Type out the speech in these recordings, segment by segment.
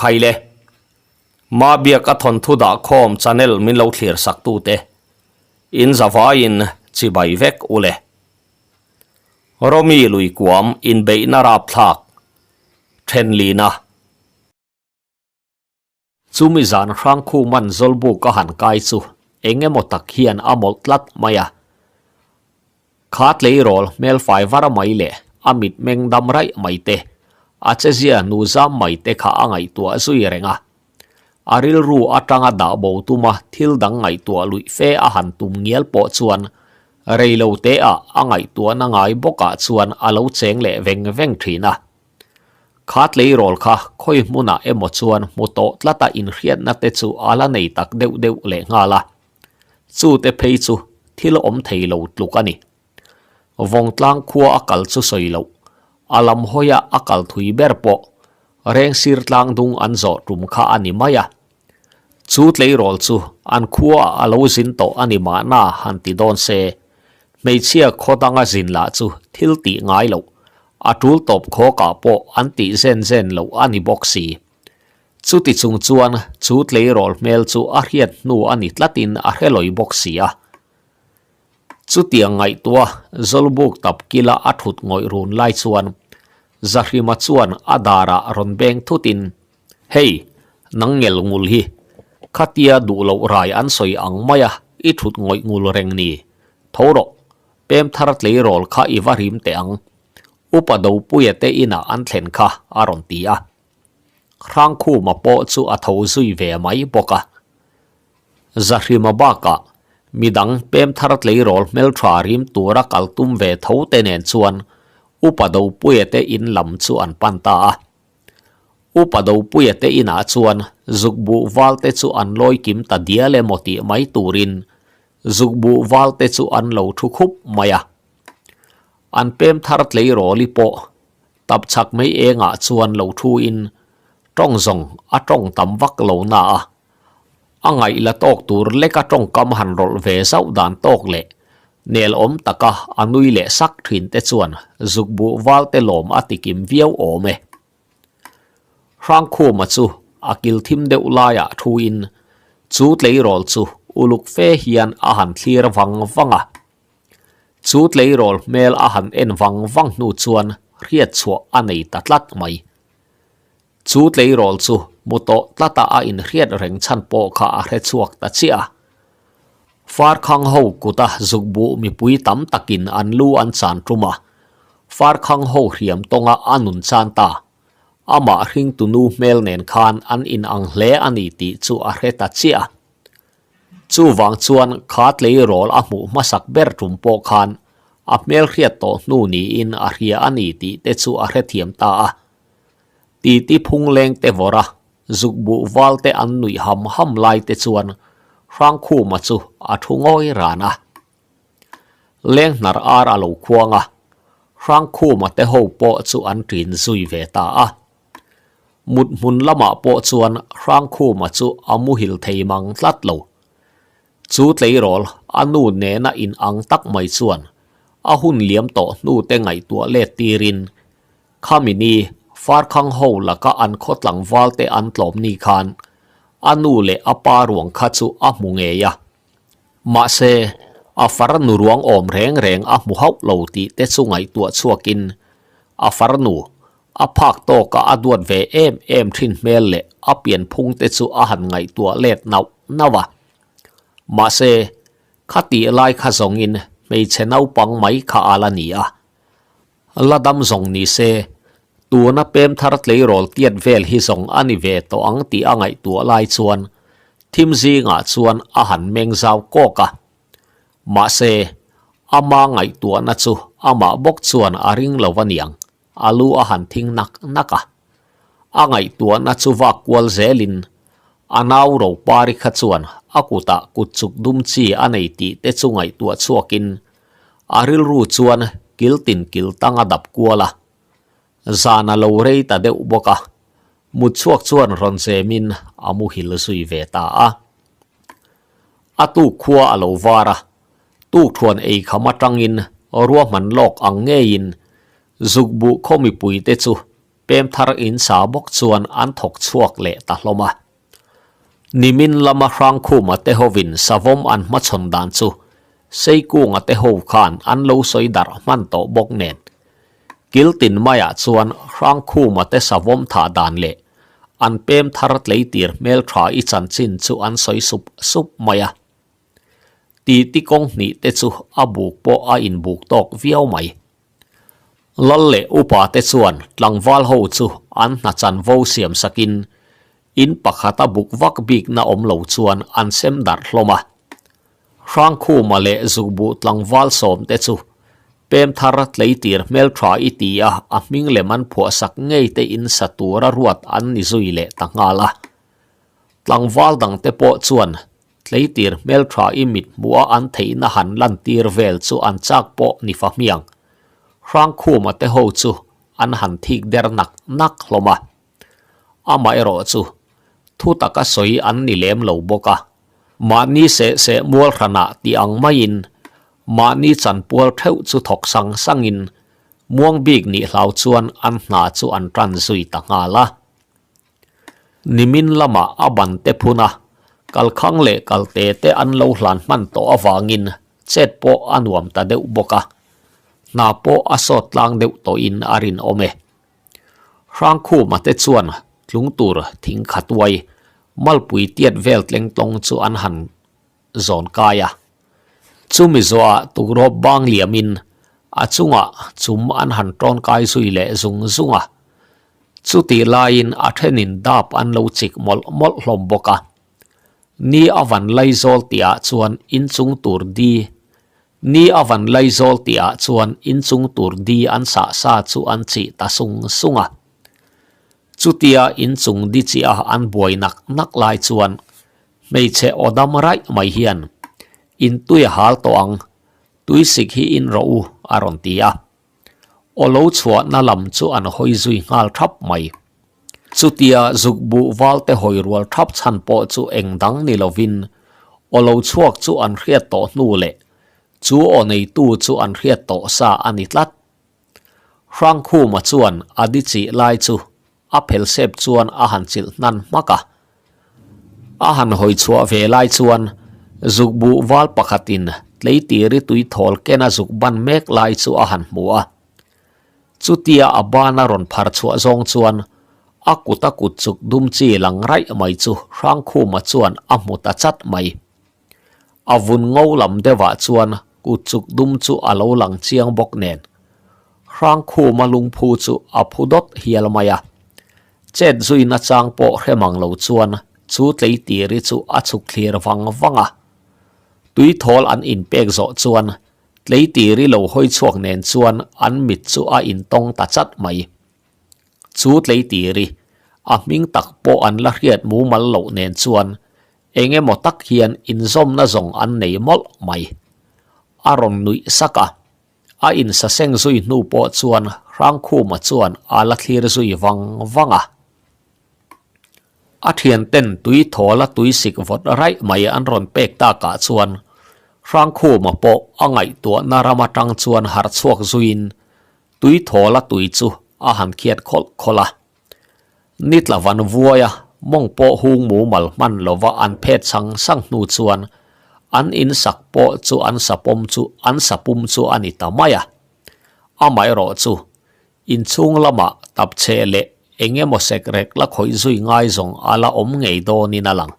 Khaile. Mabiak a thawnthu dah khawm channel min lo thlir sak tute in zavaiin chibai vek ule. Romi lui kuam inbeihna rapthlak thenlina. Chumi zan Hrangkhuman Zawlbuk a han kai chu eng emaw tak hian a mawlh tlat mai a. Kha tleirawl hmelfai var mai leh a mitmeng dam raih mai te, a chezia nu zam mai te kha a ngaihtuah zui reng a. A rilru atanga dah bo tuma thil dang ngaihtuah luih fe a han tum ngial pawh chuan reilo teah a ngaihtuahna ngai bawkah chuan a lo cheng leh veng veng thin a. Kha tleirawl kha khawi hmunah emaw chuan hmu tawh tlata inhriatna te chu a la nei tak deuh deuh leh nghal a. Chu te phei chu thil awm thei lo tluk a ni. Vawngtlang khua a kal chu sawi loh, a lam hawia a kal thui ber pawh Rengsir tlang dung an zawh tum kha a ni mai a. Chu tleirawl chu an khuaah a lo zin tawh a ni mahna han ti dawn se, hmeichhia khaw danga zin lah chu thil tih ngai loh, a tul tawp khawkah pawh an tih zen zen loh a ni bawk si. Chuti chung chuan chu tleirawl hmel chu a hriat hnu a ni tlatin a hre lawi bawk si a. Chutiang ngaihtuah Zawlbuk tap kila a thut ngawih run lai chuan Zahrima chuan a darah rawn beng thutin, Hei, nang ngel ngul hi, khatia duh loh rai an sawi ang maia i thut ngawih ngul reng ni. Tho rawh, pem thar tleirawl kha i va rim teh ang. Upa Dopuia te inah an thlen kha, a rawn ti a. Hrangkhuma pawh chu a tho zui ve mai bawk a. Zahrima bakah midang pem thar tleirawl hmeltha rim tura kal tum ve tho te nen chuan Upa Dopuia te in lam chu an pan ta a. Upa Dopuia te inah chuan zukbuh val te chu an lawi kim ta dial emaw tih mai turin zukbuh val te chu an lo thu khup mai a. An pem thar tleirawli pawh tap chhak mai engah chuan lo thu in tawng zawng a tawng tam vak lo na a. A ngaih la tawk tur leka tawngkam han rawlh ve zauh dan tawk leh nel awm taka a nui leh sak thin te chuan zukbuh val te lawm a ti kim viau awm e. Hrangkhuma chu a kil thim deuh laiah thu in chu tleirawl chu uluk fe hian a han thlir vang vang a. Chu tleirawl hmel a han en vang vang hnu chuan hriat chhuah a nei ta tlat mai. Chu tleirawl chu mu tawh tlata a inhriat reng chhan pawh kha a hre chhuak ta chiah a. Farkhang ho kuta zukbuh mipui tam takin an lu an chan tum a, Farkhang ho hriam tawnga a nun chan ta. Amah hringtunu hmel nen khan an inang hle a ni tih chu a hre ta chiah a. Chuvang chuan kha tleirawl a hmuh hmasak ber tum pawh khan a hmelhriat tawh hnu niin a hria a ni tih te chu a hrethiam ta a. Titi phungleng te vawrh a, zukbuh val te an nuih ham ham lai te chuan Hrangkhuma chu a thu ngawi ran a. Leng hnar ar a lo khuang a, Hrangkhuma te ho pawh chu an ṭin zui ve ta a. Mut hmun lamah pawh chuan Hrangkhuma chu a muhil thei mang tlat lo. Chu tleirawl a nu nena in ang tak mai chuan a hun liam tawh hnu te ngaihtuah let tirin khami ni Farkhang ho laka an khaw tlangval te an tlawm ni khan a nu leh a pa ruang kha chu a hmu ngei a. Mahse, a farnu ruang awm reng reng a hmu hauh lo tih te chu ngaihtuah chhuakin a farnu A phak tawka a duat ve em em thin hmel leh a pianphung te chu a han ngaihtuah let nauh nauh a. Mahse, khatih lai kha zawngin hmeichhe naupang mai kha a la ni a. La dam zawng ni se, tuna pem thar tleirawl tiat vel hi zawng a ni ve tawh ang tih a ngaihtuah lai chuan thim zingah chuan a han meng zau kawk a. Mahse, ama ngaihtuahna chu amah bawk chuan a ring lo a niang. A lu a han thing nak nak a. A ngaihtuahna chu vak kual zelin a nau Ropari kha chuan a kutah kut chuk dum chi a nei tih te chu ngaihtuah chhuakin a rilru chuan kil tin kil tang a dap kual a. Zan a lo rei ta deuh bawk a, mut chhuak chuan rawn zemin a muhil zui ve ta a. A tuk khua a lo var a, Tukthuan ei kham atangin ruahman lawk ang ngeiin zukbuh khaw mipuite chu pem thar in sa bawk chuan an thawk chhuak leh ta hlawm a. Nimin lama Hrangkhuma te hovin savawm an hmachhawn dan chu Seikunga te ho khan an lo sawi darh hman tawh bawk nen. Kiltin maiah chuan Hrangkhuma te savawm thah dan leh an pem thar tleitir hmeltha i chanchin chu an sawi sup sup mai a. Titi kawng hnih te chu a buk pawh a inbuk tawk viau mai. Lal leh upa te chuan tlangval ho chu an hna chanvo siam sakin in pakhata buk vak bikna awm lo chuan an sem darh hlawm a. Hrangkhuma leh Zukbuh tlangval sawm te chu pem thar tleitir hmeltha i ti a, a hming lem an phuahsak ngei te in sa tura ruat an ni zui leh ta nghal a. Tlangval dang te pawh chuan Tleitir hmeltha i mit hmuh a an theihna han lantir vel chu an chak pawh ni fa hmiang. Hrangkhuma te ho chu an han thik der nak nak hlawm a. Amaherawh chu thu taka sawi an ni lem lo bawk a. Mahni seh seh mual hranah tih ang maiin mahni chanpual theuh chu thawk sang sangin muang bik nih hlau chuan an hna chu an tan zui ta nghal a. Nimin lamah a ban te phun a, kalkhang leh kalte te an lo hlan hman tawh avangin chet pawh a nuam ta deuh bawk a, hna pawh a sawt tlang deuh tawhin a rinawm e. Hrangkhuma te chuan tlung tur thing khatuai malpui tiat vel tleng tlawng chu an han zawn kai a. Chumi zawhah tukrawp bang liamin a chungah chum an han tawn kai zui leh zung zung a. Chutih laiin a thenin dap an lo chik mawlh mawlh hlawm bawk a. Ni a van laizawl tihah chuan inchung tur di Ni a van laizawl tihah chuan inchung tur di an sah sa chu an chih ta sung sung a. Chutia inchung di chiah an buai nak nak lai chuan Hmeichhe aw dam raih mai hian, In tui a hal tawh ang, tui sik hi in rawh u, a rawn ti a. Aw lo chhuahna lam chu an hawi zui nghal thap mai. Chutia zuk buh valte hawi rual thap chhan pawh chu eng dang ni lovin aw lo chhuak chu an hriat tawh hnu leh chu aw neitu chu an hriat tawh sa a ni tlat. Hrangkhuma chuan a di chih lai chu A phel sep chuan a han chilh hnan hmak a. A han hawi chhuah ve lai chuan zuk buh val pakhatin tleitiri tui thawl ken a zuk ban mek lai chu a han hmu a. Chutia a ban a rawn phar chhuah zawng chuan a kut a kut chuk dum chi lang raih mai chu Hrangkhuma chuan a hmu ta chat mai. A vun ngo lam deuhah chuan kut chuk dum chu a lo lang chiang bawk nen. Hrangkhuma lungphu chu a phu dawt hial mai a. Chet zui nachang pawh hre mang lo chuan chu tleitiri chu a chhuk thlir vang vang a. Tuithawl an inpek zawh chuan tleitiri lo hawi chhuak nen chuan an mit chu a intawng ta chat mai. Chu tleitiri, a hming tak pawh an la hriat mumal loh nen chuan Eng emaw tak hian inzawmna zawng an nei mawlh mai. A rawn nuih sak a, a insaseng zui hnu pawh chuan Hrangkhuma chuan a la thlir zui vang vang a. A thianten tui thawl a tui sik vawt raih mai an rawn pek takah chuan Hrangkhuma pawh a ngaihtuahna ram atang chuan harh chhuak zuiin tui thawl a tui chu a han khiat khawlh khawlh a. Ni tla van vuai a, mawng pawh hung mumal hman lova an phet sang sang hnu chuan an in sak pawh chu an sapawm chu an sapum chu a ni ta mai a. Amaherawh chu inchhung lamah tapchhe leh eng emaw sekrek la khawih zui ngai zawng a la awm ngei dawnin a lang.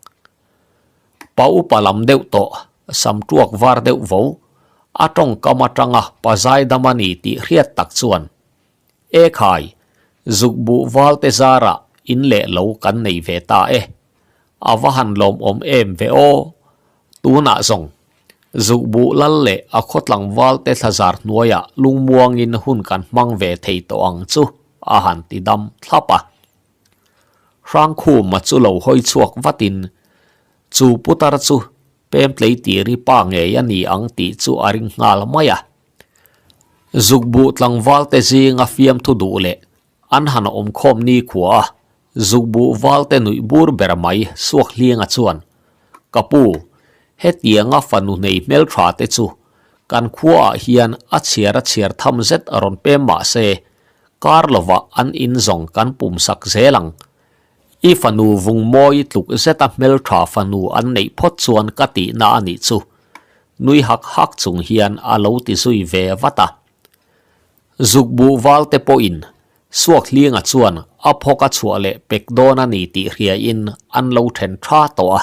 Pa upa lam deuh tawh, sam tuak var deuh vo, a tawngkam atanga pa zaidam a ni tih hriat tak chuan E khai, zuk buh val te zarah in leh lo kan nei ve ta e. A va han lawmawm em ve aw. Tunah zawng, zuk buh lal leh a khawtlang val te thlazar hnuaiah lungmuangin hun kan hmang ve thei tawh ang chu, a han ti dam thlap a. Hrangkhuma chu lo hawi chhuak vatin, chu putar chu pem tleitiri pa ngei a ni ang tih chu a ring nghal mai a. Zukbuh tlangval te zinga fiamthu duh leh an han awmkhawm ni khua a, zukbuh val te nuih bur ber mai Suakhlianga chuan, Ka pu, hetianga fanu nei hmeltha te chu kan khuaah hian a chhiar a chhiar tham zet a rawn pem mah se, Kar lovah an in zawng kan pum sak zel ang. I fanu Vungmawi tluk zeta hmeltha fanu an neih phawt chuan ka tihna a nih chu. Nui hak hak chung hian a lo ti zui ve vat a. Zukbuh valte pawhin Suakhlinga chuan a phawk a chhuah leh pek dawn a ni tih hriain an lo then tha tawh a.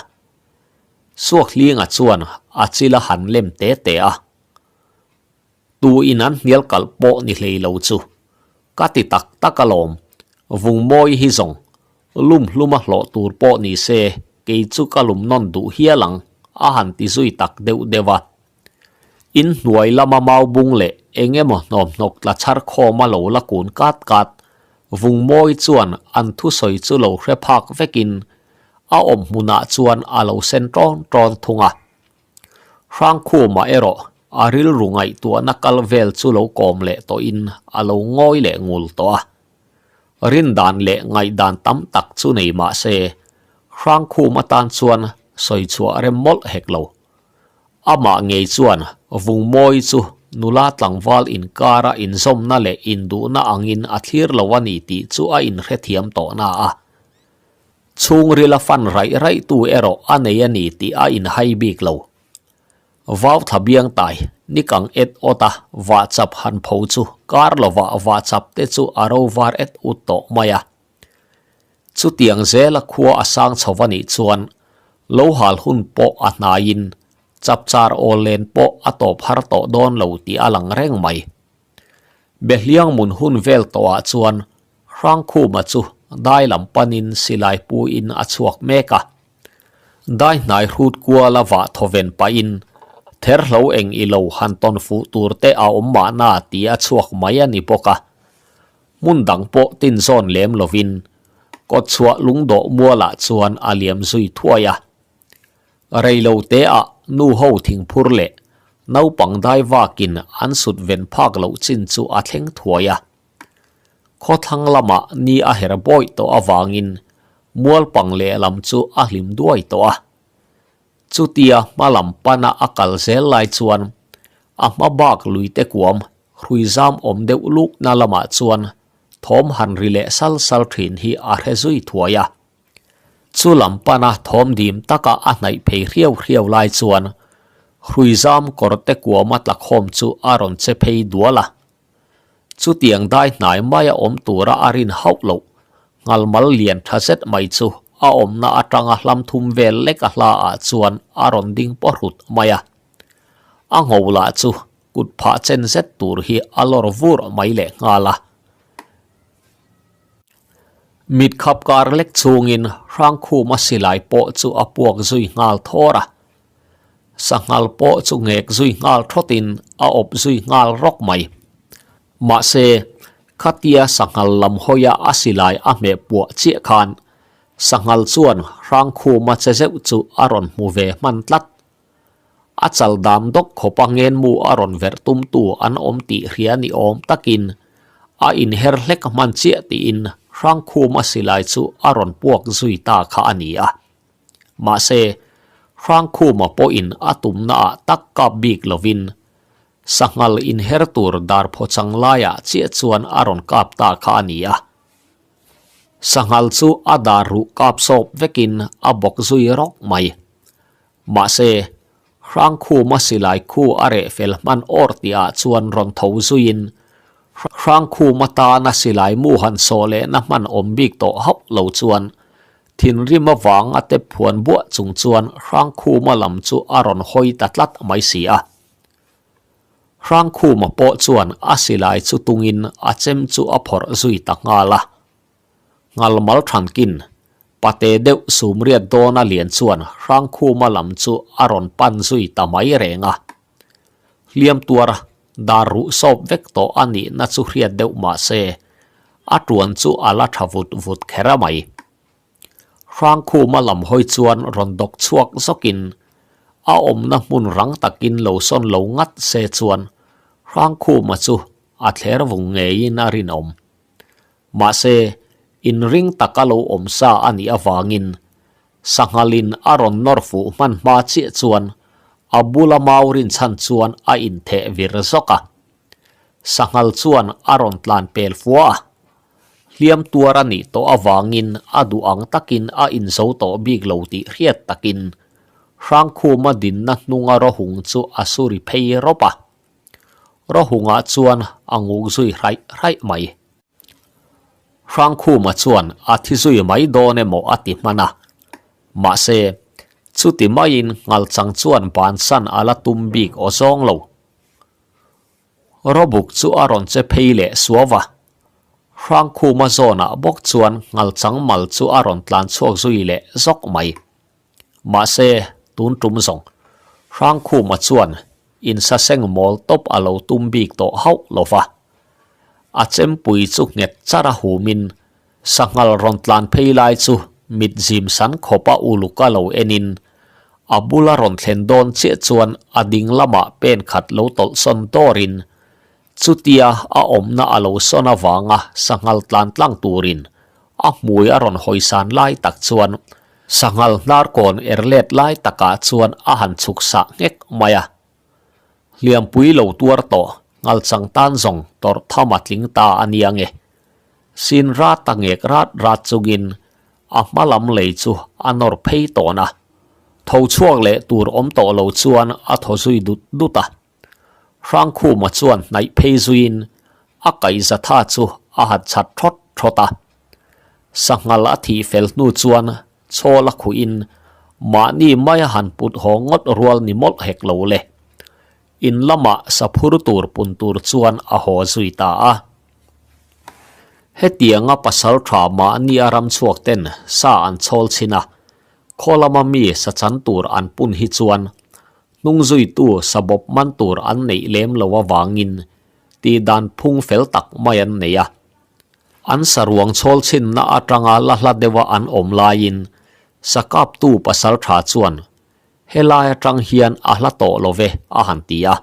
Suakhlinga chuan a chil a han lem te te a. Tu in an hnial kalh pawh ni hlei lo chu. Ka ti tak tak alawm, Vungmawi hi zawng lum hlum a hlawh tur pawh ni se kei chu ka lum nawn duh hial ang a han ti zui tak deuh deuh a. In hnuai lama mau bung leh eng emaw hnawmhnawk tla chhar khawm a lo la kun kat kat, Vungmawi chuan an thusawi chu lo hre phak vekin a awm hmunah chuan a lo sen ṭawn ṭawn thung a. Hrangkhuma erawh a rilru ngaihtuahna kal vel chu lo kawm leh tawhin a lo ngawi leh ngul tawh a. Rindan leh ngaihdan tam tak chu nei mah se, Hrangkhum atan chuan sawi chhuah rem mawlh hek lo. Amah ngei chuan Vungmawi chu nula tlangval inkara inzawmna leh induhna angin a thlir lo a ni tih chu a inhrethiam tawh na a. Chhungrila fan raih raih tu erawh a nei a ni tih a inhai bik lo. Vau thla biang tai, nikang et awt a vahchap han pho chu kar lovah vahchap te chu a ro var et ut tawh mai a. Chutiang zela khua a sang chho a nih chuan lo hal hun pawh a hnaiin chapchar awl len pawh a tawp har tawh dawn lo tih a lang reng mai. Behliang mun hun vel tawhah chuan Hrangkhuma chu dai lam panin silai puin a chhuak mek a. Dai hnai hrut kuala vah thawven pahin therhlo eng i lo han tawn fuh tur te a awm mahna tih a chhuak mai a ni bawk a. Hmun dang pawh tin zawn lem lovin kawtchhuah lungdawh mualah chuan a liam zui thuai a. Reilo te ah nu ho thingphur leh naupang dai vakin an sut ven phak loh chin chu a thleng thuai a. Khawthlang lamah ni a her bawih tawh avangin mualpang lehlam chu a hlim duai tawh a. Chutia hma lam pana a kal zel lai chuan a hma bak luite kuam hrui zam awm deuh lukna lamah chuan thawm han ri leh sal sal thin hi a hre zui thuai a. Chu lam pana thawm dim taka a hnaih phei hriau hriau lai chuan hrui zam kawrte kuama tlakhawm chu a rawn che phei dual a. Chutiang dai hnai maia awm tura a rin hauh loh, nghalmal lian tha zet mai chu a awmna atanga hlam thum vel lek a hla ah chuan a rawn ding pawhrut mai a. A ngho lah chu kut phah chen zet tur hi a lawr vur mai leh nghal a. Mit khap kar lek chungin Hrangkhuma silai pawh chu a puak zui nghal thawr a. Sanghal pawh chu ngek zui nghal thawtin a awp zui nghal rawk mai. Mahse, khatia sanghal lam hawia a silai a hmeh puah chiah khan sanghal chuan Hrangkhuma che zeuh chu a rawn hmu ve hman tlat. A chal dam dawk khawpa ngenmu a rawn verh tumtu an awm tih hria ni awm takin a inher hlek hman chiah tiin Hrangkhuma silai chu a rawn puak zui ta kha a ni a. Mahse, Hrangkhuma pawhin a tumnaah tak kap bik lovin sanghal inher tur darphaw chang laiah chiah chuan a rawn kap ta kha a ni a. Sanghal chu a dar ruh kap sawp vekin a bawk zui rawk mai. Mahse, Hrangkhuma silai khu a reh fel hman awr tihah chuan rawn tho zuiin Hrangkhuma tana silai mu han sawh lehna hman awm bik tawh hauh lo chuan thinrim avanga te phuan buah chung chuan Hrangkhuma lam chu a rawn hawi ta tlat mai si a. Hrangkhuma pawh chuan a silai chu tungin a chem chu a phawrh zui ta nghal a. Nghalmal thankin pate deuh sumriat dawna lian chuan Hrangkhuma lam chu a rawn pan zui ta mai reng a. Hliam tuar dar ruh sawp vek tawh a nihna chu hriat deuh mah se, a tuan chu a la tha vut vut kher a mai. Hrangkhuma lam hawi chuan rawn dawk chhuak zawkin a awmna hmun rang takin lo sawn lo ngat se chuan Hrangkhuma chu a thler vung ngeiin a rinawm. Mahse, inring taka lo awm sa a nih avangin Sanghalin a rawn nawr fuh hman hma chiah chuan a bula mau rinchhan chuan a intheh vir zawk a. Sanghal chuan a rawn tlan pel fua a. Hliam tuar a nih tawh avangin a duh ang takin a inzo tawh bik lo tih hriat takin Hrangkhuma dinna hnunga rawhung chu a suri phei rawp a. Rawhungah chuan a nguk zui hraih hraih mai. Hrangkhuma chuan a thi zui mai dawn emaw a ti hman a. Mahse, chuti maiin Nghalchang chuan bansan a la tum bik aw zawng lo. Rawbuk chu a rawn che phei leh suau a. Hrangkhuma zawnah bawk chuan Nghalchang mal chu a rawn tlan chhuak zui leh zawk mai. Mahse, tun tum zawng, Hrangkhuma chuan insaseng mawl tawp a lo tum bik tawh hauh lo va. A chempui chu nghet char a humin sanghal rawn tlan phei lai chu mit zim san khawpa uluk a lo enin a bula rawn thlen dawn chiah chuan a ding lamah pen khat lo tawlh sawn dawrin chutia a awmna a lo sawn avanga sanghal tlan tlang turin a hmui a rawn hawisan lai tak chuan Sanghal hnarkawn er let lai takah chuan a han chhuk sah nghek mai a. Hliampui lo tuar tawh Nghalchang tan zawng tawrh tham a tling ta a nia nge. Sin rat a ngek rat rat chungin a hma lam lei chu a nawr phei tawn a. Tho chhuak leh tur awm tawh lo chuan a thaw zui dut dut a. Hrangkhuma chuan hnaih phei zuiin a kaihzatha chu a hat chat thawt thawt a. Sanghal a thih fel hnu chuan chawl a khuhin mahni maia han put haw ngawt rual ni mawlh hek lo le. In lamah saphur tur pun tur chuan a haw zui ta a. Hetianga pasal tha mahni a ram chhuak ten sa an chhawl chhin a, khaw lama mi sa chan tur an pun hi chuan Hnung zuitu sabawp man tur an neih lem lo avangin tihdan phung fel tak mai an nei a. An saruang chhawl chhinna atanga la hla deuha an awm laiin sakaptu pasal tha chuan helai atang hian a hla tawh lo ve a han ti a.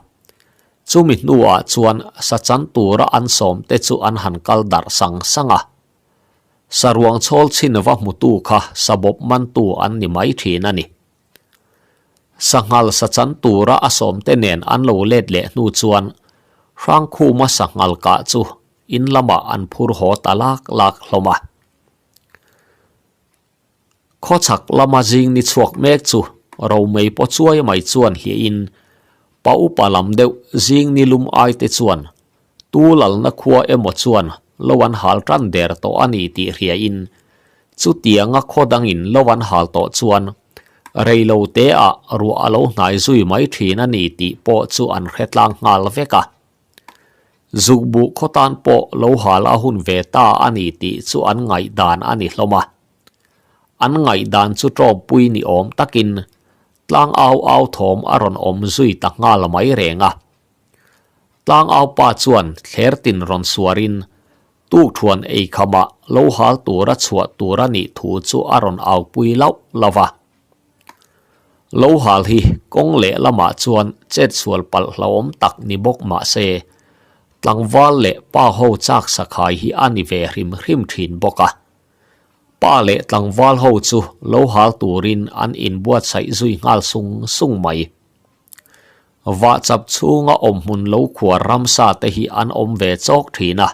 Chumi hnuah chuan sa chan tura an sawmte chu an han kal darh sang sang a. Saruang chhawl chhin va hmutu kha sabawp mantu an ni mai thin a ni. Sanghal sa chan tura a sawmte nen an lo let leh hnu chuan Hrangkhuma sanghal kah chu in lamah an phur haw ta lak lak hlawm a. Khawchhak lama zing ni chhuak mek chu Romei paw chuai mai chuan hliahin pa upa lam deuh zing ni lum ai te chuan Tu lalna khua emaw chuan lo an hal tan der tawh a ni tih hriain chutianga khaw dangin lo an hal tawh chuan reilo te ah ruah a lo hnai zui mai thin a ni tih pawh chu an hre tlang nghal vek a. Zukbuh khaw tan pawh lo hal a hun ve ta a ni tih chu an ngaihdan a ni hlawm a. An ngaihdan chu tawmpui ni awm takin tlang au au thawm a rawn awm zui ta nghal mai reng a. Tlangaupa chuan thler tin rawn suarin tukthuan eikhamah lo hal tura chhuah tur a nih thu chu a rawn aupui lauh lauh a. Lo hal hi kawng lehlamah chuan chetsual palh hlauhawm tak ni bawk mah se, tlangval leh pa ho chak sakhai hi a ni ve hrim hrim thin bawk a. Pa leh tlangval ho chu lo hal turin an inbuatsaih zui nghal sung sung mai. Vahchap chhunga awmhmun lo khuar ramsa te hi an awm ve chawk thin a.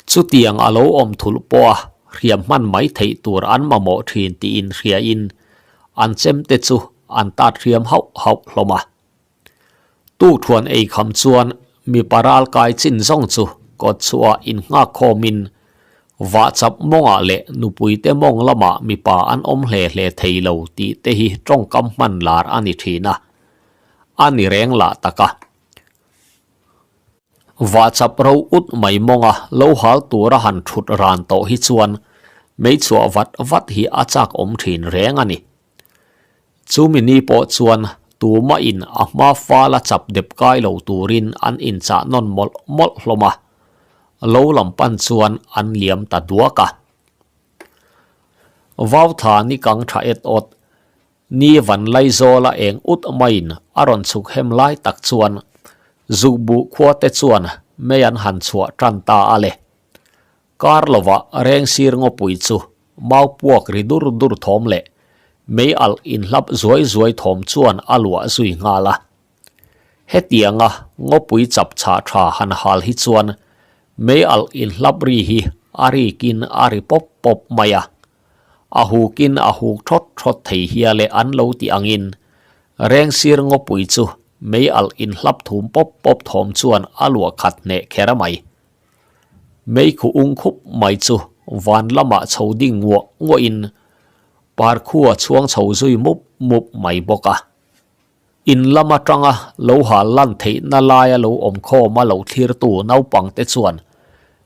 Chutiang a lo awm thulh pawha hriam hman mai theih tur an mamawh thin tiin hriain an chem te chu an tat hriam hauh hauh hlawm a. Tukthuan ei kham chuan mipa ral kai chin zawng chu kawt chhuah innghak khawmin Vahchap mawngah leh nupuite mawng lamah mipa an awm hle hle thei lo tih te hi tawngkam hman lar a ni thin a, a ni reng lah tak a. Vahchap ro ut mai mawnga lo hal tura han thut ran tawh hi chuan meichhuah vat vat hi a chak awm thin reng a ni. Chumi ni pawh chuan tumahin a hma fala chap dep kai lo turin an inchah nawn mawlh mawlh hlawm a, lo lam pan chuan an liam ta duak a. Vauthla ni kang tha et awt, ni van Laizawla eng ut maiin a rawn chhuk hem lai tak chuan Zukbuh khua te chuan mei an han chhuah tan ta a le. Kar lovah Rengsir ngawpui chu mau puak ri dur dur thawm leh mei alh inhlap zuai zuai thawm chuan a luah zui nghal a. Hetianga ngawpui chap chhah tha han hal hi chuan mei alh inhlap ri hi a rikin a ri pawp pawp mai a. A hukin a huk thawt thawt thei hial e an lo ti angin Rengsir ngawpui chu mei alh inhlap thum pawp pawp thawm chuan a luah khat hneh kher mai. Mei khu ung khup mai chu van lamah chho ding nguah nguahin parkhua chhuang chho zui mup mup mai bawk a. In lam atanga lo hal lan theihna laia lo awm khawma lo thlirtu naupangte chuan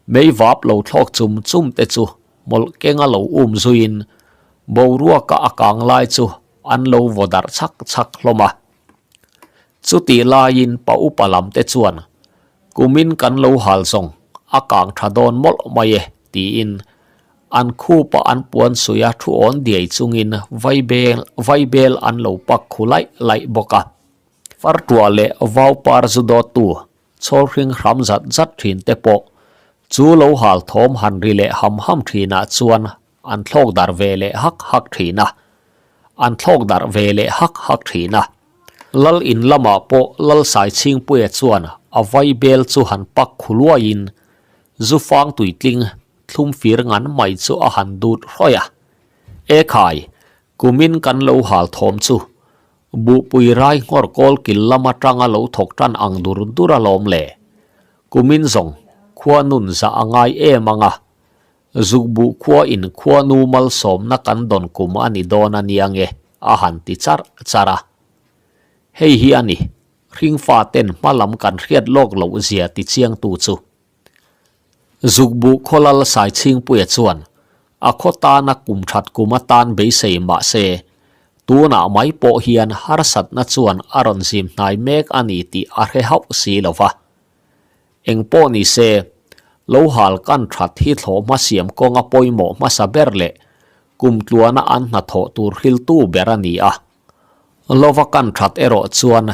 mei vap lo thlawk chum chum te chu hmawlh kenga lo um zuiin boruaka a kang lai chu an lo vaw darh chhak chhak hlawm a. Chutih laiin pa upa lam te chuan Kumin kan lo hal zawng a kang tha dawn mawlh mai e tiin an khupa an puan suia thu awn diai chungin vaibel vaibel an lo pak khu laih laih bawk a. Fartuah leh vau par zu dawttu chhawl hring hram zat zat thin te pawh chu lo hal thawm han ri leh ham ham thinah chuan an thlawk darh ve leh hak hak thin a, an thlawk darh ve leh hak hak thin a. Lal in lamah pawh Lal Saichhingpuia chuan a vai bel chu han pak khu luaiin zu fang tuitling thlum fir ngan mai chu a han dut hrawih a. E khai, kumin kan lo hal thawm chu buhpui rai nghawr kawl kil lam atanga lo thawk tan ang dur dur alawm le. Kumin zawng khua nun zah a ngai em anga Zukbuh khua in khuanu malsawmna kan dawn kum a ni dawn a nia nge a han ti charh charh a. Hei hi a ni, hringfa ten hma lam kan hriat lawk loh zia ti chiangtu chu. Zukbuh khawlal Saichhingpuia chuan a khaw tana kum that kum atan beisei mah se, tunah mai pawh hian harsatna chuan a rawn zim hnai mek a ni tih a hre hauh si lo va. Eng pawh ni se, lo hal kan that hi thlawh hmasiam kawnga pawimawh hmasa ber leh kum tluana an hnathawh tur hriltu ber a ni a. Lova kan that erawh chuan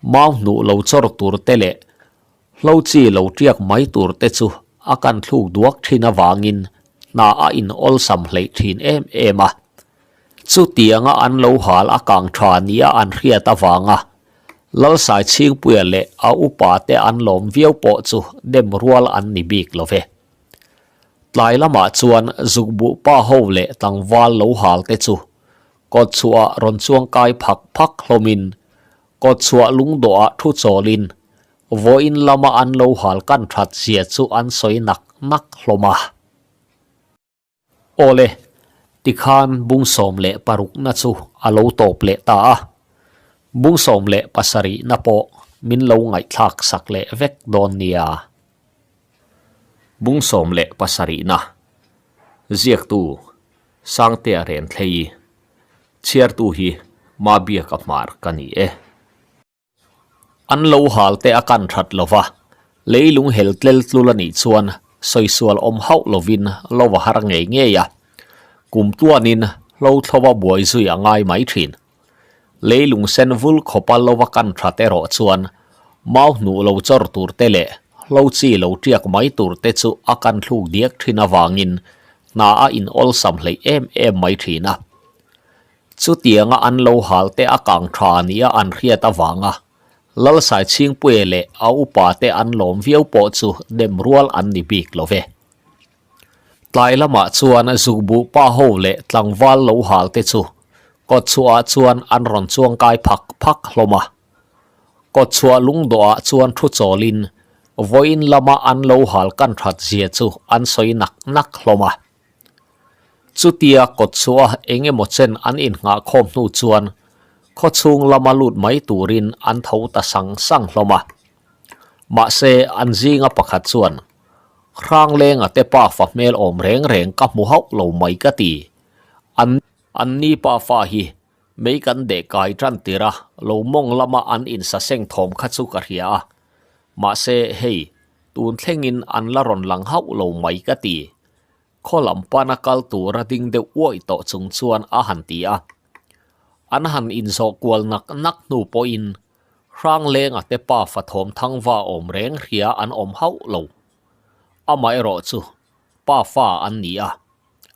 mau hnuh lo chawr tur te leh hlo chi lo tiak mai tur te chu a kan thluk duak thin avangin hna a in awlsam hleih thin em em a. Chutianga an lo hal a kang tha nia an hriat avanga Lalsai Chhingpuia leh a upa te an lawm viau pawh chu dem rual an ni bik lo ve. Tlai lamah chuan zukbuh pa ho leh tlangval lo hal te chu kawtchhuah rawn chuang kai phak phak hlawmin kawtchhuah lungdawhah thu chawlin vawiin lama an lo hal kan that zia chu an sawi nak nak hlawm a. Awle, tikhan bung 16 na chu a lo tawp leh ta a. Bung 17 na pawh min lo ngaihthlak sak leh vek dawn nia. Bung 17 na ziaktu Sangtea Renthlei chhiartu hi Mabiaka Hmar ka ni e. An lo hal te a kan that lo va, leilung hel tlel tlul a nih chuan sawisual awm hauh lovin lo va har ngei ngei a, kum tuanin hlo thlova buai zui a ngai mai thin. Leilung sen vul khawpa lo va kan that erawh chuan mau hnuh lo chawr tur te leh hlo chi lo tiak mai tur te chu a kan thluk diak thin avangin hna a in awlsam hleih em em mai thin a. Chutianga an lo hal te a kang tha nia an hriat avanga Lalsai Chhingpuia leh a upa te an lawm viau pawh chu dem rual an ni bik lo ve. Tlai lamah chuan zukbuh pa ho leh tlangval lo hal te chu kawtchhuahah chuan an rawn chuang kai phak phak hlawm a. Kawtchhuah lungdawhah chuan thu chawlin vawiin lama an lo hal kan that zia chu an sawi nak nak hlawm a. Chutia kawtchhuah eng emaw chen an innghah khawm hnu chuan khawchhung lama lut mai turin an tho ta sang sang hlawm a. Mahse, an zinga pakhat chuan, Hranglenga te pafa hmel awm reng reng ka hmu hauh lo mai ka ti. An Anni pafa hi mei kan deh kai tan tir a, lo mawng lama an insaseng thawm kha chu ka hria a. Mahse, hei, tun thlengin an la rawn lang hauh lo mai ka ti. Khaw lam pana kal tura ding deuh uaih tawh chung chuan a han ti a. An han inzawh kual nak nak hnu pawhin Hranglenga te pa fathawm thangva awm reng hria an awm hauh lo. Amaherawh chu pa fa an ni a,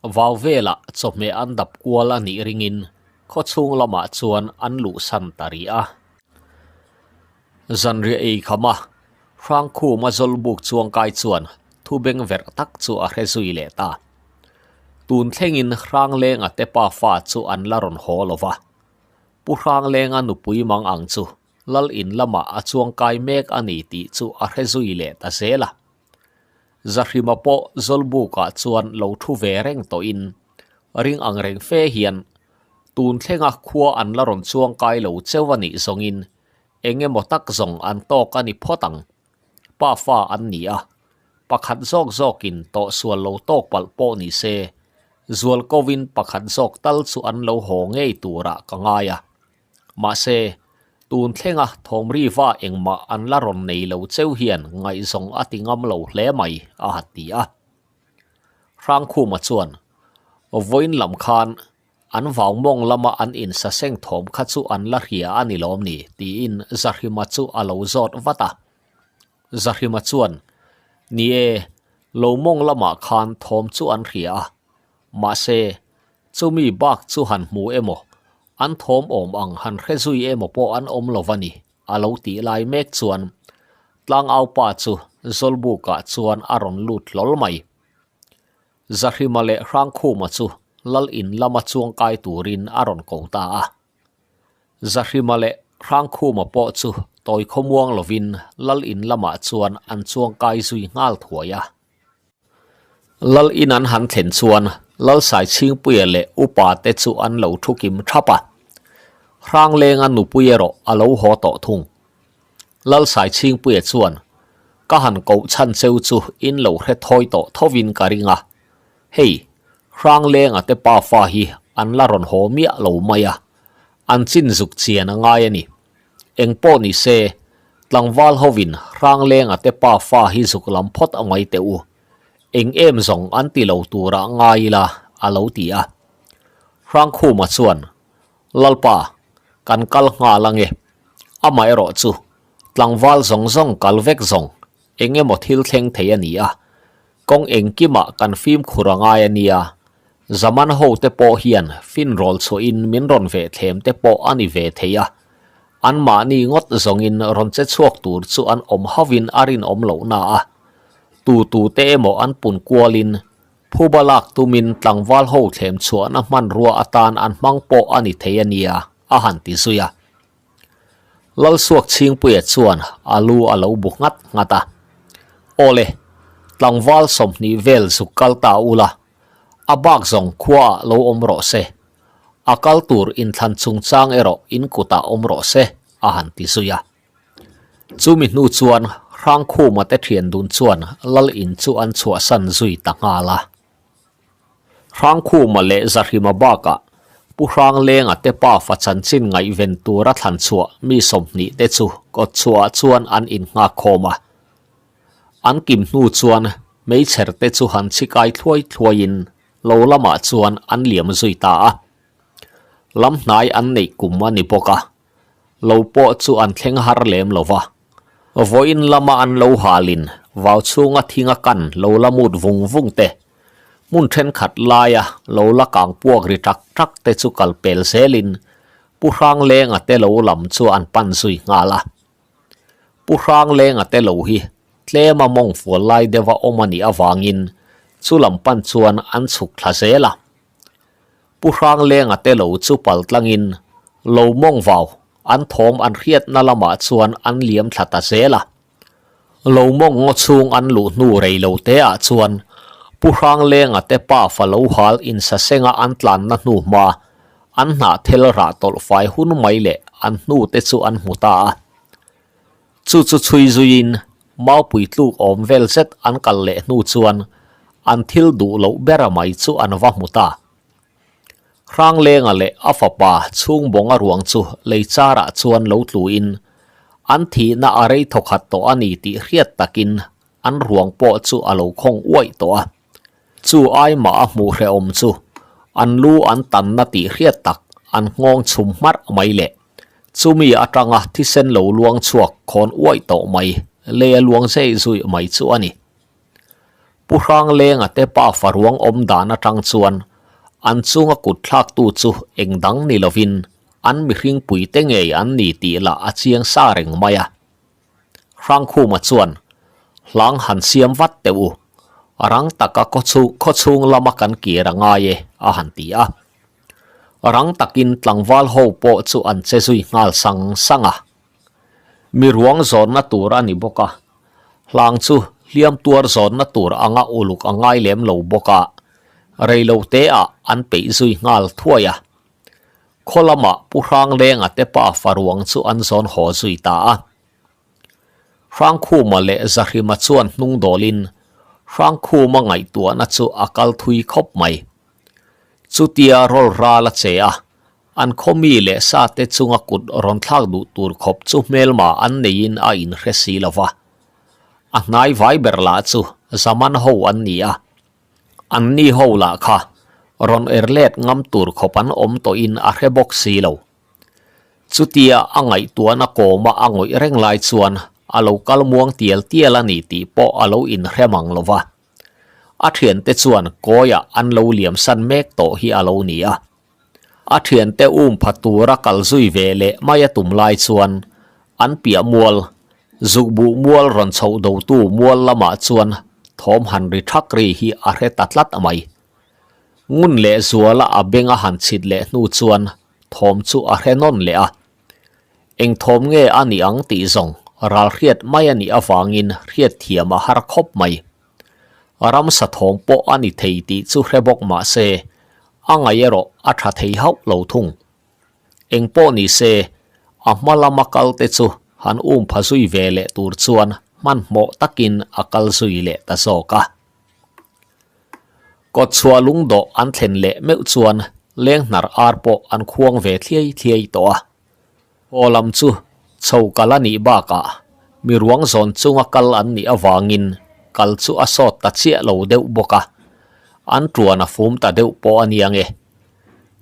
vau velah chawhmeh an dap kual a nih ringin khawchhung lamah chuan an luhsan ta rih a. Zanriah ei kham a, Hrangkhuma zawlbuk chuangkai chuan. thu bengverh tak chu a hre zui leh ta. Tun thlengin Hranglenga te pa fa chu an la rawn haw lo va. Pu Hranglenga nupui mang ang chu Lal in lamah a chuangkai mek a ni tih chu a hre zui leh ta zel a. Zahrima pawh Zawlbukah chuan lo thu ve reng tawhin ring ang reng fe hian tun thlenga khua an la rawn chuangkai lo cheu a nih zawngin eng emaw tak zawng an tawk a ni phawt ang. Pa fa an ni a, pakhat zawk zawkin tawh sual lo tawk palh pawh ni se, zual kovin pakhat zawk tal chu an lo haw ngei turah ka ngai a. Mahse, tun thlenga thawmriva engmah an la rawn nei lo cheu hian ngaihzawng a ti ngam lo hle mai, a han ti a. Hrangkhuma chuan, Vawiin lam khan an vau mawng lama an insaseng thawm kha chu an la hria a ni lawm ni? tiin Zahrima chu a lo zawt vat a. Zahrima chuan, Ni e, lo mawng lamah khan thawm chu an hria a. Mahse, chumi bak chu han hmu emaw, an thawm awm ang han hre zui emaw pawh an awm lo va ni, a lo tih lai mek chuan Tlangaupa chu Zawlbukah chuan a rawn lut hlawl mai. Zahrima leh Hrangkhuma chu Lal in lama chuangkai turin a rawn ko ta a. Zahrima leh Hrangkhuma pawh chu tawi khawmuang lovin Lal in lamah chuan an chuangkai zui nghal thuai a. Lal in an han thlen chuan Lal Saichhingpuia leh upa te chu an lo thu kim thap a. Hranglenga nupui erawh a lo haw tawh thung. Lal Saichhingpuia chuan, Ka han koh chhan cheu chu in lo hre thawi tawh thovin ka ring a. Hei, Hranglenga te pafa hi an la rawn haw miah lo mai a, an chin zuk chian a ngai a ni. Eng pawh ni se, tlangval hovin Hranglenga te pa fa hi zuk lam phawt a ngai teh u. Eng em zawng an ti lo turah ngai ila, a lo ti a. Hrangkhuma chuan, Lalpa, kan kal nghal ange. Amaherawh chu, tlangval zawng zawng kal vek zawng eng emaw thil thleng thei a ni a, kawng engkimah kan fimkhur a ngai a nia, Zaman ho te pawh hian finrawl chhuahin min rawn veh thlem te pawh a ni ve thei a, anmahni ngawt zawngin rawn che chhuak tur chu an awm hauhin a rinawm loh na a, tu tu te emaw an pun kualin phuba lak tumin tlangval ho thlem chhuahna hmanrua atan an hmang pawh a ni thei a nia, a han ti zui a. Lalsuak Chhingpuia chuan a lu a lo bu nghat nghat a, Awle, tlangval 20 vel zuk kal ta ula, a bak zawng khuaah lo awm rawh se, a kal tur inthlan chungchang erawh in kutah awm rawh se, a han ti zui a. Chumi hnu chuan Hrangkhuma te thian dun chuan Lal in chu an chhuahsan zui ta nghal a. Hrangkhuma leh Zahrima bakah Pu Hranglenga te pafa chanchin ngaihven tura thlan chhuah mi 20 te chu kawtchhuahah chuan an innghak khawm a. An kim hnu chuan hmeichher te chu han chhikai thluai thluaiin lo lamah chuan an liam zui ta a. Lam hnai an neih kum a ni bawk a, lo pawh chu an thleng har lem lo va. Vawiin lama an lo halin vau chhunga thinga kan lo la mut vung vung te, hmun thenkhat laia lo la kang puak ri tak tak te chu kal pel zelin Pu Hranglenga te lo lam chu an pan zui nghal a. Pu Hranglenga te lo hi tlema mawng fual lai deuha awm a nih avangin chu lam pan chuan an chhuk thla zel a. Pu Hranglenga te lo chu pal tlangin lo mawng vau an thawm an hriatna lamah chuan an liam thla ta zel a. Lo mawng ngaw chhung an luh hnu rei lo te ah chuan Pu Hranglenga te pa fa lo hal insasenga an tlanna hnu hma an hnah thel rah tawlh fai hun mai leh an hnu te chu an hmu ta a. Chu chu chhui zuiin maupui tluk awm vel zet an kal leh hnu chuan an thil duh loh bera mai chu an va hmu ta. Hranglenga leh a fapa chhungbawnga ruang chu lei charah chuan lo tluin an thihna a rei thawkhat tawh a ni tih hriat takin an ruang pawh chu a lo khawng uaih tawh a. Chu ai mah a hmuh hrehawm chu an lu an tanna tih hriat tak an nghawng chhum hmarh mai leh chumi atanga thisen lo luang chhuak khawn uaih tawh mai lei a luang zei zui mai chu a ni. Pu Hranglenga te pafa ruang awm dan atang chuan an chunga kut thlaktu chu eng dang ni lovin an mihring puite ngei an ni tih lah a chiang sa reng mai a. Hrangkhuma chuan, Hlang han siam vat teh u. Rang taka khawchhung lama kan kir a ngai e, a han ti a. Rang takin tlangval ho pawh chu an che zui nghal sang sang a. Mi ruang zawnna tur a ni bawk a, hlang chu hliam tuar zawnna tur anga uluk a ngai lem lo bawk a, rei lo te ah an peih zui nghal thuai a. Khaw lamah Pu Hranglenga te pa faruang chu an zawn haw zui ta a. Hrangkhuma leh Zahrima chuan hnung dawlin Hrangkhuma ngaihtuahna chu a kal thui khawp mai. Chutia rawl ral a che a, an khaw mi leh sate chunga kut rawn thlak duh tur khawp chu hmelma an neiin a inhre si lo va. A hnai vai ber lah chu Zaman ho an ni a, anni ho lah kha rawn er let ngam tur khawp an awm tawhin a hre bawk si lo. Chutia a ngaihtuahna kawma a ngawih reng lai chuan a lo kal muang tial tial a ni tih pawh a lo inhre mang lo va. A thiante chuan kawiah an lo liamsan mek tawh hi a lo ni a. A thiante um pha tura kal zui ve leh mai a tum lai chuan an piah mual, zukbuh mual rawn chhoh dotu mual lamah chuan thawm han ri thak ri hi a hre ta tlat mai. Ngun leh zuala a beng a han chhit leh hnu chuan thawm chu a hre nawn leh a. Eng thawm nge a nih ang tih zawng ral hriat mai a nih avangin hriat thiam a har khawp mai. Ramsa thawm pawh a ni thei tih chu hre bawk mah se, a ngaih erawh a tha thei hauh lo thung. Eng pawh ni se, a hma lama kal te chu han um pha zui ve leh tur chuan hmanhmawh takin a kal zui leh ta zawk a. Kawtchhuah lungdawh an thlen leh meuh chuan lenghnar ar pawh an khuang ve thliai thliai tawh a. Haw lam chu chho kal a nih bakah mi ruang zawn chunga kal an nih avangin kal chu a sawt ta chiah lo deuh bawk a, an tuan a fum ta deuh pawh a nia nge.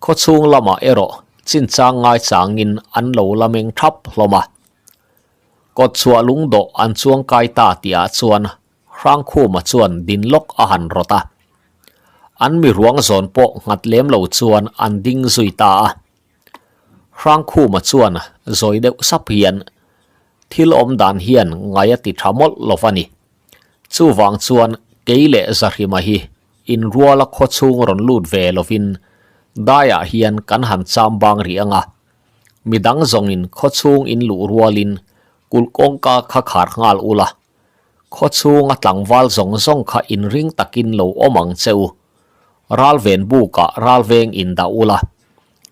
Khawchhung lamah erawh chinchang ngaichangin an lo la meng thap hlawm a. Kawtchhuah lungdawh an chuang kai ta tihah chuan Hrangkhuma chuan din lawk a han rawt a. An mi ruang zawn pawh nghat lem lo chuan an ding zui ta a. Hrangkhuma chuan zawi deuh sap hian, Thil awm dan hian ngai a ti tha mawlh lo va ni. Chuvang chuan kei leh Zahrima hi inruala khawchhung rawn lut ve lovin daiah hian kan han cham bang rih ang a. Midang zawngin khawchhung in luh rualin kulh kawngka kha khar nghal ula. Khaw chhunga tlangval zawng zawng kha inring takin lo awm ang che u. Ralven bukah ralveng in dah ula.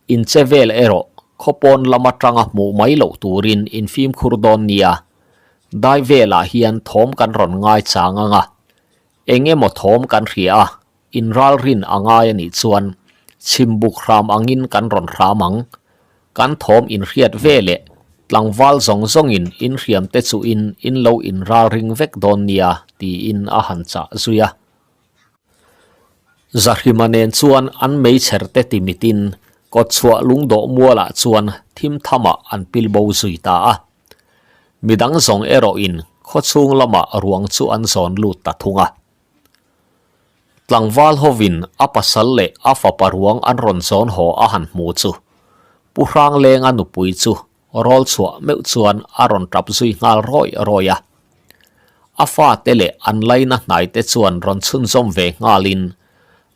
In che vel erawh khaw pawn lam atanga hmuh mai loh turin in fimkhur dawn nia. Dai velah hian thawm kan rawn ngai chang ang a. Eng emaw thawm kan hria a, in ralrin a ngai a nih chuan chhimbuk hram angin kan rawn hram ang. Kan thawm inhriat ve leh tlangval zawng zawngin inhriam te chu in in lo inralring vek dawn nia tiin a han chah zui a. Zahrima nen chuan an meichher te timitin kawtchhuah lungdawh mualah chuan thim thamah an pil bo zui ta a. Midang zawng erawhin khawchhung lamah ruang chu an zawn lut ta thung a. Tlangval hovin a pasal leh a fapa ruang an rawn zawn haw a han hmu chu Pu Hranglenga nupui chu rawl chhuah meuh chuan a rawn tap zui nghal rawih rawih a. A fate leh an laina hnaite chuan rawn chhunzawm ve nghalin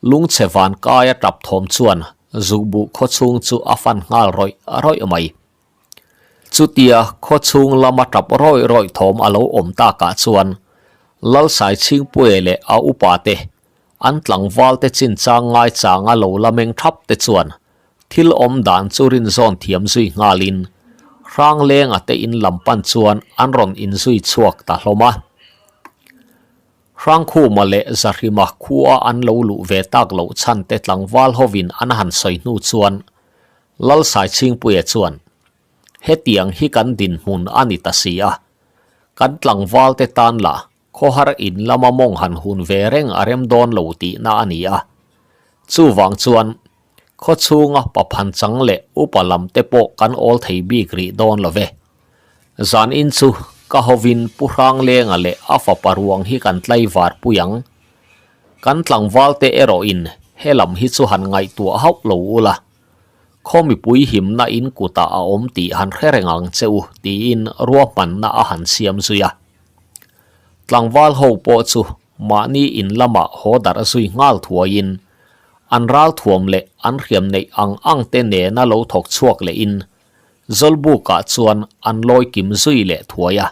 lungchhe vankaia tap thawm chuan zukbuh khawchhung chu a fan nghal rawih rawih mai. Chutia khawchhung lama tap rawih rawih thawm a lo awm takah chuan Lalsaichhingpuia leh a upate an tlangvalte chinchang ngaichanga lo la meng thap te chuan thil awm dan chu rinzawn thiam zui nghalin Hranglenga te in lam pan chuan an rawn inzui chhuak ta hlawm a. Hrangkhuma leh Zahrima khua an lo luh ve tak loh chhan te tlangval hovin an han sawi hnu chuan Lalsaichhingpuia chuan, Hetiang hi kan dinhmun a ni ta si a, kan tlangval te tan lah khawhar in lama mawng han hun ve reng a rem dawn lo tihna a ni a. Chuvang chuan khawchhunga paphanchang leh upa lam te pawh kan awl thei bik rih dawn lo ve. Zan in chu ka hovin Pu Hranglenga leh a fapa ruang hi kan tlaivar pui ang. Kan tlangval te erawhin he lam hi chu han ngaihtuah hauh lo ula, khaw mipui himna in kutah a awm tih han hre reng ang che u tiin ruahmanna a han siam zui a. Tlangval ho pawh chu. mahni in lamah haw darh zui nghal thuaiin an ralthuam leh an hriam neih ang ang te nena lo thawk chhuak lehin Zawlbukah chuan an lawi kim zui leh thuai a.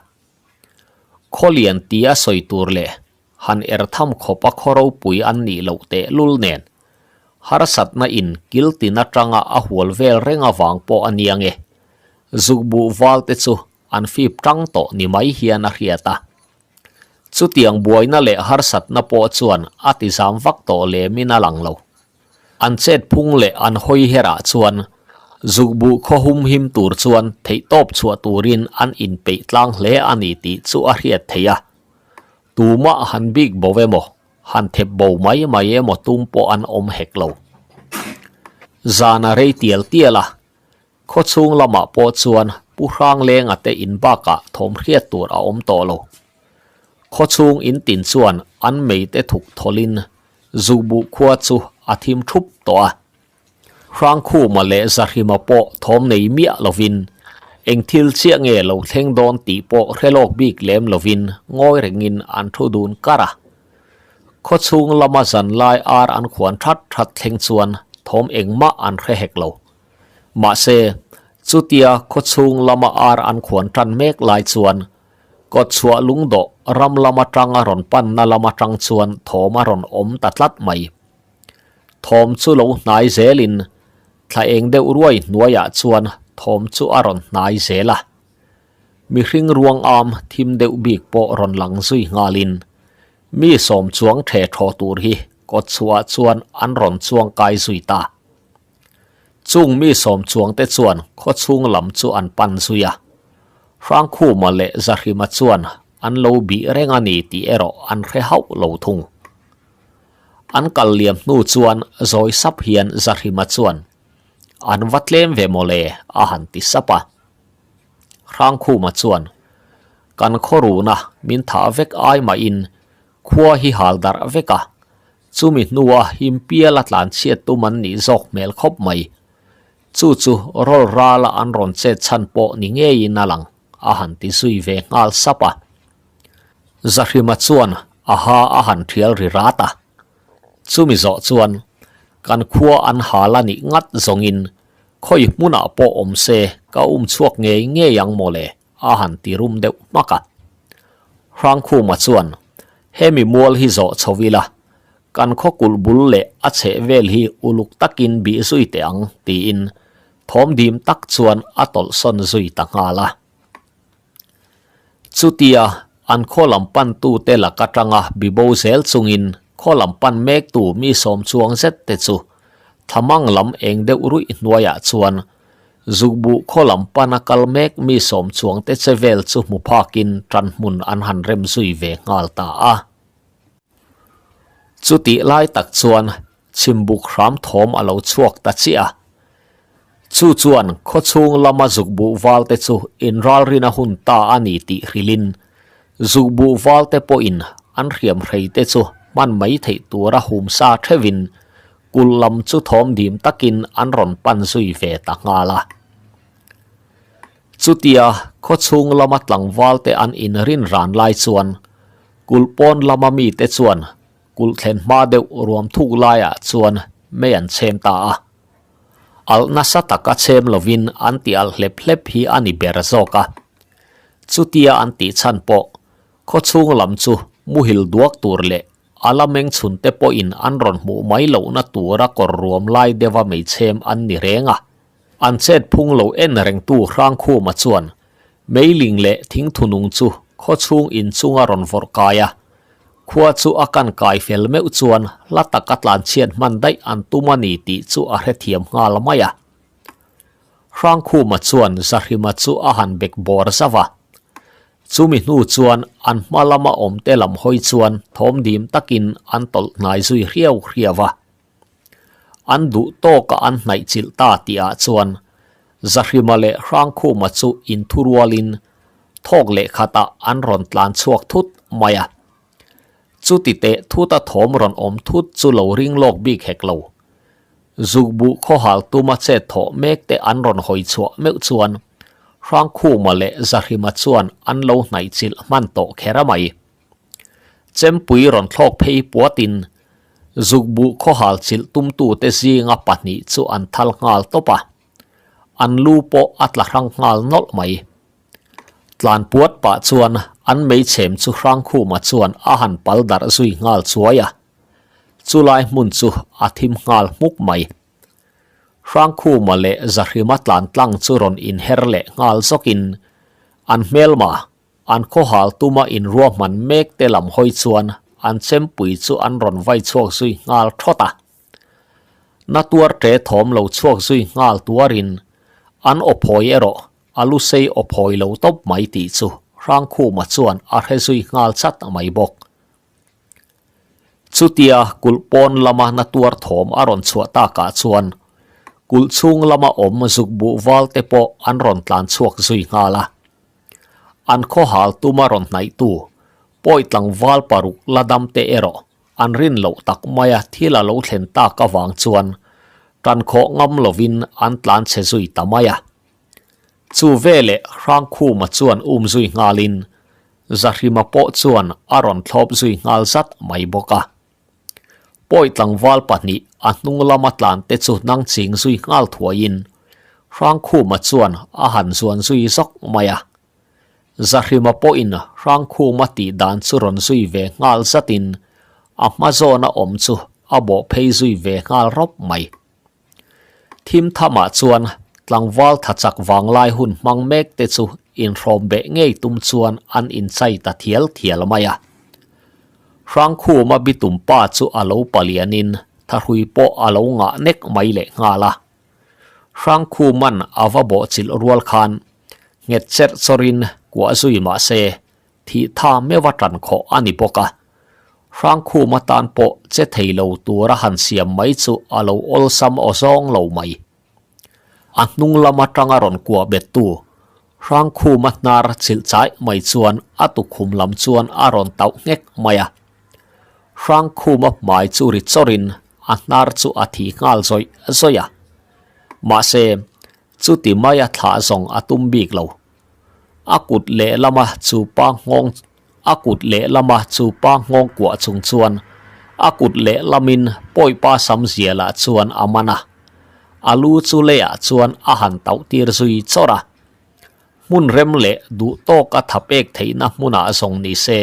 Khawlian tia sawi tur leh han er tham khawpa khaw ropui an nih loh tehlul nen harsatna in kil tin atanga a hual vel reng avang pawh a nia nge. Zukbuh val te chu an fip tang tawh ni mai hian a hriat a. Chutiang buaina leh harsatna pawh chuan a ti zam vak tawh lemin a lang lo. An chet phung leh an hawi herah chuan zukbuh khaw hum him tur chuan theihtawp chhuah turin an inpeih tlang hle a ni tih chu a hriat theih a. Tumah han bik bo emaw, han thep bo mai mai emaw tum pawh an awm hek lo. Zan a rei tial tial a, Khawchhung lamah pawh chuan Pu Hranglenga te in bakah thawm hriat tur a awm tawh lo. Khawchhung in tin chuan an mei te thuk thawlin Zukbuh khua chu a thim thup tawh a. Hrangkhuma leh Zahrima pawh thawm nei miah lovin eng thil chiah nge lo thleng dawn tih pawh hre lawk bik lem lovin ngawi rengin an thu dun kar a. Khawchhung lama zanlai ar an khuan that that thleng chuan thawm engmah an hre hek lo. Mahse, chutia khawchhung lama ar an khuan tan mek lai chuan kawtchhuah lungdawh ram lam atanga rawn panna lam atang chuan thawm a rawn awm ta tlat mai. Thawm chu lo hnai zelin thla eng deuh ruai hnuaiah chuan thawm chu a rawn hnai zel a. Mihring ruang am thim deuh bik pawh rawn lang zui nghalin mi sawm chuang the thaw tur hi kawtchhuah chuan an rawn chuang kai zui ta. Chung mi sawm chuangte chuan khawchhung lam chu an pan zui a, Hrangkhuma leh Zahrima chuan an lo bih reng a ni tih erawh an hre hauh lo thung. An kal liam hnu chuan zawi sap hian Zahrima chuan, An va tlem ve mawle a han ti sap a. Hrangkhuma chuan, Kan khawruna min thah vek ai mahin khua hi hal darh vek a, Chumi hnua him piala tlan chhiat tum an nih zawk hmel khawp mai. Chu chu rawl rala an rawn chet chhan pawh ni ngeiin a lang, a han ti zui ve nghal sap a. Zahrima chuan a ha a han thial ri rat a. Chumi zawh chuan kan khua an hal a nih ngat zawngin khawi hmunah pawh awm se ka um chhuak ngei ngei ang mawle. A han ti rum deuh hmak a. Hrangkhuma chuan, Hemi mual hi zawh chho ila, kan khaw kulh bul leh a chheh vel hi uluk takin bih zui teh ang, tiin thawm dim tak chuan a tawlh sawn zui ta nghal a. Chutia an khaw lam pantute lak atanga bibo zel chungin khaw lam pan mektu mi sawm chuang zet te chu thlamang lam eng deuh ruih hnuaiah chuan Zukbuh khaw lam pana kal mek mi sawm chuang te che vel chu hmu phakin tan hmun an han rem zui ve nghal ta a. Chutih lai tak chuan chhimbuk hram thawm a lo chhuak ta chiah a. Chu chuan khaw chhung lama zukbuh val te chu inralrin a hun ta a ni tih hrilhin zukbuh val te pawhin an hriam hrei te chu hman mai theih tura hum sa theuhin Kulh lam chu thawm dim takin an rawn pan zui ve ta nghal a. Chutia khawchhung lama tlangval te an inrin ran lai chuan kulh pawn lama mite chuan kulh thlen hma deuh ruam thuk laiah chuan mei an chhem ta a. Alh nasa taka chhem lovin an ti alh hlep hlep hi a ni ber zawk a. Chutia an tih chhan pawh khawchhung lam chu muhil duak tur leh A la meng chhunte pawhin an rawn hmuh mai lohna tura kawr ruam lai deuha meichhem an ni reng a. An chet phung lo en rengtu Hrangkhuma chuan meiling leh thingthunung chu khawchhung inchunga rawn vawrh kai a. Khua chu a kan kai fel meuh chuan hla taka tlanchhiat hman daih an tum a ni tih chu a hrethiam nghal mai a. Hrangkhuma chuan Zahrima chu a han bek bawr zauh a. Chumi hnu chuan an hma lama awmte lam hawi chuan thawm dim takin an tawlh hnai zui hriau hriau a. An duh tawka an hnaih chilh ta tihah chuan Zahrima leh Hrangkhuma chu inthurualin thawk leh khatah an rawn tlan chhuak thut mai a. Chuti teh thuta thawm rawn awm thut chu lo ring lawk bik hek lo. Zukbuh khawhal tuma chet thawh mek te an rawn hawi chhuah meuh chuan Hrangkhuma leh Zahrima chuan an lo hnaih chilh hman tawh kher a mai. Chempui rawn thlawk phei puatin Zukbuh khawhal chilh tumtute zinga pahnih chu an thal nghal tawp a, an lu pawh a tla hrang nghal nawlh mai. Tlan puat pah chuan an meichhem chu Hrangkhuma chuan a han pal darh zui nghal chuai a, chulai hmun chu a thim nghal hmuk mai. Hrangkhuma leh Zahrima tlan tlang chu rawn inher leh nghal zawkin an hmelma An khawhal tuma inruahman mek te lam hawi chuan an chempui chu an rawn vai chhuak zui nghal thawt a. Na tuar ṭe thawm lo chhuak zui nghal tuarin an awphawi erawh a lu sei awphawi lo tawp mai tih chu Hrangkhuma chuan a hre zui nghal chat mai bawk. Chutia kulh pawn lama na tuar thawm a rawn chhuah takah chuan kulh chhung lama awm zuk buh val te pawh an rawn tlan chhuak zui nghal a. An khawhal tuma rawn hnaihtu pawi tlangval paruk la dam te erawh an rin loh tak maia thil a lo thlen tak avang chuan tan khawh ngam lovin an tlan chhe zui ta mai a. Chu veleh Hrangkhuma chuan um zui nghalin Zahrima pawh chuan a rawn thlawp zui nghal zat mai bawk a. Pawi tlangval pahnih a hnung lama tlan te chu nang ching zui nghal thuaiin Hrangkhuma chuan a han zuan zui zawk mai a. Zahrima pawhin Hrangkhuma tih dan chu rawn zui ve nghal zatin a hma zawna awm chu a bawh phei zui ve nghal rawp mai. Thim thamah chuan tlangval tha chak vanglai hun hmang mek te chu inhrawm beh ngei tum chuan an inchai ta thial thial mai a. Hrangkhuma bitum pa chu a lo palianin thahrui pawh a lo ngah nek mai leh nghal a. Hrangkhuman a va bawhchilh rual khan nghet cherh chawrin kuah zui mah se Thih tha meuh a tan khawh a ni bawk a, Hrangkhum atan pawh che thei lo tura han siam mai chu a lo awlsam aw zawng lo mai. A hnung lam atanga rawn kuah bettu Hrangkhuma hnar chilh chaih mai chuan a tukhum lam chuan a rawn tauh nghek mai a. Hrangkhuma hmai chu ri chawrin a hnar chu a thi nghal zawih zawih a. Mahse, chuti maia thlah zawng a tum bik lo. A kut lehlama chu pa nghawng A kut lehlama chu pa nghawng kuah chung chuan a kut lehlamin pawipa sam zialah chuan a man a. A lu chu leiah chuan a han tauh tir zui chawrh a. Hmun rem leh duh tawk a tha pek theihna hmunah zawng ni se,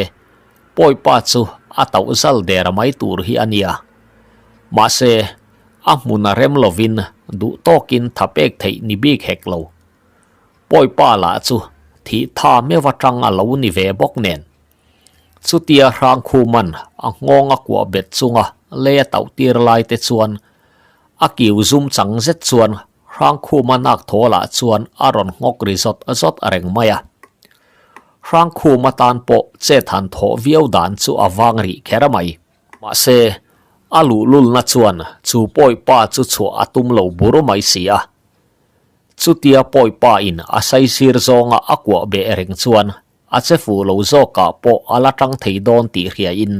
pawipa chu a tauh zal der mai tur hi a nia. Mahse, a hmun a rem lovin duh tawkin tha pek theih ni bik hek lo. Pawipa lah chu thih tha meuh atang a lo ni ve bawk nen. Chutia Hrangkhuman a nghawng a kuah bet chunga lei a tauh tir lai te chuan a kiu zum chang zet chuan Hrangkhuma nak thaw lah chuan a rawn nghawk ri zawt zawt reng mai a. Hrangkhuma tan pawh chet han thawh viau dan chu a vang rih kher mai. Mahse, a luhlulna chuan chu pawipa chu chhuah a tum lo bur mai si a. Chutia pawipa in a saisir zawnga a kuah beh reng chuan a che fuh lo zawkah pawh a la tang thei dawn tih hriain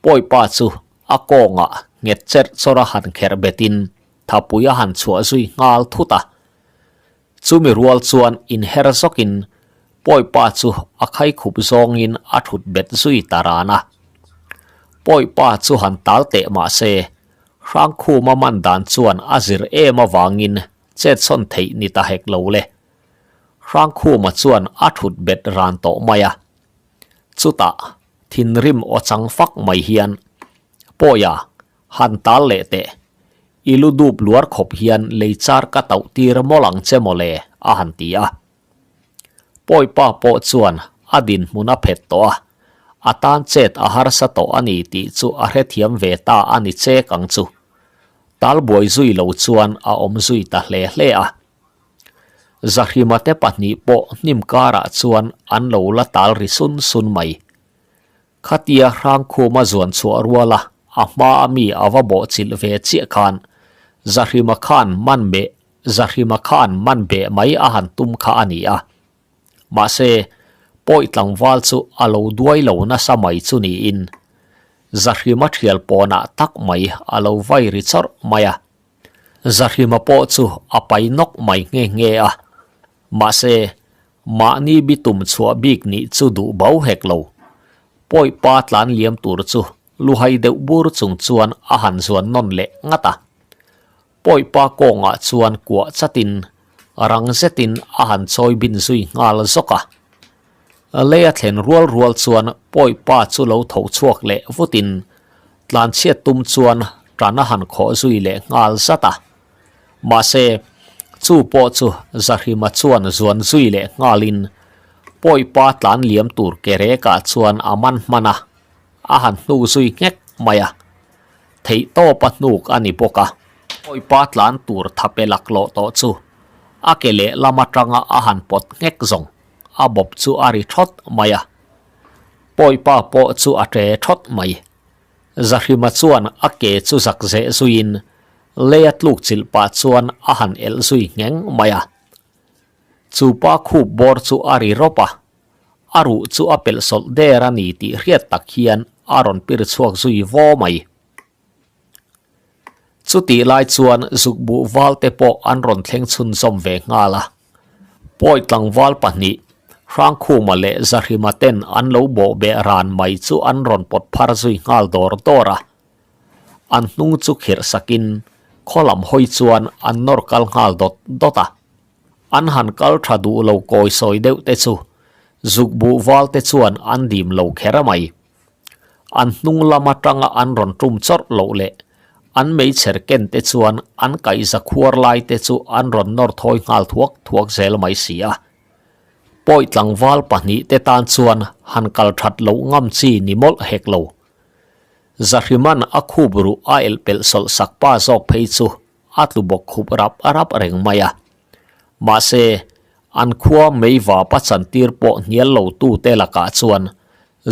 pawipa chu a kawngah nghet cherh chawrh a han kherh betin thapui a han chhuah zui nghal thut a. Chumi rual chuan inher zawkin pawipa chu a khaikhup zawngin a thut bet zui ta ran a. Pawipa chu han tal teh mah se Hrangkhuma man dan chuan a zir em avangin chetsawn theih ni ta hek lo le. Hrangkhuma chuan a thut bet ran tawh mai a. Chutah thinrim aw chang fak mai hian, Pawia, han tal leh teh. I lu dup luar khawp hian lei char ka tauh tir mawlh ang che mawle, a han ti a. Pawipa pawh chuan a dinhmun a phet tawh a, a tan chet a harsa tawh a ni tih chu a hrethiam ve ta a ni chek ang chu. Talbuai zui lo chuan a awm zui ta hle hle a. Zahrima te pahnih pawh hnim karah chuan an lo la tal ri sun sun mai. Khatia Hrangkhuma zuan chhuah ruala a hma a mi a va bawhchilh ve chiah khan Zahrima khan man beh Zahrima khan man beh mai a han tum kha a ni a. Mahse, pawi tlangval chu a lo duai lo nasa mai chu niin Zahrima thial pawnah tak mai a lo vai ri chawrh mai a. Zahrima pawh chu a pai nawk mai nghe nghe a. Mahse, mahni bitum chhuah bik nih chu duh bo hek lo. Pawipa tlan liam tur chu luhai deuh bur chung chuan a han zuan nawn leh ngat a. Pawipa kawngah chuan kuah chatin rang zetin a han chawi bin zui nghal zawk a. Lei a thlen rual rual chuan Pawipa chu lo tho chhuak leh vutin tlanchhiat tum chuan tan a han khawh zui leh nghal zat a. Mahse, chu pawh chu Zahrima chuan zuan zui leh nghalin Pawipa tlan liam tur ke rekah chuan a man hman a, a han hnuk zui nghek mai a. Theih tawp a hnuk a ni bawk a. Pawipa tlan tur thape laklawh tawh chu a ke lehlam atanga a han pawt nghek zawng a bawp chu a ri thawt mai a. Pawipa pawh chu a ṭe thawt mai. Zahrima chuan a ke chu zak zeh zuiin leia tluk chilh pah chuan a han elh zui ngheng mai a. Chu pa khup bawr chu a ri rawp a, a ruh chu a pelh sawlh der a ni tih hriat tak hian a rawn pir chhuak zui vaw mai. Chutih lai chuan zukbuh val te pawh an rawn thleng chhunzawm ve nghal a. Pawi tlangval pahnih, Hrangkhuma leh Zahrima ten an lo bawh beh ran mai chu an rawn pawt phar zui nghal dawr dawr a. An hnung chu khirh sakin khaw lam hawi chuan an nawr kal nghal dawt dawt a. An han kal tha duh lo kawi sawi deuh te chu zukbuh val te chuan an dim lo kher mai. An hnung lam atanga an rawn tum chawrh loh leh an meichher ken te chuan an kaihza khuar lai te chu an rawn nawr thawi nghal thuak thuak zel mai si a. Pawi tlangval pahnih te tan chuan han kal that loh ngam chi ni mawlh hek lo. Zahriman a khup ruh a elh pelh sawlh sak pa zawk phei chu a tlu bawk khup rap rap reng mai a. Mahse, an khua meiva pa chantir pawh hnial lo tute lakah chuan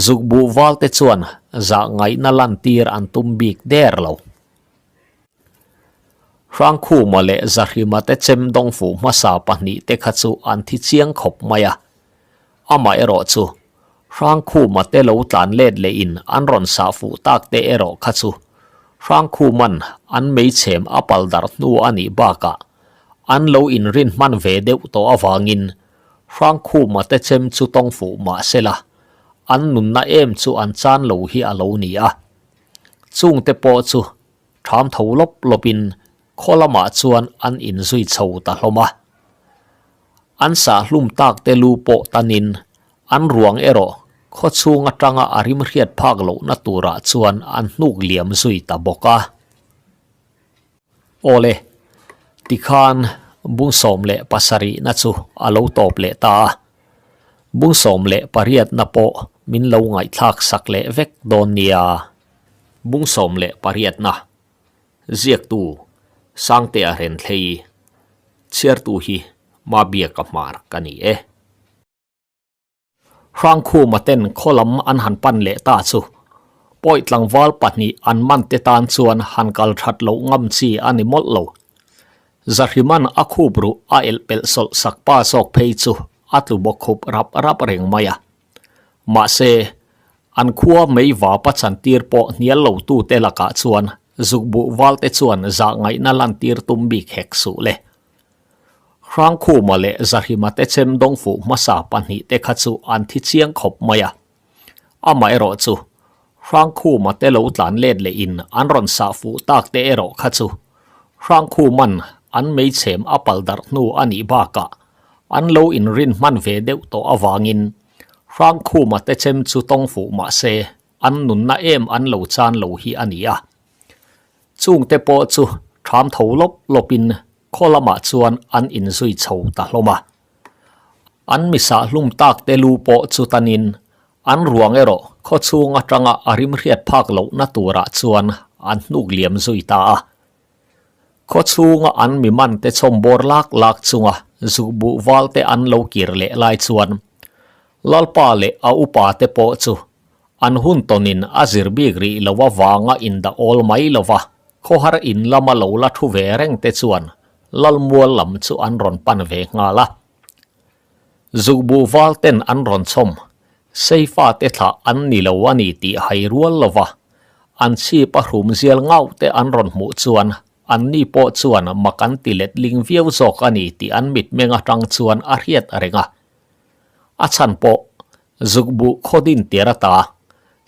zukbuh valte chuan zah ngaihna lantir an tum bik der lo. Hrangkhuma leh Zahrima te chem dawng fuh hmasa pahnih te kha chu an thi chiang khawp mai a. Amaherawh chu, Hrangkhuma te lo tlan let lehin an rawn sah fuh tak te erawh kha chu Hrangkhuman an meichhem a pal darh hnu a nih bakah an lo inrin hman ve deuh tawh avangin Hrangkhuma te chem chu tawng fuh mah sela an nunna em chu an chan lo hi a lo ni a. Chungte pawh chu Ṭham tho lawp lawpin khaw lamah chuan an inzui chho ta hlawm a. An sah hlum tak te lu pawh tanin an ruang erawh khaw chhung atanga a rim hriat phak lohna turah chuan an hnuk liam zui ta bawk a. Awle, tikhan bung 17na chu a lo tawp leh ta a. Bung 18na pawh min lo ngaihthlak sak leh vek dawn nia. Bung 18na, Ziaktu, Sangtea Renthlei, Chhiartu hi Mabiaka Hmar ka ni e. Hrangkhuma ten khaw lam an han pan leh ta chu pawi tlangval pahnih an man te tan chuan han kal that loh ngam chi a ni mawlh lo. Zahriman a khup ruh a elh pelh sawlh sak pa zawk phei chu a tlu bawk khup rap rap reng mai a. Mahse, an khua mei vapa chantir pawh hnial lo tute lakah chuan zukbuh valte chuan zah ngaihna lantir tum bik hek suh le. Hrangkhuma leh Zahrima te chem dawng fuh hmasa pahnih te kha chu an thi chiang khawp mai a. Amaherawh chu, Hrangkhuma te lo tlan let leh in an rawn sah fuh tak te erawh kha chu Hrangkhuman an meichhem a pal darh hnu a nih bakah an lo inrin hman ve deuh tawh avangin Hrangkhuma te chem chu tawng fuh mah se an nunna em an lo chan lo hi a ni a. Chungte pawh chu ṭham tho lawp lawpin khaw lamah chuan an inzui chho ta hlawm a. An misah hlum tak te lu pawh chu tanin an ruang erawh khaw chhung atanga a rim hriat phak lohna turah chuan an hnuk liam zui ta a. Khaw chhunga an mi man te chhawm bawr lak lak chunga zukbuh val te an lo kir leh lai chuan Lalpa leh a upa te pawh chu an hun tawnin a zir bik rih lo avanga indah awl mai lova khawhar in lama lo la thu ve reng te chuan Lalmual lam chu an rawn pan ve nghal a. Zukbuh val ten an rawn chhawm, Seifa te thlah an ni lo a ni tih hai rual lova an chhip a hrum zial ngauh te an rawn hmuh chuan anni pawh chuan mak an ti letling viau zawk a ni tih an mitmeng atang chuan a hriat reng a. A chhan pawh Zukbuh khaw din tir ata.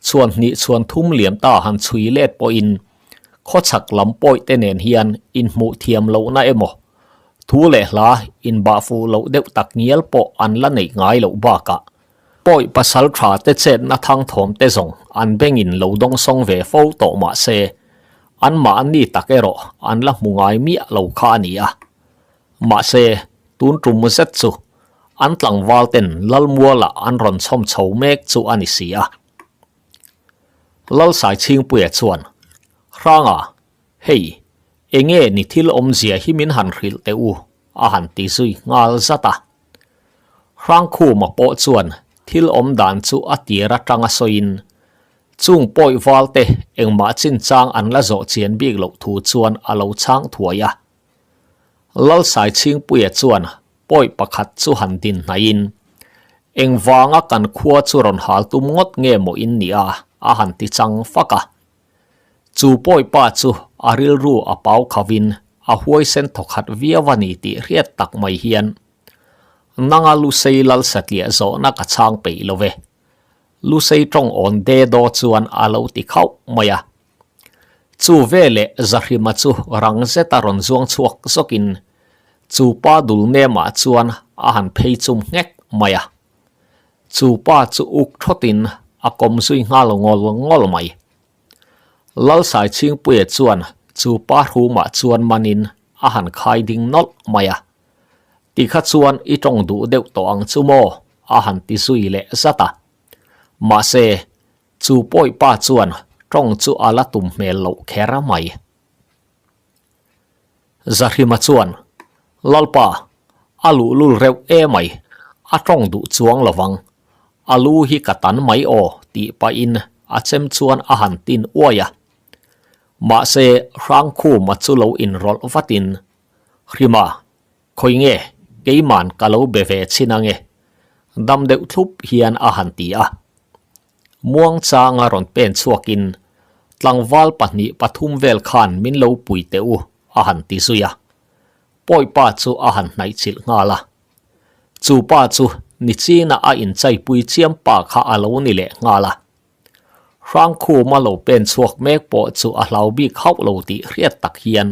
Chhuan hnih chhuan thum liam ta han chhui let pawhin khawchhak lam pawi te nen hian inhmuh thiam lohna emaw thu leh hla inbah fuh loh deuh tak ngial pawh an la neih ngai loh bakah pawi pasal tha te chetna thangthawm te zawng an bengin lo dawngsawng ve fo tawh mah se anmahni tak erawh an la hmu ngai miah lo kha a ni a. Mahse, tun tum zet chu an tlangval ten Lalmuala an rawn chhawm chho mek chu a ni si a. Lalsaichhingpuia chuan, Hranga, hei, enge ni thil awmzia hi min han hrilh teh u, a han ti zui nghal zat a. Hrangkhuma pawh chuan thil awm dan chu a tir atanga sawiin, chung pawi valte engmah chinchang an la zawh chian bik loh thu chuan a lo chhang thuai a. Lalsaichhingpuia chuan pawi pakhat chu han din hnaihin, Engvanga kan khua chu rawn hal tum ngawt nge maw in nih a? a han ti chang fak a. Chu pawi pa chu a rilru a pau khavin a huaisen thawkhat viau a ni tih hriat tak mai hian, Nanga Lusei Lalsatliah zawhna ka chhang peih lo ve. Lusei tawng awn de daw chuan a lo ti khauh mai a. Chu veleh Zahrima chu rang zeta rawn zuang chhuak zawkin chu pa dul nemah chuan a han phei chum nghek mai a. Chu pa chu uk thawtin a kawm zui nghal ngawl ngawl mai. Lalsaichhingpuia chuan chu pa hrumah chuan manin a han khai ding nawlh mai a. Tikha chuan i tawng duh deuh tawh ang chu maw? a han ti zui leh zat a. Mahse, Chu pawi pa chuan tawng chu a la tum hmel loh kher mai. Zahrima chuan, Lalpa, a luhlul reuh e mai, a tawng duh chuang lovang. A lu hi ka tan mai aw tih pahin a chem chuan a han tin uai a. Mahse, Hrangkhuma chu lo inrawlh vatin, Hrima, Khawi nge, keiman ka lo be ve chhin ange, dam deuh thlup hian a han ti a. Muangchanga rawn pen chhuakin tlangval pahnih pathum vel khan min lo pui teh u a han ti zui a. Pawipa chu a han hnaih chilh nghal a. Chu pa chu Nichina a inchaipui chiam pa kha a lo ni leh nghal a. Hrangkhuma lo pen chhuak mek pawh chu a hlau bik hauh lo tih hriat tak hian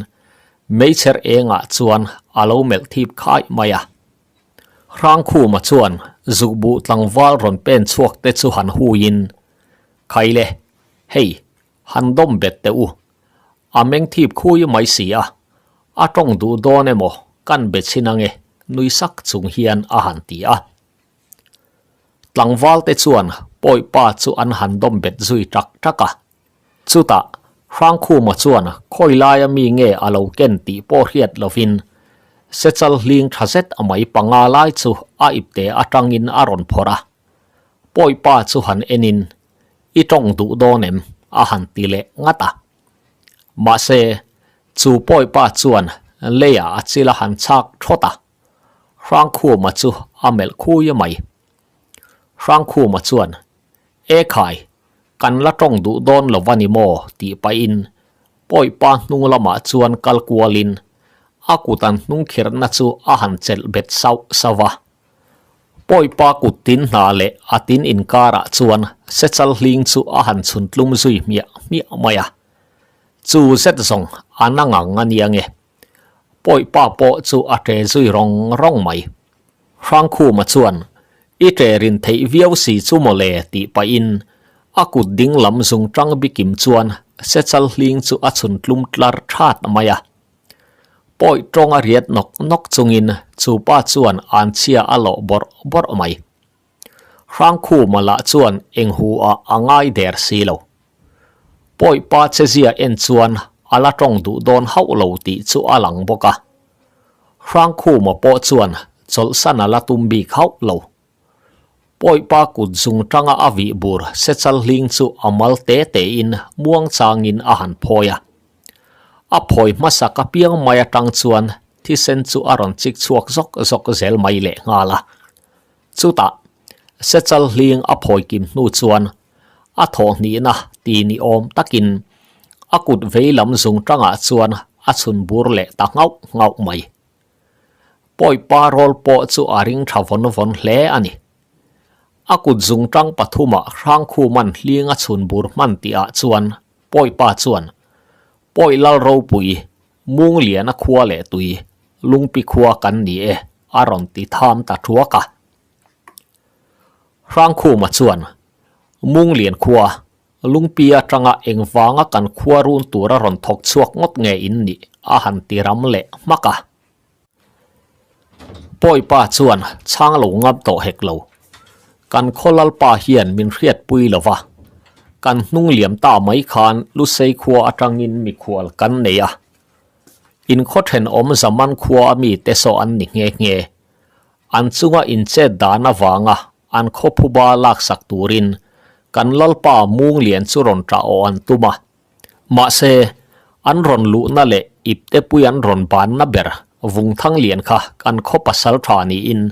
meichher engah chuan a lo melh thip khai mai a. Hrangkhuma chuan zukbuh tlangval rawn pen chhuak te chu han huiin, Khaile, hei, han dawm bet teh u. A meng thip khui mai si a, a tawng duh dawn emaw kan be chhin ange nui sak chung hian a han ti a. Tlangval te chuan pawi pa chu an han dawm bet zui tak tak a. Chutah Hrangkhuma chuan khawi laia mi nge a lo ken tih pawh hriat lovin sechal hling tha zet a mai panga lai chu a ipte atangin a rawn phawrh a. Pawi pa chu han enin i tawng duh dawn em? a han ti leh ngat a. Mahse chu pawi pa chuan leiah a chil a han chhak thawt a. Hrangkhuma chu a melh khui mai. Hrangkhuma chuan, E khai, kan la tawng duh dawn lo va ni maw? tih pahin Pawipa hnung lamah chuan kal kualin a kut an hnung khirhna chu a han chelh bet sauh sauh a. Pawipa kut tin hna leh a tin inkarah chuan sechal hling chu a han chhun tlum zui hmiah hmiah mai a. Chu zet zawng a na ngang a nia nge. Pawipa pawh chu a ṭe zui rawng rawng mai. Hrangkhuma chuan, I ṭe rin theih viau si chu maw le tih pahin a kut ding lam zung ṭang bikim chuan sechal hling chu a chhun tlum tlar ṭhat mai a. Pawi ṭawng a riat nawk nawk chungin chu pa chuan anchhia a lawh bawrh bawrh mai. Hrangkhuma lah chuan eng hu ah a ngai der si lo. Pawipa chezia en chuan a la tawng duh dawn hauh lo tih chu a lang bawk a. Hrangkhuma pawh chuan chawlhsan a la tum bik hauh lo. Pawipa kut zung tanga a vih bur sechal hling chu a mal te tein muangchangin a han phawi a. A phawi hmasak apiang mai atang chuan thisen chu a rawn chik chhuak zawk zawk zel mai lehnghal a. Chutah, sechal hling a phawi kim hnu chuan a thawhhnihna ti ni awm takin a kut vei lam zung tangah chuan a chhun bur leh ta nghauh nghauh mai. Pawipa rawl pawh chu a ring tha vawn vawn hle a ni. A kut zungtang pathumah Hrangkhuman hling a chhun bur hman tihah chuan Pawipa chuan, Pawi Lal ropui, Mungliana khua leh tui, Lungpi khua kan ni e, a rawn ti tham ta thuak a. Hrangkhuma chuan, Munglian khua, Lungpi atanga engvanga kan khua run tura rawn thawk chhuak ngawt nge in nih? a han ti ram leh hmak a. Pawipa chuan chhang lo ngam tawh hek lo. Kan khaw lalpa hian min hriatpui lo va, kan hnung liam ta mai khan Lusei khua atangin mikhual kan nei a. In khaw thenawm Zaman khua a mite saw an ni nghe nghe. An chunga inchet dan avanga an khaw phuba laksak turin kan lalpa Munglian chu rawn ṭah aw an tum a. Mahse, an rawn luhna leh iptepui an rawn banna ber Vungthang lian kha kan khaw pasal tha niin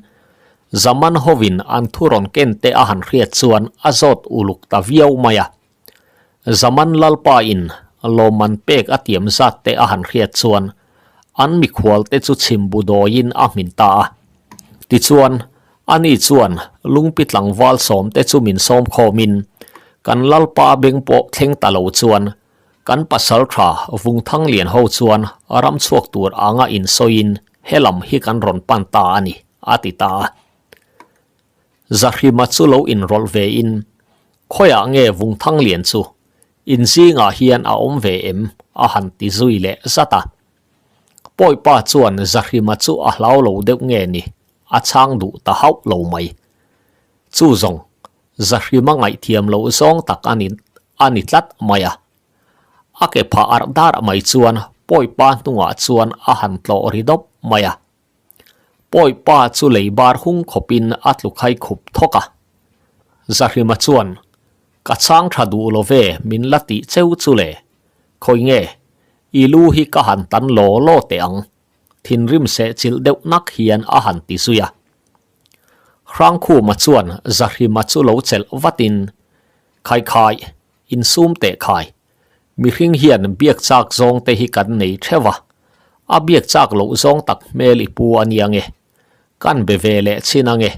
Zaman hovin an thu rawn ken te a han hriat chuan a zawt uluk ta viau mai a. Zaman lalpa in lawmman pek a tiam zat te a han hriat chuan an mikhual te chu chhim bu dawiin a hmin ta a. Tichuan, ani chuan lungpi tlangval sawm te chu min sawm khawmin kan lalpa beng pawh thleng ta lo chuan kan pasal tha Vungthang lian ho chuan ram chhuak tur anga insawiin helam hi kan rawn pan ta a ni, a ti ta a. Zahrima chu lo inrawlh ve in, Khawiah nge Vungthang lian chu in zingah hian a awm ve em? a han ti zui leh zat a. Pawipa chuan Zahrima chu a hlau lo deuh nge ni, a chhang duh ta hauh lo mai. Chu zawng, Zahrima ngaihthiam loh zawng tak a ni a ni tlat mai a. A ke phah arh dar mai chuan Pawipa hnungah chuan a han tlawh ri dawp mai a. Pawipa chu lei bar hung khawpin a tlu khai khup thawk a. Zahrima chuan, Ka chhang tha duh lo ve min la tih cheu chu le. Khawi nge, i lu hi ka han tan law law teh ang, thinrim seh chilh deuh nak hian a han ti zui a. Hrangkhuma chuan Zahrima chu lo chelh vatin, Khai khai, insum teh khai. Mihring hian biak chak zawng te hi kan nei theuh a, a biak chak loh zawng tak hmel i pu a nia nge? Kan be ve leh chhin ange,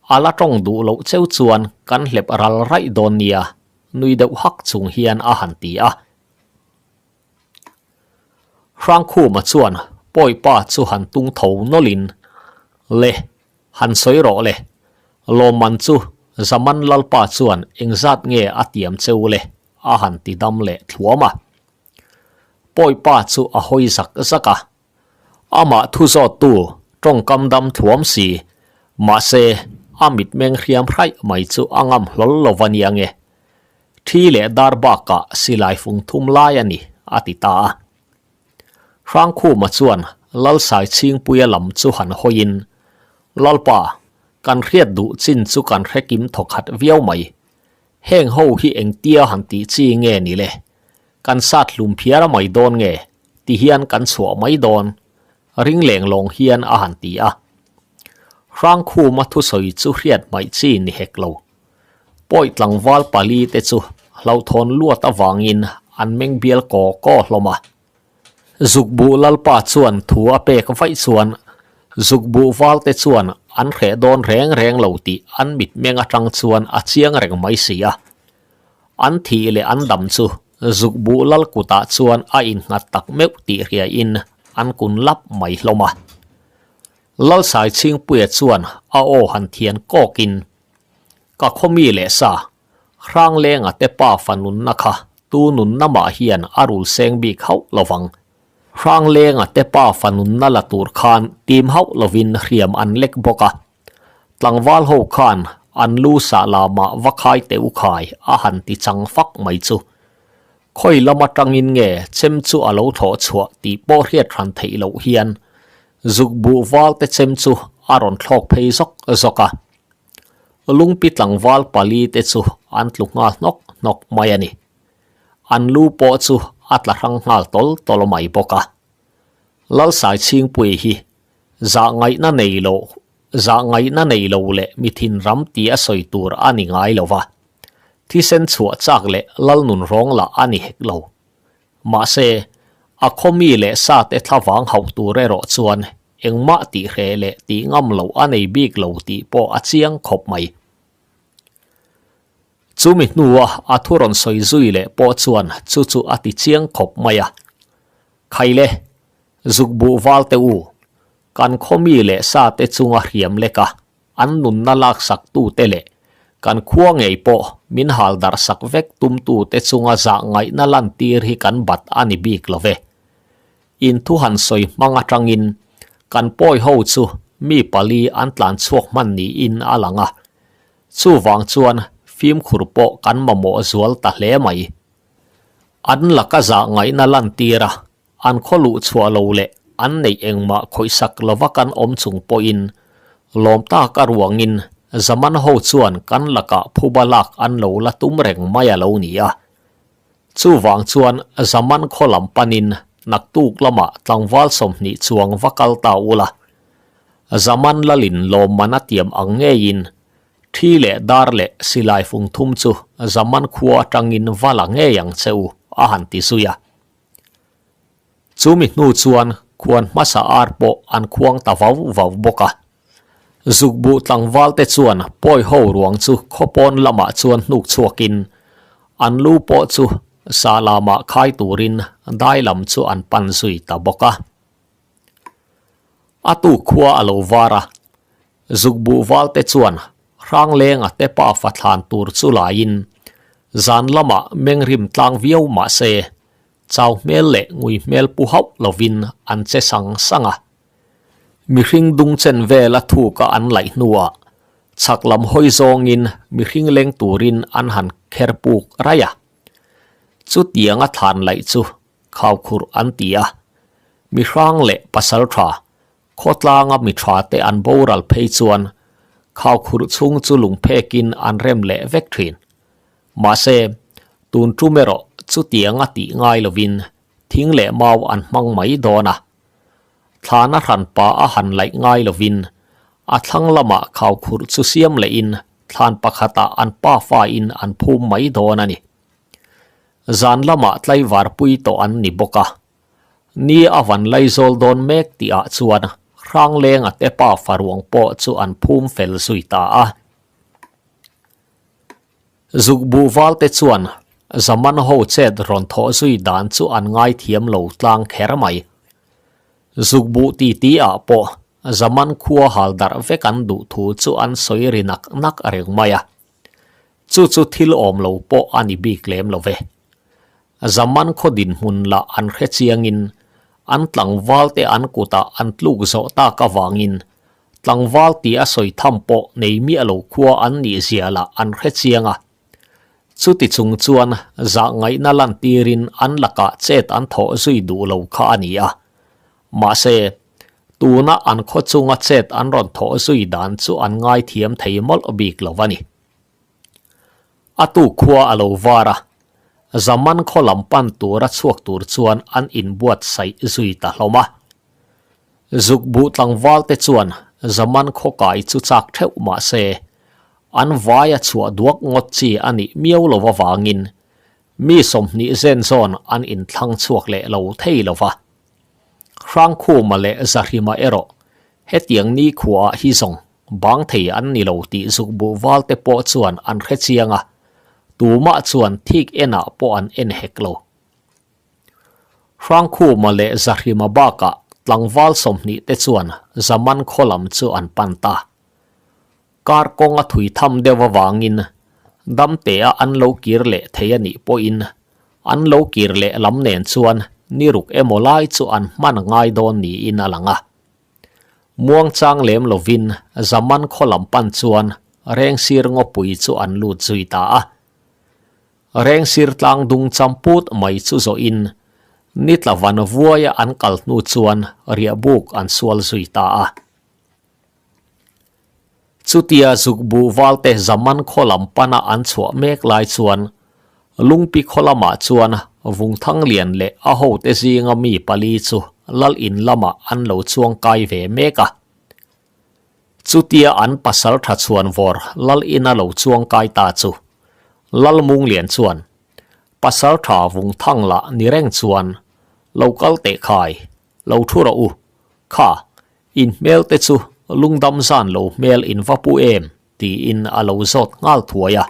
a la tawng duh loh cheu chuan kan hlep ral raih dawn nia, nui deuh hak chung hian a han ti a. Hrangkhuma chuan Pawipa chu han tung tho nawlhin, Le, han sawi rawh le, lawmman chu Zaman Lalpa chuan engzat nge a tiam cheu le? a han ti dam leh thluam a. Pawipa chu a hawi zak zak a, amah thu zawttu tawngkam dam thluam si, mahse a mitmeng hriam hraih mai chu a ngam hlawl lo va nia nge. Thi leh dar bakah silai fung thum lai a ni, a ti ta a. Hrangkhuma chuan Lalsai Chhingpuia lam chu han hawiin, Lalpa, kan hriat duh chin chu kan hre kim thawkhat viau mai. Heng ho hi engtia han tih chi nge ni le? Kan sat hlum phiar mai dawn nge? Ti hian kan chhuah mai dawn, ring leng lawng hian a han ti a. Hrangkhuma thusawi chu hriat hmaih chi ni hek lo. Pawi tlangval pali te chu hlauhthawn luat avangin an meng bial kaw kaw hlawm a. Zukbuh Lalpa chuan thu a pek vaih chuan Zukbuh val te chuan an hreh dawn reng reng lo tih an mitmeng atang chuan a chiang reng mai si a. An thih leh an dam chu Zukbuh Lal kutah chuan a innghat tak meuh tih hriain an kun lap mai hlawm a. Lalsai Chhingpuia chuan a aw han thian kawkin, Ka khawmi leh sa, Hranglenga te pa fa nunna kha tu nunna mah hian a rul seng bik hauh lo vang. Hranglenga te pa fa nunna la tur khan tim hauh lovin hriam an lek bawk a. Tlangval ho khan an lu sah lamah va khai teh u khai a han ti chang fak mai chu. Khawi lam atangin nge chem chu a lo thlawh chhuah tih pawh hriat hran theih loh hian zuk buh val te chem chu a rawn thlawk phei zawk zawk a. Lungpi tlangval pali te chu an tlu nghal hnawk hnawk mai a ni. An lu pawh chu a tla hrang nghal tawl tawl mai bawk a. Lalsai Chhingpui hi zah ngaihna nei lo zah ngaihna nei lo leh mi thinram ti a sawi tur a ni ngai lo va. Thisen chhuah chak leh Lalnun rawng lah a ni hek lo. Mahse, a khawmi leh sate thlavang hauh tur erawh chuan engmah tih hreh leh tih ngam loh a nei bik lo tih pawh a chiang khawp mai. Chumi hnua a thu rawn sawi zui leh pawh chuan chu chu a ti chiang khawp mai a. Khaile, zuk buh val teh u, kan khaw mi leh sa te chunga hriam lek a, an nunna laksak tute leh kan khua ngei pawh min hal darh sak vek tumtute chunga zah ngaihna lantir hi kan bat a ni bik lo ve. In thu han sawi hmang atangin kan pawi ho chu mi pali an tlan chhuak hman niin a lang a, chuvang chuan fimkhur pawh kan mamawh zual ta hle mai. An laka zah ngaihna lantir a, An khaw luh chhuah lo leh an neih engmah khawihsak lova kan awm chung pawhin lawm tak a ruangin Zaman ho chuan kan lakah phuba lak an lo la tum reng mai a lo ni a. Chuvang chuan Zaman khaw lam panin naktuk lamah tlangval 20 chuang va kal ta ula. Zaman lalin lawmman a tiam ang ngeiin thi leh dar leh silai fung thum chu Zaman khua atangin va la ngei ang che u a han ti zui a. Chumi hnu chuan khuan hmasa ar pawh an khuang ta vau vau bawk a. Zukbuh tlangval te chuan pawi ho ruang chu khawpawn lamah chuan hnuk chhuakin an lu pawh chu sa lamah khai turin dai lam chu an pan zui ta bawk a. A tuk khua a lo var a, Zukbuh val te chuan Hranglenga te pafa thlan tur chu laiin zan lamah mengrim tlang viau mah se chau hmel leh ngui hmel pu hauh lovin an che sang sang a. Mihring dung chen vela thuka an laih hnuah chhak lam hawi zawngin mihring leng turin an han kher puk raih a. Chutianga thlan laih chu khaukhurh an ti a, mihrang leh pasal tha Khawtlanga mi tha te an boral phei chuan khaukhurh chhung chu lungphekin an rem leh vek thin. Mahse, tun tum erawh chutianga tih ngai lovin thing leh mau an hmang mai dawn a. Thlana hranpa a han laih ngai lovin a thlang lamah khaukhurh chu siam lehin thlan pakhatah an pafain an phum mai dawn a ni. Zan lamah tlaivar pui tawh an ni bawk a. Ni a van laizawl dawn mek tih ah chuan Hranglenga te pa faruang pawh chu an phum fel zui ta a. Zukbuh val te chuan Zaman ho chet rawn thawh zui dan chu an ngaithiam lo tlang kher mai. Zukbuh titi ah pawh Zaman khua hal darh vek an duh thu chu an sawi ri nak nak reng mai a. Chu chu thil awm lo pawh a ni bik lem lo ve. Zaman khaw dinhmun lah an hre chiangin an tlangval te an kutah an tluk zawh tak avangin tlangval tih a sawi tham pawh nei miah lo khua an nih zia lah an hre chiang a. Chuti chung chuan zah ngaihna lantirin an lakah chet an thawh zui duh lo kha a ni a. Mahse, tuna an khaw chunga chet an rawn thawh zui dan chu an ngaithiam thei mawlh bik lo a ni. A tu khua a lo var a, Zaman khaw lam pan tura chhuak tur chuan an inbuatsaih zui ta hlawm a. Zukbuh tlangval te chuan Zaman khaw kai chu chak theuh mah se, an vaia chhuah duak ngawt chi a nih miau lo avangin mi 20 zen zawn an inthlang chhuak leh lo thei lo va. Hrangkhuma leh Zahrima erawh hetiang nikhuaah hi zawng Bang thei an ni lo tih zukbuh val te pawh chuan an hre chiang a, tumah chuan thik enah pawh an en hek lo. Hrangkhuma leh Zahrima bakah tlangval 20 te chuan Zaman khaw lam chu an pan ta. Kar kawng a thui tham deuh avangin damtea an lo kir leh thei a nih pawhin an lo kir leh lam nen chuan ni ruk emaw lai chu an hman ngai dawn niin a lang a. Muangchang lem lovin Zaman khaw lam pan chuan Rengsir ngawpui chu an lut zui ta a. Rengsir tlang dung champut mai chu zawhin nitla van vuaia an kal hnu chuan riahbuk an sual zui ta a. Chutia zukbuh valte Zaman khaw lam pana an chhuah mek lai chuan Lungpi khaw lamah chuan Vungthang lian leh a hote zinga mi pali chu lal in lamah an lo chuang kai ve mek a. Chutia an pasal tha chhuan vawr lal ina lo chuang kai ta chu Lal Munglian chuan pasal tha Vungthang lah ni reng chuan lo kal teh khai lo thu rawh u kha In hmel te chu lungdam zan lo hmel in va pu em? tiin a lo zawt nghal thuai a.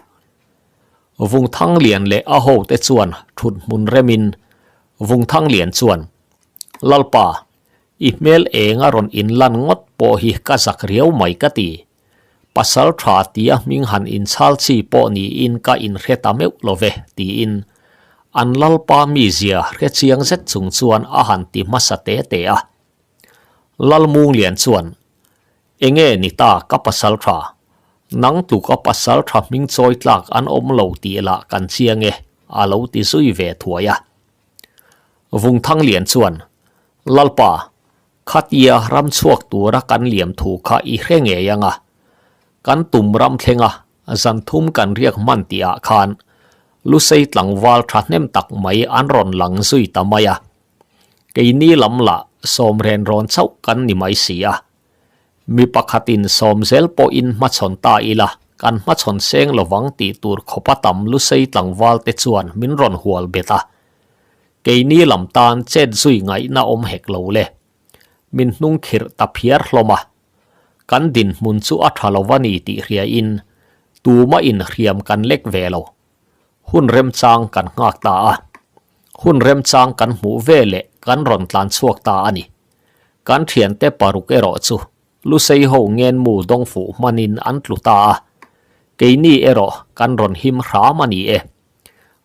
Vungthanglian leh a hote chuan thut hmun remin Vungthanglian chuan, Lalpa, i hmel eng a rawn inlan ngawt pawh hi ka zak riau mai ka ti. Pasal tha tia hming han inchhal chi pawh niin ka inhre ta meuh lo ve, tiin an Lalpa mizia hrechiang zet chung chuan a han ti hmasa te te a. Lalmunglian chuan, Enge ni ta ka pasal tha? Nang tluka pasal tha hming chawi tlak an awm lo tih lah kan chiang e, a lo ti zui ve thuai a. Vungthanglian chuan, Lalpa, Khatia ram chhuak tura kan liam thu kha i hre ngei ang a, kan tum ram thlenga zan thum kan riak hman tihah khan Lusei tlangval thahnem tak mai an rawn lang zui ta mai a. Keini lam lah sawmren rawn chauh kan ni mai si a. Mi pakhatin sawm zel pawhin hmachhawn ta ila kan hmachhawn seng lovang tih tur khawpa tam Lusei tlangval te chuan min rawn hual bet a. Keini lam tan chet zui ngaihna awm hek lo le. Min hnung khirh ta phiar hlawm a. Kan dinhmun chu a tha lo va ni tih hriain tuma inhriam kan lek ve lo. Hun remchang kan nghak ta a. Hun remchang kan hmuh ve leh kan rawn tlan chhuak ta a ni. Kan thiante paruk erawh chu Lusei ho ngenmu dawng fuh hmanin an tlu ta a. Keini erawh kan rawn him hram a ni e.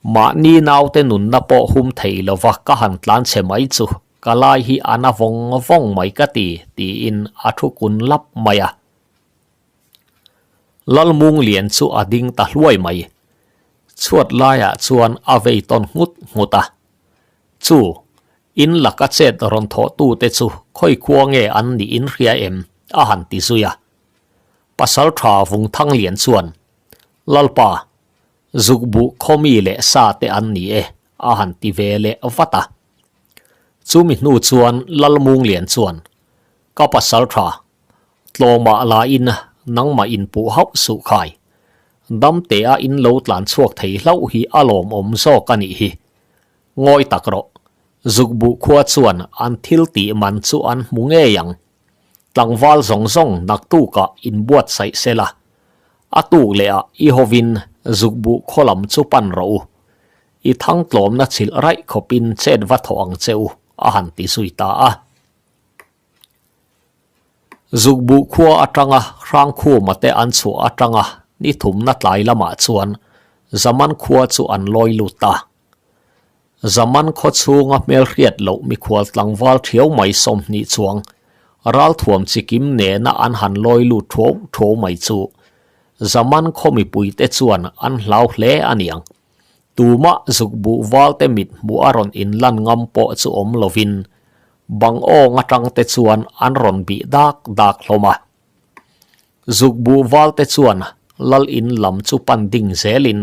Mahni naute nunna pawh hum thei lova ka han tlan chhe mai chu ka lai hi a na vawng vawng mai ka ti, tiin a thu kun lap mai a. Lalmunglian chu a ding ta hluai mai. Chhuat laiah chuan a vei tawn nghut nghut a. Chu, in laka chet rawn thawhtute chu khawi khua nge an nih in hria em? a han ti zui a. Pasalṭha Vungthanglian chuan, Lalpa, Zukbuh khawmi leh sa te an ni e, a han ti ve leh vat a. Chumi hnu chuan Lalmunglian chuan, Ka pasal tha, tlawmah lain nangmah inpuh hauh suh khai. Damtea in lo tlan chhuak thei hlauh hi a lawmawm zawk a nih hi. Ngawi tak rawh, Zukbuh khua chuan an thil tih man chu an hmu ngei ang. Tlangval zawng zawng naktukah inbuatsaih sela, a tuk lehah i hovin zukbuh khaw lam chu pan rawh u. I thang tlawmna chhilh raih khawpin chet va thawh ang che u, a han ti zui ta a. Zukbuh khua atanga Hrangkhuma te an chhuah atanga ni thumna tlai lamah chuan Zaman khua chu an lawi lut ta. Zaman khaw chhunga hmelhriat loh mikhual tlangval thiau mai 20 chuang ralthuam chikim nena an han lawi lut thuau thuau mai chu Zaman khaw mipuite chuan an hlau hle a niang. Tumah zukbuh valte mit hmuh a rawn inlan ngam pawh chu awm lovin bang awng atangte chuan an rawn bih dak dak hlawm a. Zukbuh valte chuan lal in lam chu pan ding zelin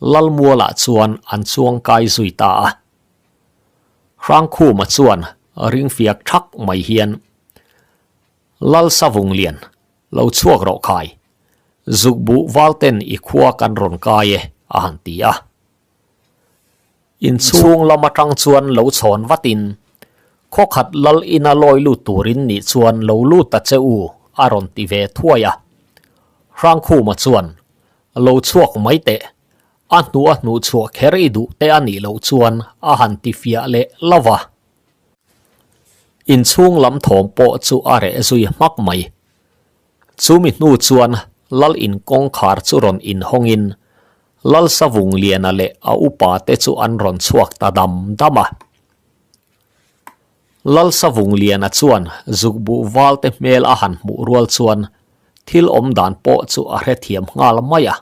Lalmualah chuan an chuang kai zui ta a. Hrangkhuma chuan ring fiak thak mai hian, Lal Savunglian, lo chhuak rawh khai. Zukbuh valten i khua kan rawn kai e, a han ti a. Inchhung lam atang chuan lo chhawn vatin, Khaw khat lal ina lawi lut turin nih chuan lo lut ta che u, a rawn ti ve thuai a. Hrangkhuma chuan, Lo chhuak mai teh, a hnu a hnuh chhuah kher i duh te a nih loh chuan a han ti fiah leh lo va. Inchhung lam thawm pawh chu a reh zui hmak mai. Chumi hnu chuan lal in kawngkhar chu rawn inhawngin Lal Savungliana leh a upa te chu an rawn chhuak ta dam dam a. Lal Savungliana chuan zukbuh valte hmel a han hmuh rual chuan thil awm dan pawh chu a hrethiam nghal mai a.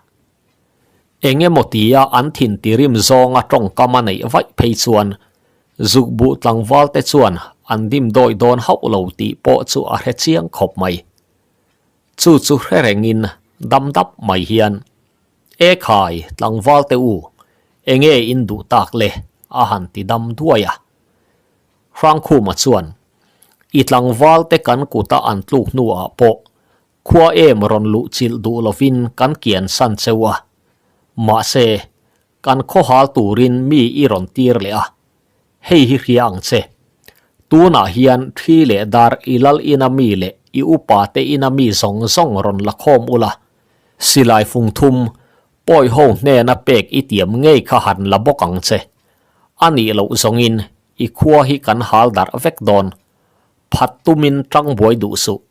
Eng emaw tia an thin tirim zawnga tawngkam a neih vaih phei chuan zukbuh tlangval te chuan an dim dawi dawn hauh lo tih pawh chu a hre chiang khawp mai. Chu chu hre rengin dam dap mai hian, E khai, tlangval te u, enge in duh tak le? a han ti dam duai a. Hrangkhuma chuan, I tlangval te kan kuta an tluk hnuah pawh Khua em rawn luh chilh duh lovin kan kian san cheu a, mahse, kan khawhal turin mi i rawn tir leh a, hei hi hria ang che. Tunah hian thi leh dar i lal ina mi leh i upa te ina mi zawng zawng rawn la khawm ula, silai fung thum, Pawi ho hnena pek i tiam ngei kha han la bawk ang che. A nih loh zawngin i khua hi kan hal darh vek dawn. Phat tumin tang buai duh suh.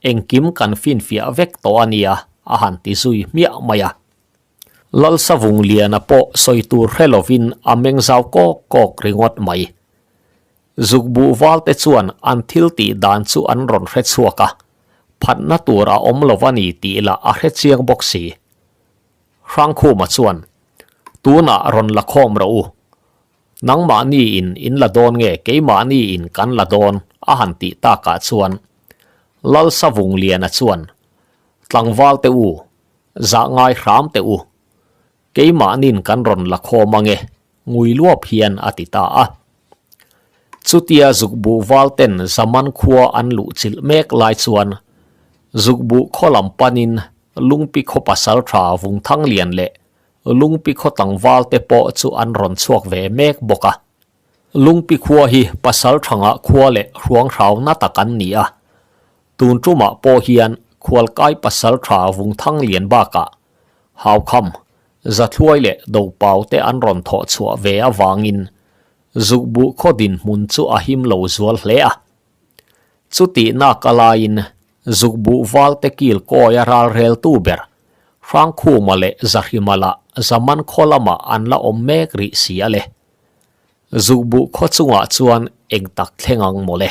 Engkim kan finfiah vek tawh a nia, a han ti zui hmiah mai a. Lalsavung Liana pawh sawi tur hre lovin a meng zau kawk kawk ringawt mai. Zukbuh valte chuan an thil tih dan chu an rawn hre chhuak a, phatna tur a awm lo a ni tih lah a hre chiang bawk si. Hrangkhuma chuan, Tunah rawn la khawm rawh u. Nangmahni in in la dawn nge keimahni in kan la dawn a han tih takah chuan Lalsavung Liana chuan, Tlangvalte u, zah ngai hram teh u. Keimahnin kan rawn la khawm ange, ngui luap hian a ti ta a. Chutia zukbuh valten Zaman khua an luh chilh mek lai chuan zukbuh khaw lam panin Lungpi khaw pasal tha Vungthang Lian leh Lungpi khaw tlangval te pawh chu an rawn chhuak ve mek bawk a. Lungpi khua hi pasal thangah khua leh hruang hrauna tak an ni a. Tun tumah pawh hian khualkai pasal tha Vungthang Lian bakah Haukham, Zathluai leh Dopau te an rawn thawh chhuah ve avangin Zukbuh khaw dinhmun chu a him lo zual hle a. Chutih nak a laiin Zukbuh valte kil kawia ralreltu ber Hrangkhuma leh Zahrima lah Zaman khaw lamah an la awm mek rih si a le. Zukbuh khaw chungah chuan eng tak thleng ang mawle.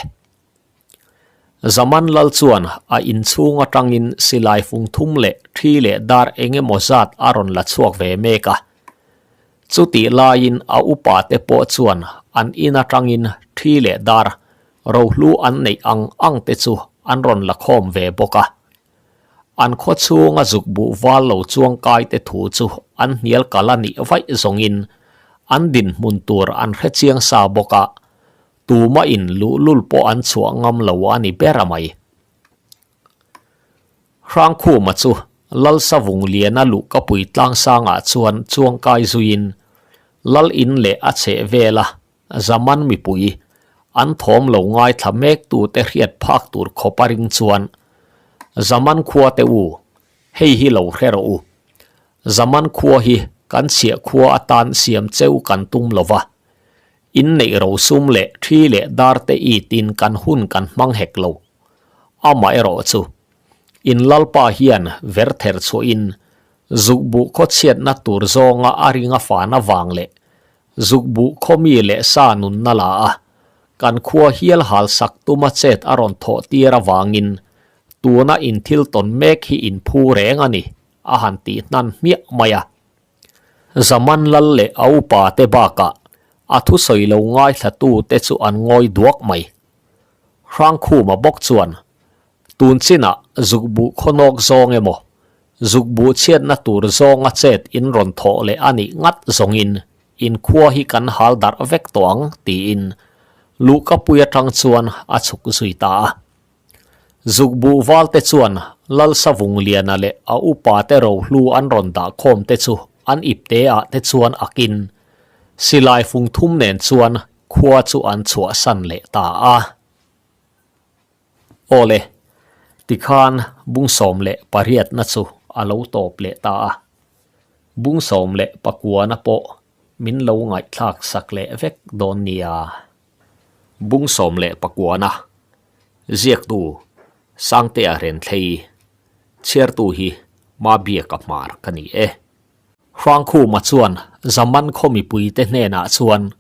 Zaman lal chuan a inchhung atangin silai fung thum leh thi leh dar eng emaw zat a rawn la chhuak ve mek a. Chutih laiin a upa te pawh chuan an in atangin thi leh dar rohlu an neih ang ang te chu an rawn la khawm ve bawk a. An khaw chhunga zuk buh val lo chuang kai te thu chu an hnial kal a nih vaih zawngin an dinhmun tur an hre chiang sa bawk a, Tuma in luhlul pawh an chhuah ngam lo a ni ber a mai. Hrangkhuma chu Lalsavung Liana luhkapui tlangsangah chuan chuangkai zuiin Lal in leh a chheh vela Zaman mipui an thawm lo ngaithla mektute hriat phak tur khawp a ring chuan Zaman khua te u, hei hi lo hre rawh u. Zaman khua hi kan chhiah khua atan siam cheu kan tum lo va. Inneih rosum leh thi leh dar te itin kan hun kan hmang hek lo. Amaherawh chu, in Lalpa hian ver ther chhuahin zukbuh khaw chhiatna tur zawnga a ring a fan avang leh zukbuh khaw mi leh sa nunna la a, kan khua hial hal sak tuma chet a rawn thawh tir avangin tuna in thil tawn mek hi in phu reng a ni, a han tih hnan hmiah mai a. Zaman lal leh a upa te bakah a thusawi lo ngaithlatu te chu an ngawi duak mai. Hrangkhuma bawk chuan tun chinah zukbuh khawnawk zawng emaw, zukbuh chhiatna tur zawnga chet in rawn thawh leh a nih ngat zawngin in khua hi kan hal darh vek tawh ang tiin luhkapui atang chuan a chhuk zui ta a. Zukbuh valte chuan Lalsavung Liana leh a upate rohlu an rawn dah khawm te chu an ipte ah te chuan akin silai fung thum nen chuan khua chu an chhuahsan leh ta a. Awle, tikhan bung 18na chu a lo tawp leh ta a. Bung 19na pawh min lo ngaihthlak sak leh vek dawn nia. Bung 19na, Ziaktu, Sangtea Renthlei, Chhiartu hi Mabiaka Hmar ka ni e. Hrangkhuma chuan Zaman khaw mipuite hnenah chuan,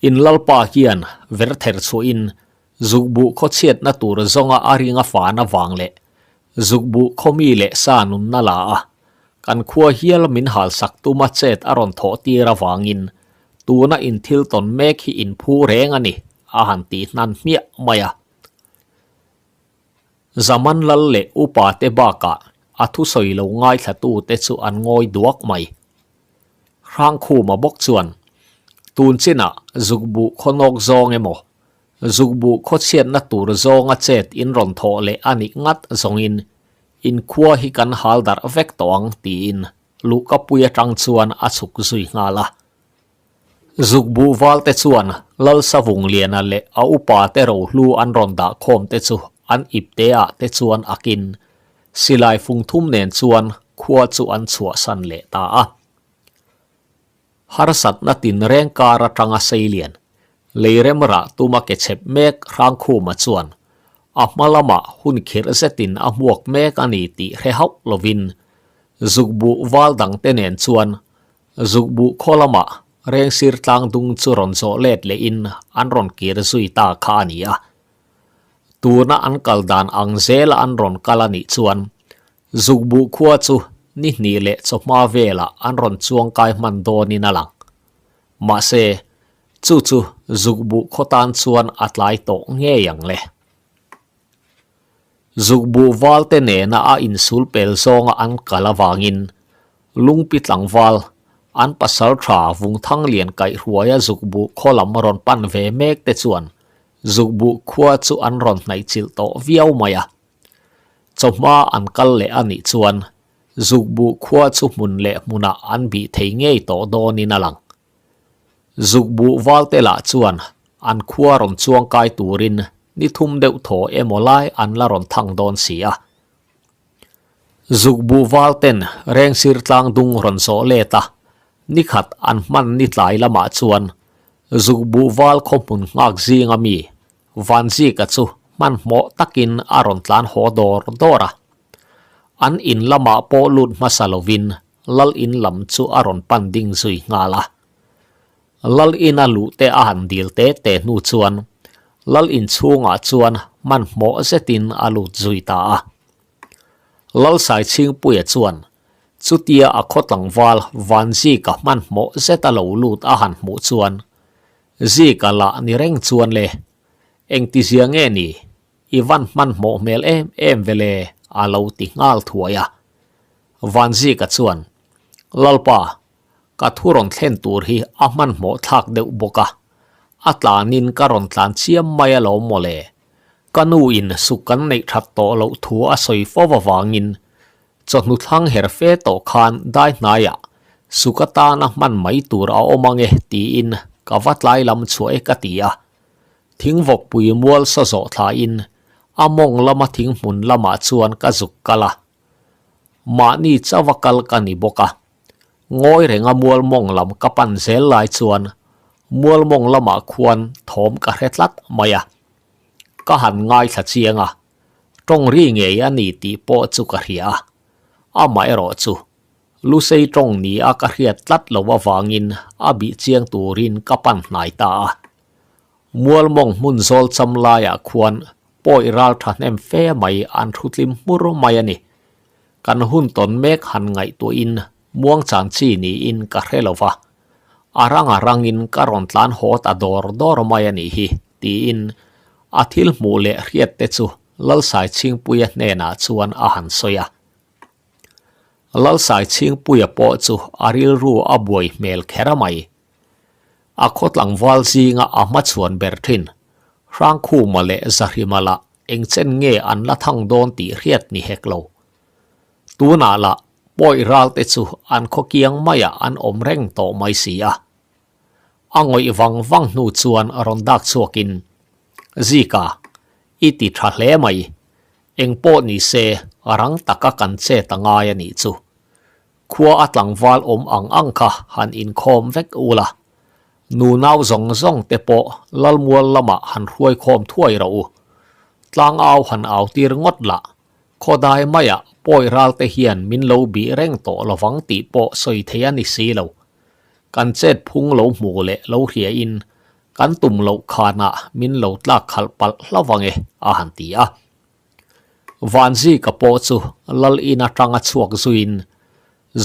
In Lalpa hian verther chhuahin zukbuh khaw chhiatna tur zawnga a ring a fan avang leh zukbuh khaw mi leh sa nunna la a, kan khua hial min halsak tuma chet a rawn thawh tir avangin Tuna in thil tawn mek hi in phu reng a ni, a han tih hnan hmiah mai a. Zaman lal leh upa te bakah a thusawi lo ngaithlatu te chu an ngawi duak mai. Hrangkhuma bawk chuan, Tun chinah zukbuh khawnawk zawng emaw, zukbuh khawchhiatna tur zawnga chet in rawn thawh leh a nih ngat zawngin in khua hi kan hal darh vek tawh ang, tiin Luhkapui atang chuan a chhuk zui nghal a. Zukbuh valte chuan Lalsavung Liana leh a upa te rohlu an rawn dah khawm te chu an ipte ah te chuan akin silai fung thum nen chuan khua chu an chhuahsan leh ta a. Harsatna tinreng kar atanga seilian, leirem rah tuma ke chhep mek Hrangkhuma chuan a hma lamah hun khirh zetin a hmuak mek a ni tih hre hauh lovin Zukbuh val dangte nen chuan Zukbuh khaw lamah Rengsir tlang dung chu rawn zawh let lehin an rawn kir zui ta kha a ni a. Tuna an kal dan ang zela an rawn kal a nih chuan Zukbuh khua chu ni hnih leh chawhma velah an rawn chuangkai hman dawnin a lang. Mahse, chu chu Zukbuh khaw tan chuan a tlai tawh ngei ang le. Zukbuh valte nena a insul pel zawnga an kal avangin Lungpi tlangval, an pasal tha Vungthang lian kaihhruaia Zukbuh khaw lam rawn pan ve mek te chuan Zukbuh khua chu an rawn hnaihchilh tawh viau mai a. Chawhma an kal leh a nih chuan Zukbuh khua chu hmun leh hmunah an bih thei ngei tawh dawnin a lang. Zukbuh valte lah chuan an khua rawn chuangkai turin ni thum deuh thaw emaw lai an la rawn thang dawn si a. Zukbuh valten Rengsir tlang dung rawn zawh let a, nikhat an hman ni tlai lamah chuan Zukbuh val khaw hmun nghak zinga mi Vanzika chu hmanhmawh takin a rawn tlan haw dawr dawr a. An in lamah pawh lut hmasa lovin Lal in lam chu a rawn pan ding zui nghal a. Lal ina luh te a han dil te te hnu chuan Lal in chhungah chuan hmanhmawh zetin a lut zui ta a. Lal Saichhingpuia chuan chutia a khaw tlangval Vanzika hmanhmawh zeta lo lut a han hmuh chuan Zika lah ni reng chuan le, engtizia nge ni, i van hmanhmawh hmel em em ve le a lo ti nghal thuai a. Van Zika chuan, Lalpa, ka thu rawn thlen tur hi a hmanhmawh thlak deuh bawk a, a tlanin ka rawn tlan chiam mai alawm maw le, ka nu in suk kan neih that tawh loh thu a sawi fo avangin Chawhnu thlang her fe tawh khan dai hnaiah suk atana hman mai tur a awm ange tiin ka va tlai lam chhuah e ka ti a. Thingvawkpui mual saw zawh thlain a mawng lama thing hmun lamah chuan ka zuk kal a. Mahni chauha kal ka ni bawk a. Ngawi renga mual mawng lam ka pan zel lai chuan mual mawng lamah khuan thawm ka hre tlat mai a. Ka han ngaithla chiang a. Tawng ri ngei a ni tih pawh chu ka hria a, amaherawh chu Lusei tawng ni a ka hriat tlat lo avangin a bih chiang turin ka pan hnai ta a. Mualmawng hmun zawl cham laiah khuan pawi ral thahnem fe mai an thutlim hmur mai a ni. Kan hun tawn mek han ngaihtuahin muangchan chi niin ka hre lo va, a rang a rangin ka rawn tlan haw ta dawr dawr mai a nih hi, tiin a thil hmuh leh hriat te chu Lalsaichhingpuia hnenah chuan a han sawi a. Lalsaichhingpuia pawh chu a rilru a buai hmel kher mai. A khaw tlangval zinga a hmachhuan ber thin, Hrangkhuma leh Zahrima lah engchen nge an la thang dawn tih hriat ni hek lo. Tunah lah pawi ral te chu an khaw kiang maiah an awm reng tawh mai si a. A ngawih vang vang hnu chuan rawn dak chhuakin, Zika, i ti tha hle mai. Eng pawh ni se rang taka kan chet a ngai a nih chu. Khua a tlangval awm ang ang kha han inkhawm vek ula. Nunau zawng zawng te pawh Lalmual lamah han hruaikhawm thuai rawh u. Tlangau han au tir ngawt lah. Khawdai maiah pawi ral te hian min lo bih reng tawh lovang tih pawh sawi thei a ni si lo. Kan chet phung lo hmu leh lo hriain kan tum loh khanah min lo tlak khalh palh hlauh ange a han ti a. Vanzika pawh chu Lal in atanga chhuak zuiin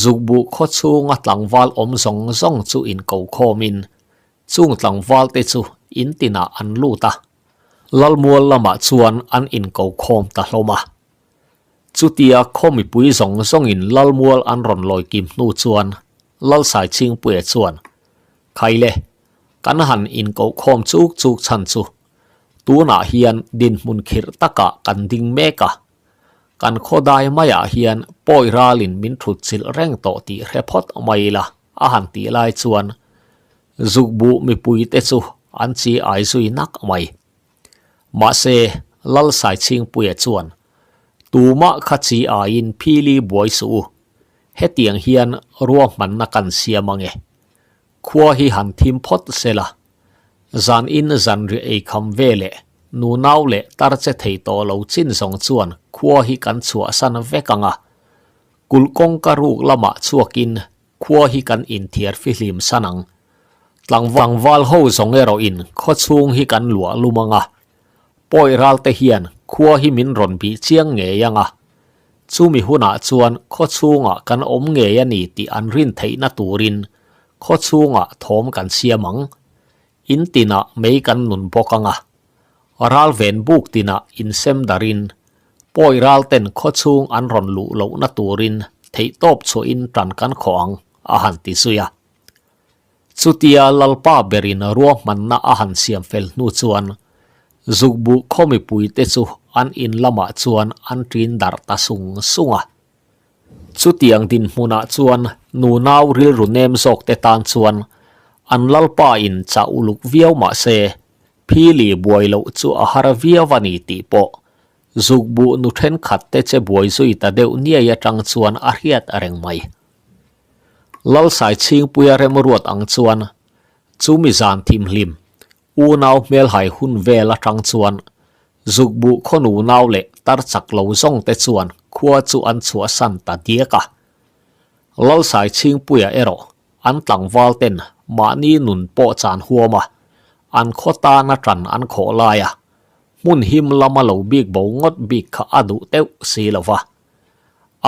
Zukbuh khaw chhunga tlangval awm zawng zawng chu inko khawmin chung tlangval te chu in tinah an lut a, Lalmual lamah chuan an inko khawm ta hlawm a. Chutia khaw mipui zawng zawngin Lalmual an rawn lawi kim hnu chuan Lalsaichhingpuia chuan, Khaile, kan han inkoh khawm chuk chuk chhan chu Tunah hian dinhmun khirh takah kan ding mek a, kan khawdai maiah hian pawi ralin min thut chilh reng tawh tih hre phawt mai ila a han tih lai chuan Zukbuh mipuite chu an chi ai zui nak mai. Mahse, Lalsaichhingpuia chuan, Tumah kha chi aiin phili buai suh u. Hetiang hian ruahmanna kan siam ange. Khua hi han thim phawt sela. Zan in zanriah eikham ve leh nunau leh tar che thei tawh lo chin zawng chuan khua hi kan chhuahsan vek ang a. Kulh kawngka ruk lamah chhuakin khua hi kan inthiar fihlim san ang. Tlangval ho zawng erawhin khaw chhung hi kan luah lum ang a. Pawi ralte hian khua hi min rawn bih chiang ngei ang a. Chumi hunah chuan khaw chhungah kan awm ngei a ni tih an rin theihna turin khaw chhungah thawm kan siam ang. In tinah mei kan nun bawk ang a. Ral ven buk tinah insem darin pawi ralten khaw chhung an rawn luh lohna turin theihtawp chhuahin tan kan khawh ang, a han ti zui a. Chutia Lalpa berin ruahmanna a han siam fel hnu chuan Zukbuh khaw mipuite chu an in lamah chuan an ṭin darh ta sung sung a. Chutiang dinhmunah chuan nunau rilru nem zawkte tan chuan an Lalpa in chah uluk viau mah se, phili buai loh chu a har viau a ni tih pawh Zukbuh nu ṭhenkhatte che buai zui ta deuh niai aṭang chuan a hriat reng mai. Lalsai Chhingpuia remruat ang chuan chumi zan thimhlim unau hmelhai hun vel atang chuan Zukbuh khaw nunau leh tar chak lo zawng te chuan khua chu an chhuahsan ta diak a. Lalsai Chhingpuia erawh an tlangval ten mahni nun pawh chan huam a, an khaw tana tan an khawh lai a, hmun him lama lo bik bo ngawt bik kha a duh teuh si lo va.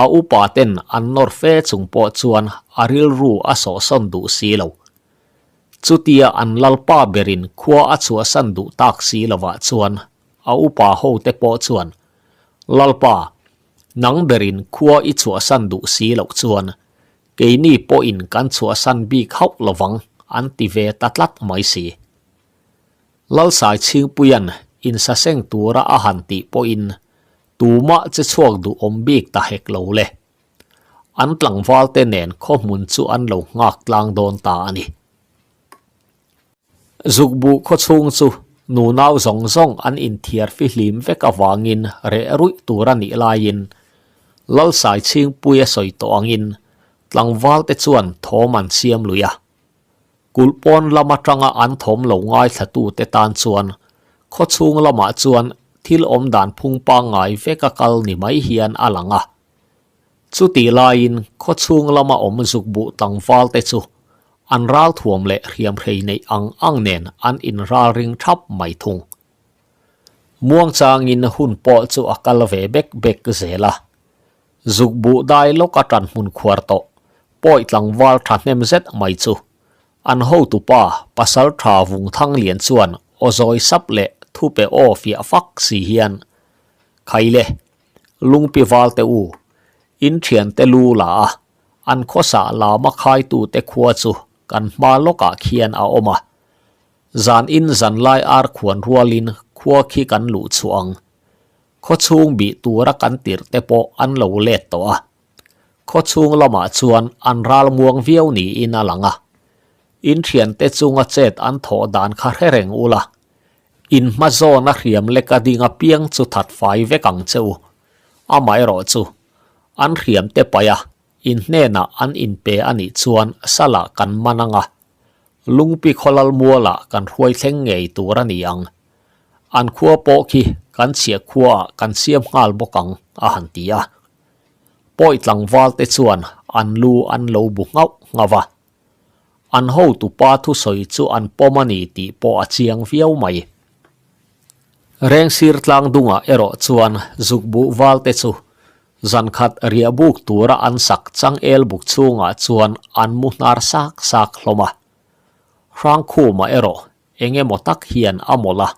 A upa ten an nawr fe chung pawh chuan a rilru a sawhsawn duh si lo. Chutia an lalpa berin khua a chhuahsan duh tak si lovah chuan a upa ho te pawh chuan, Lalpa, nang berin khua i chhuahsan duh si loh chuan keini pawhin kan chhuahsan bik hauh lovang an ti ve ta tlat mai si. Lalsai Chhingpuia'n insaseng tura a han tih pawhin tumah che chhuak duh awm bik ta hek lo le. An tlangvalte nen khawhmun chu an lo nghak tlang dawn ta a ni. Zukbuh khawchhung chu nunau zawng zawng an inthiar fihlim vek avangin reh ruih tur a nih laiin Lalsai Chhingpuia sawi tawh angin tlangvalte chuan thawm an siam lui a. Kulh pawn lam atanga an thawm lo ngaithlatute tan chuan khaw chhung lamah chuan thil awm dan phung pangngai veka kal ni mai hian a lang a. Chutih laiin khaw chhung lama awm zukbuh tlangvalte chu an ralthuam leh hriamhrei neih ang ang nen an inralring thap mai thung. Muangchangin hun pawh chu a kal ve bek bek zel a. Zukbuh dai lawk a tan hmun khuar tawh, pawi tlangval thahnem zet mai chu. An hotupa, pasal tha vung thang lian chuan aw zawi sap leh thupe aw fiah fak si hian, Khaile, lungpi val te u, in thiante lu la a, an khawsa lama khaitute khua chu kan hma lawkah khian a awm a. Zan in zanlai ar khuan rualin khua khi kan luh chhuah ang. Khaw chhung bih tura kan tirh te pawh an lo let tawh a. Khaw chhung lamah chuan an ral muang viau niin a lang a. In thiante chunga chet an thawh dan kha hre reng ula. In hma zawna hriam leka ding apiang chu that fai vek ang che u. Amaherawh chu, an hriam te paih a, in hnenah an inpe a nih chuan salah kan man ang a. Lungpi khawlal mualah kan hruai thleng ngei tur a ni ang. An khua pawh khi kan chhiah khuaah kan siam nghal bawk ang, a han ti a. Pawi tlangval te chuan an lu an lo bu nghauh nghauh a. An hotupa thusawi chu an pawm a ni tih pawh a chiang viau mai. Rengsir tlang dungah erawh chuan zukbuh val te chu zankhat riah buk tura an sak changel buk chhungah chuan an mu hnar sak sak hlawm a. Hrangkhuma erawh Eng emaw tak hian a mawlh a,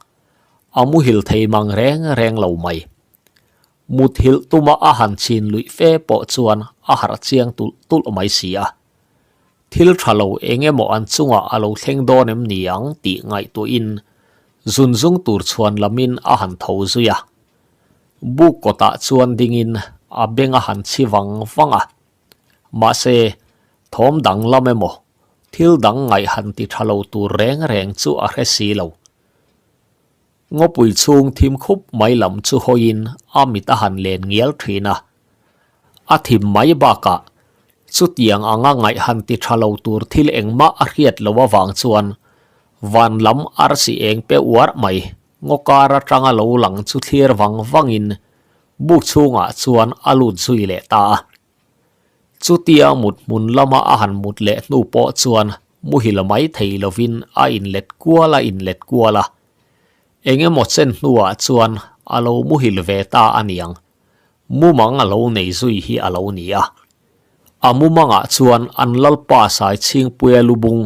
a muhil thei mang reng reng lo mai. Muthilh tuma a han chhin luih fe pawh chuan a harh chiang tulh tulh mai si a. Thil tha lo eng emaw an chungah a lo thleng dawn em ni ang tih ngaihtuahin zun zung tur chhuan lamin a han tho zui a. Buk kawtah chuan dingin a beng a han chhi vang vang a. Mahse, thawm dang lam emaw, thil dang ngaih han ti tha lo tur reng reng chu a hre si lo. Ngawpui chhung thim khup mai lam chu hawiin a mit a han len ngial thin a. A thim mai bakah, Chutiang anga ngaih han ti tha lo tur thil engmah a hriat loh avang chuan van lam arsi eng pe uar mai ngaw kar atanga lo lang chu thlir vang vangin buk chhungah chuan a lut zui leh ta a. Chutia mut hmun lama a han mut leh hnu pawh chuan muhil mai thei lovin a inlet kual a inlet kual a. Eng emaw chen hnuah chuan a lo muhil ve ta a niang. Mumang a lo nei zui hi a lo ni a. A mumangah chuan an Lalpa Saichhingpuia lubung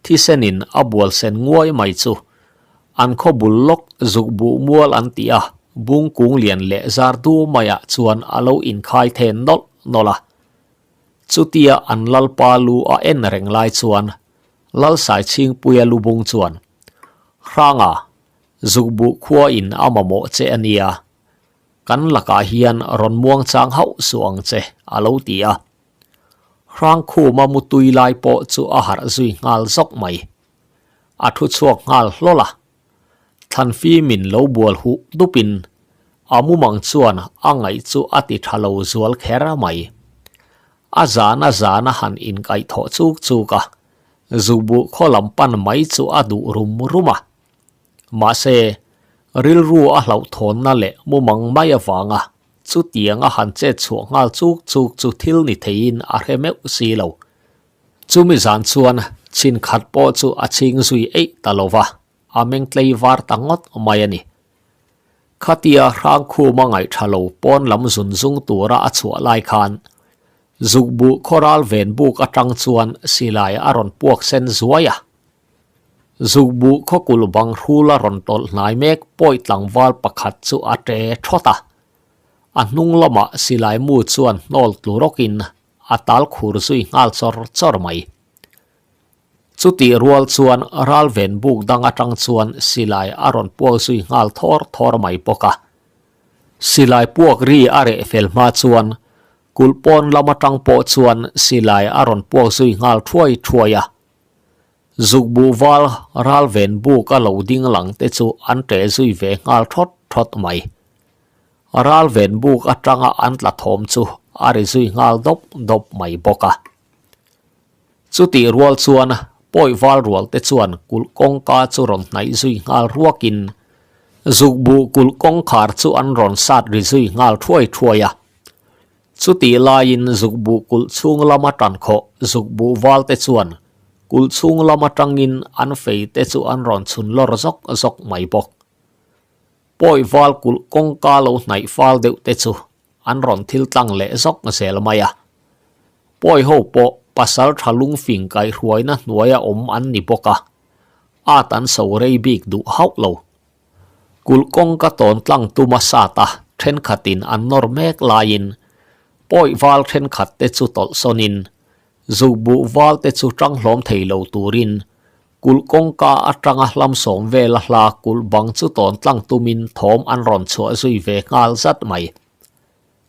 thisenin a bual sen nguai mai chu an khaw bul lawk zuk buh mual an tih a, bung kung lian leh zar du maiah chuan a lo inkhai then nawlh nawlh a. Chutia an Lalpa lu a en reng lai chuan Lal Saichhingpuia lubung chuan, Hranga, zuk buh khua in a mamawh che a nia, kan lakah hian rawn muang chang hauh suh ang che, a lo ti a. Hrangkhuma mutui lai pawh chu a harh zui nghal zawk mai. A thu chhuak nghal hlawl a. Thlanfimin lo bual huh dupin a mumang chuan a ngaih chu a ti tha lo zual kher mai. A zan a zan a han inkaihthawh chuk chuk a, Zubuh khaw lam pan mai chu a duh rum rum a. Mahse, rilru a hlauhthawnna leh mumang mai avanga Chutiang a han chet chhuah nghal chuk chuk chu thil ni theiin a hre meuh si lo. Chumi zan chuan chin khat pawh chu a chhing zui eih ta lo va, a meng tlei var ta ngawt mai a ni. Khatia Hrangkhuma ngaihṭha lo pawn lam zun zung tura a chhuah lai khan Zukbuh khawral ven buk aṭang chuan silai a rawn puak sen zuai a. Zukbuh khawkulh bang hrula rawn tawlh hnai mek pawi tlangval pakhat chu a ṭe ṭhawt a. A hnung lamah silai mu chuan hnawl tlu rawkin a tal khur zui nghal chawr chawr mai. Chutih rual chuan ral ven buk dang atang chuan silai a rawn puak zui nghal thawr thawr mai bawk a. Silai puak ri a reh fel hma chuan kulh pawn lam atang pawh chuan silai a rawn puak zui nghal thuai thuai a. Zukbuh val ral ven buk a lo ding lang te chu an ṭeh zui ve nghal thawt thawt mai. Ral ven buk atanga an tla thawm chu a ri zui nghal dawp dawp mai bawk a. Chutih rual chuan pawi val rual te chuan kulh kawngka chu rawn hnaih zui nghal ruakin zukbuh kulh kawngkhar chu an rawn sat ri zui nghal thuai thuai a. Chutih laiin zukbuh kulh chhung lama tan khawh zukbuh valte chuan kulh chhung lam atangin an fei te chu an rawn chhun lawr zawk zawk mai bawk. Pawi val kulh kawngka lo hnaih fal deuh te chu an rawn thil tlang leh zawk zel mai a. Pawi ho pawh pasal tha lungfing kaihhruaina hnuaia awm an ni bawk a, at an so rei bik duh hauh lo. Kulh kawngka tawn tlang tuma sat a thenkhatin an nawr mek laiin pawi val thenkhat te chu tawlh sawnin zukbuh val te chu tang hlawm thei lo turin kulh kawngka atanga hlam sawm vela hla kulh bang chu tawn tlang tumin thawm an rawn chhuah zui ve nghal zat mai.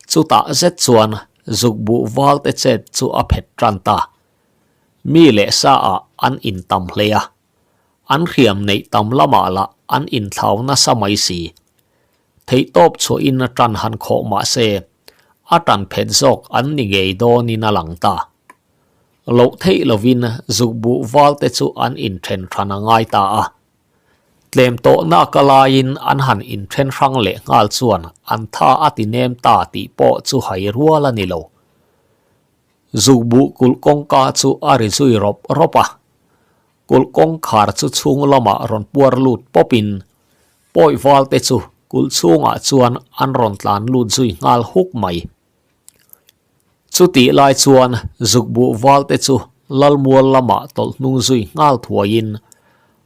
Chutah zet chuan zukbuh val te chet chu a phet tan ta. Mi leh sa ah an intam hle a. An hriam neih tam lamah lah an inthlau nasa mai si. Theihtawp chhuahin a tan han khawh mah se, a tan phet zawk an ni ngei dawnin a lang ta. Loh theih lovin zukbuh valte chu an inthen hran a ngai ta a. Tlem tawhnak a laiin an han inthen hrang leh nghal chuan an tha a ti nem ta tih pawh chu hai rual a ni lo. Zukbuh kulh kawngka chu a ri zui rawp rawp a. Kulh kawngkhar chu chhung lamah rawn puar lut pawpin pawi valte chu kulh chhungah chuan an rawn tlan lut zui nghal huk mai. Chutih lai chuan zukbuh valte chu Lalmual lamah tawlh hnung zui nghal thuaiin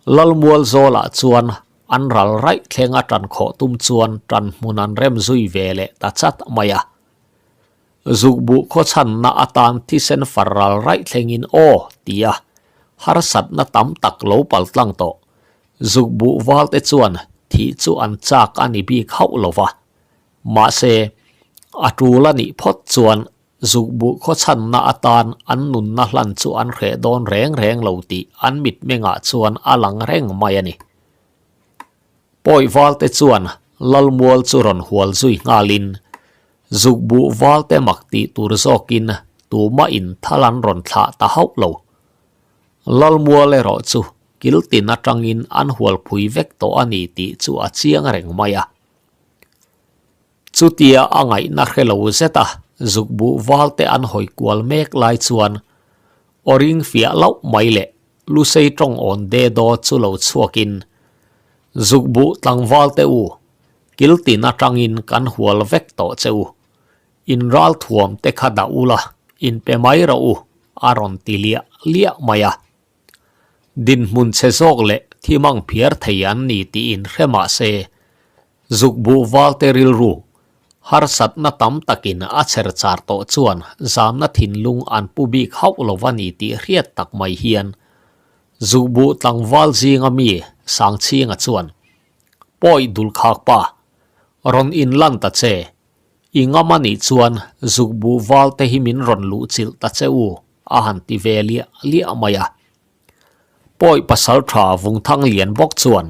Lalmual zawlah chuan an ral raih thleng a tan khawh tum chuan tan hmun an rem zui ve leh ta chat mai a. Zukbuh khawchhanna atan thisen far ral raih thlengin aw tia harsatna tam tak lo pal tlang tawh. Zukbuh valte chuan thih chu an chak a ni bik hauh lo va. Mahse, a tul a nih phawt chuan zukbuh khawchhanna atan an nunna hlan chu an hreh dawn reng reng lo tih an mitmengah chuan a lang reng mai a ni. Pawi valte chuan Lalmual chu rawn hual zui nghalin Zukbuh valte mak tih tur zawkin tumah in thal an rawn thlah ta hauh lo. Lalmual erawh chu kil tin atangin an hual phui vek tawh a ni tih chu a chiang reng mai a. Chutia a ngaihna hre lo zet a, zukbuh val te an hawi kual mek lai chuan aw ring fiah loh mai leh Lusei tawng awn de daw chu lo chhuakin zukbuh tlangval te u, kil tin atangin kan hual vek tawh che u. In ral thuam te kha dah ula, in pe mai rawh u, a rawn ti liah liah mai a. Dinhmun chhe zawk leh thimang phiar thei an ni tih in hre mah se, zukbuh valte rilru harsatna tam takin a chher char tawh chuan zamna thinlung an pu bik hauh lo va ni tih hriat tak mai hian zukbuh tlangval zinga mi Sangchhinga chuan, Pawi dulkhak pa, rawn inlan ta che, I ngam a nih chuan zukbuh valte hi min rawn luh chilh ta che u, a han ti ve liah liah mai a. Pawi pasal tha Vungthang lian bawk chuan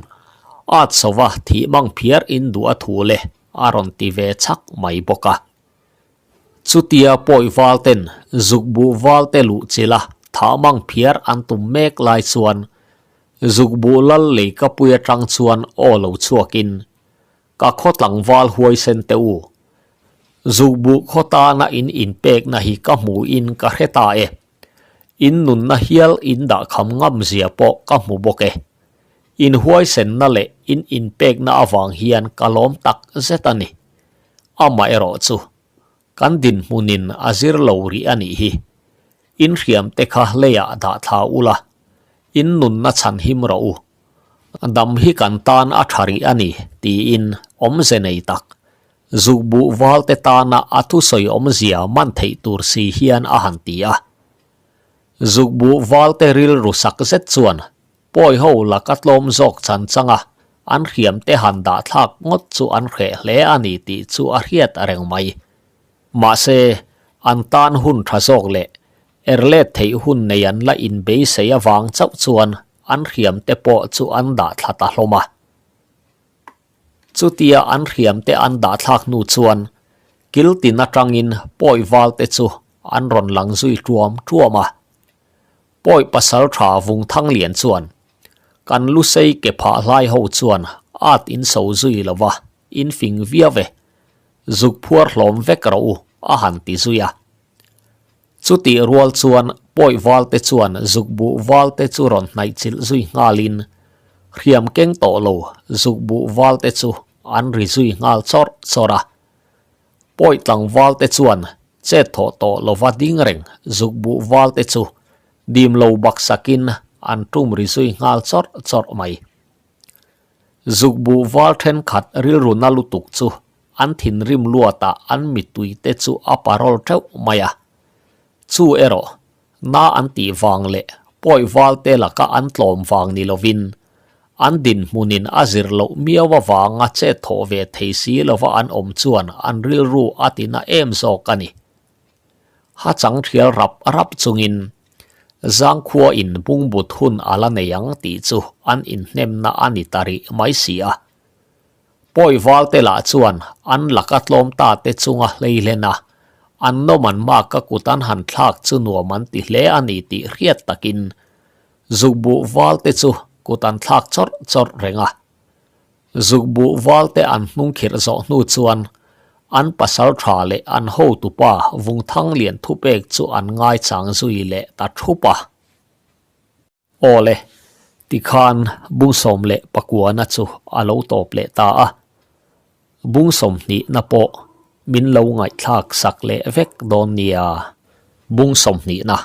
at sova thih mang phiar in duh a thu le a rawn ti ve chhak mai bawk a. Chutia pawi valten zukbuh valte luh chilh a thah mang phiar an tum mek lai chuan zukbuh lal leikapui atang chuan aw lo chhuakin Ka khaw tlangval huaisen teh u. Zukbuh khaw tana in inpekna hi ka hmuhin ka hre ta e. In nunna hial in dah kham ngam zia pawh ka hmu bawk e. In huaisenna leh in inpekna avang hian ka lawm tak zet a ni. Amaherawh chu, kan dinhmunin a zir lo rih a nih hi. In hriamte kha leiah dah thla ula, in nunna chhan him rawh u. Dam hi kan tan a tha rih a ni, tiin awmze nei tak, zukbuh valte tana a thusawi awmzia man theih tur si hian a han ti a. Zukbuh valte rilru sak zet chuan pawi ho laka tlawm zawk chan changa an hriamte han dah thlak ngawt chu an hreh hle a ni tih chu a hriat reng mai. Mahse, an tan hun tha zawk leh erlet theih hun nei an la inbeisei avang chauh chuan an hriam te pawh chu an dah thla ta hlawm a. Chutia an hriam te an dah thlak hnu chuan kil tin atangin pawi val te chu an rawn lang zui tuam tuam a. Pawi pasal tha vung thang lian chuan kan lusei ke phah hlai ho chuan at in so zui lo va, in fing viau e, zuk phuar hlawm vek rawh u a han ti zui a. Chutih rual chuan pawi valte chuan zukbuh valte chu rawn hnaih chilh zui nghalin hriam keng tawh lo zukbuh valte chu an ri zui nghal chawrh chawrh a. Pawi tlangvalte chuan chet thawh tawh lova ding reng zukbuh valte chu dim lo baksakin an tum ri zui nghal chawrh chawrh mai. Zukbuh val thenkhat rilru na lutuk chu an thinrim luatah an mittui te chu a parawl teuh mai a. Chu erawh, na an tih vang leh pawi val te laka an tlawm vang ni lovin, an dinhmunin a zir loh miau avanga chet thawh ve thei si lova an awm chuan an rilru a ti na em zawk a ni. Ha chang thial rap rap chungin Zangkhua in bungbut hun a la nei ang tih chu an inhnemna a ni ta rih mai si a. Pawi valte lah chuan an laka tlawm ta te chunga hleihlen a, an nawm an mak a kut an han thlak chu nuam an ti hle a ni tih hriat takin zukbuh valte chu kut an thlak chawrh chawrh reng a. Zukbuh valte an hnung khirh zawh hnu chuan an pasal tha leh an hotupa Vungthanglian thupek chu an ngaichang zui leh ta thup a. Aw le, tikhan bung 19na chu a lo tawp leh ta a. Bung 20na pawh min lo ngaihthlak sak leh vek dawn nia. Bung 20na,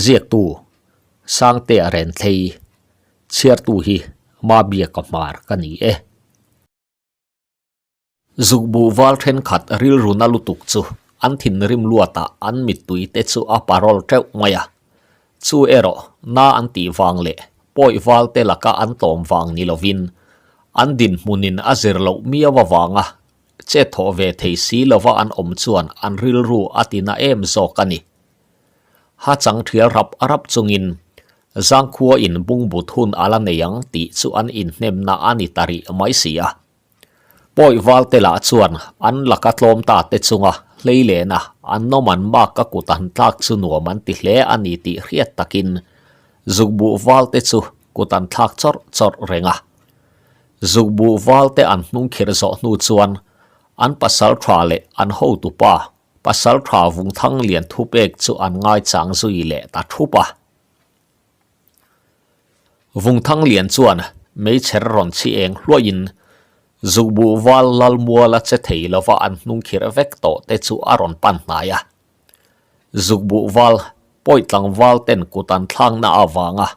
Ziaktu, Sangtea Renthlei, chhiartu hi Mabiaka Hmar ka ni e. Zukbuh val thenkhat rilru na lutuk chu an thinrim luatah an mittui te chu a parawl teuh mai a. Chu erawh na an tih vang leh pawi val te laka an tlawm vang ni lovin an dinhmunin a zir loh miau avanga chet thawh ve thei si lova an awm chuan an rilru a ti na em zawk a ni. Ha chang thial rap rap chungin Zangkhua in bungbut hun a la nei ang tih chu an inhnemna a ni ta rih mai si a. Pawi valte lah chuan an laka tlawm ta te chunga Hleilena an nawm an mak a kut an tlak chu nuam an ti hle a ni tih hriat takin zukbuh val te chu kut an thlak chawrh chawrh reng a. Zukbuh val te an hnung khirh zawh hnu chuan an pasal tha leh an hotupa pasal tha Vungthang lian thupek chu an ngaichang zui leh ta thup a. Vungthang lian chuan meichher rawn chhi eng hluaiin Zukbuh val Lalmuala che thei lova an hnung khirh vek tawh te chu a rawn pan hnai a. Zukbuh val pawi tlangval ten kut an thlakna avanga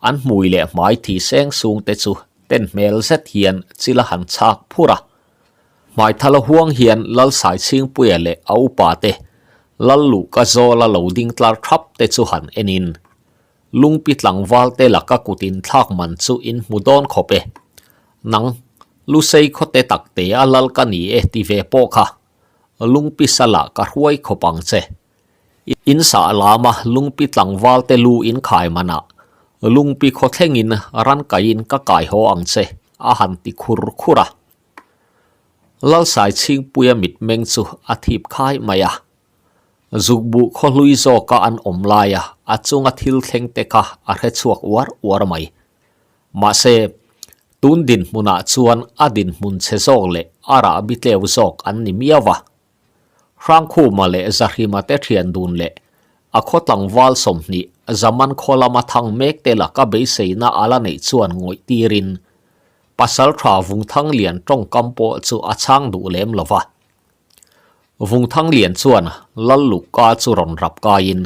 an hmui leh hmai thi seng sung te chu ten hmel zet hian chil a han chhak phur a. Hmaithala huang hian Lalsaichhingpuia leh a upa te Lalluhka zawla lo ding tlar thap te chu han enin Lungpi tlangval te laka kut in thlak man chu in hmu dawn khawp e. Nang, Lusei khawte tak te a lal ka ni e ti ve pawh kha Lungpi salah ka hruai khawp ang che. In sah lama Lungpi tlangval te lu in khai manah Lungpi khaw thlengin ran kaiin ka kai haw ang che a han ti khur khur a. Lalsaichhingpuia mitmeng chu a thip khai mai a. Zukbuh khawhlui zawka an awm laia a chunga thil thleng te kha a hre chhuak uar uar mai. Mahse, tun dinhmunah chuan a dinhmun chhe zawk leh a rah bitleu zawk an ni miau a. Hrangkhuma leh Zahrima te thian dun leh a khaw tlangval 20 Zaman khaw lama thang mek te laka beiseina a la neih chuan ngawih tirin Pasaltha Vungthanglian tawngkam pawh chu a chhang duh lem lo va. Vungthang lian chuan Lalluka chu rawn rap kaiin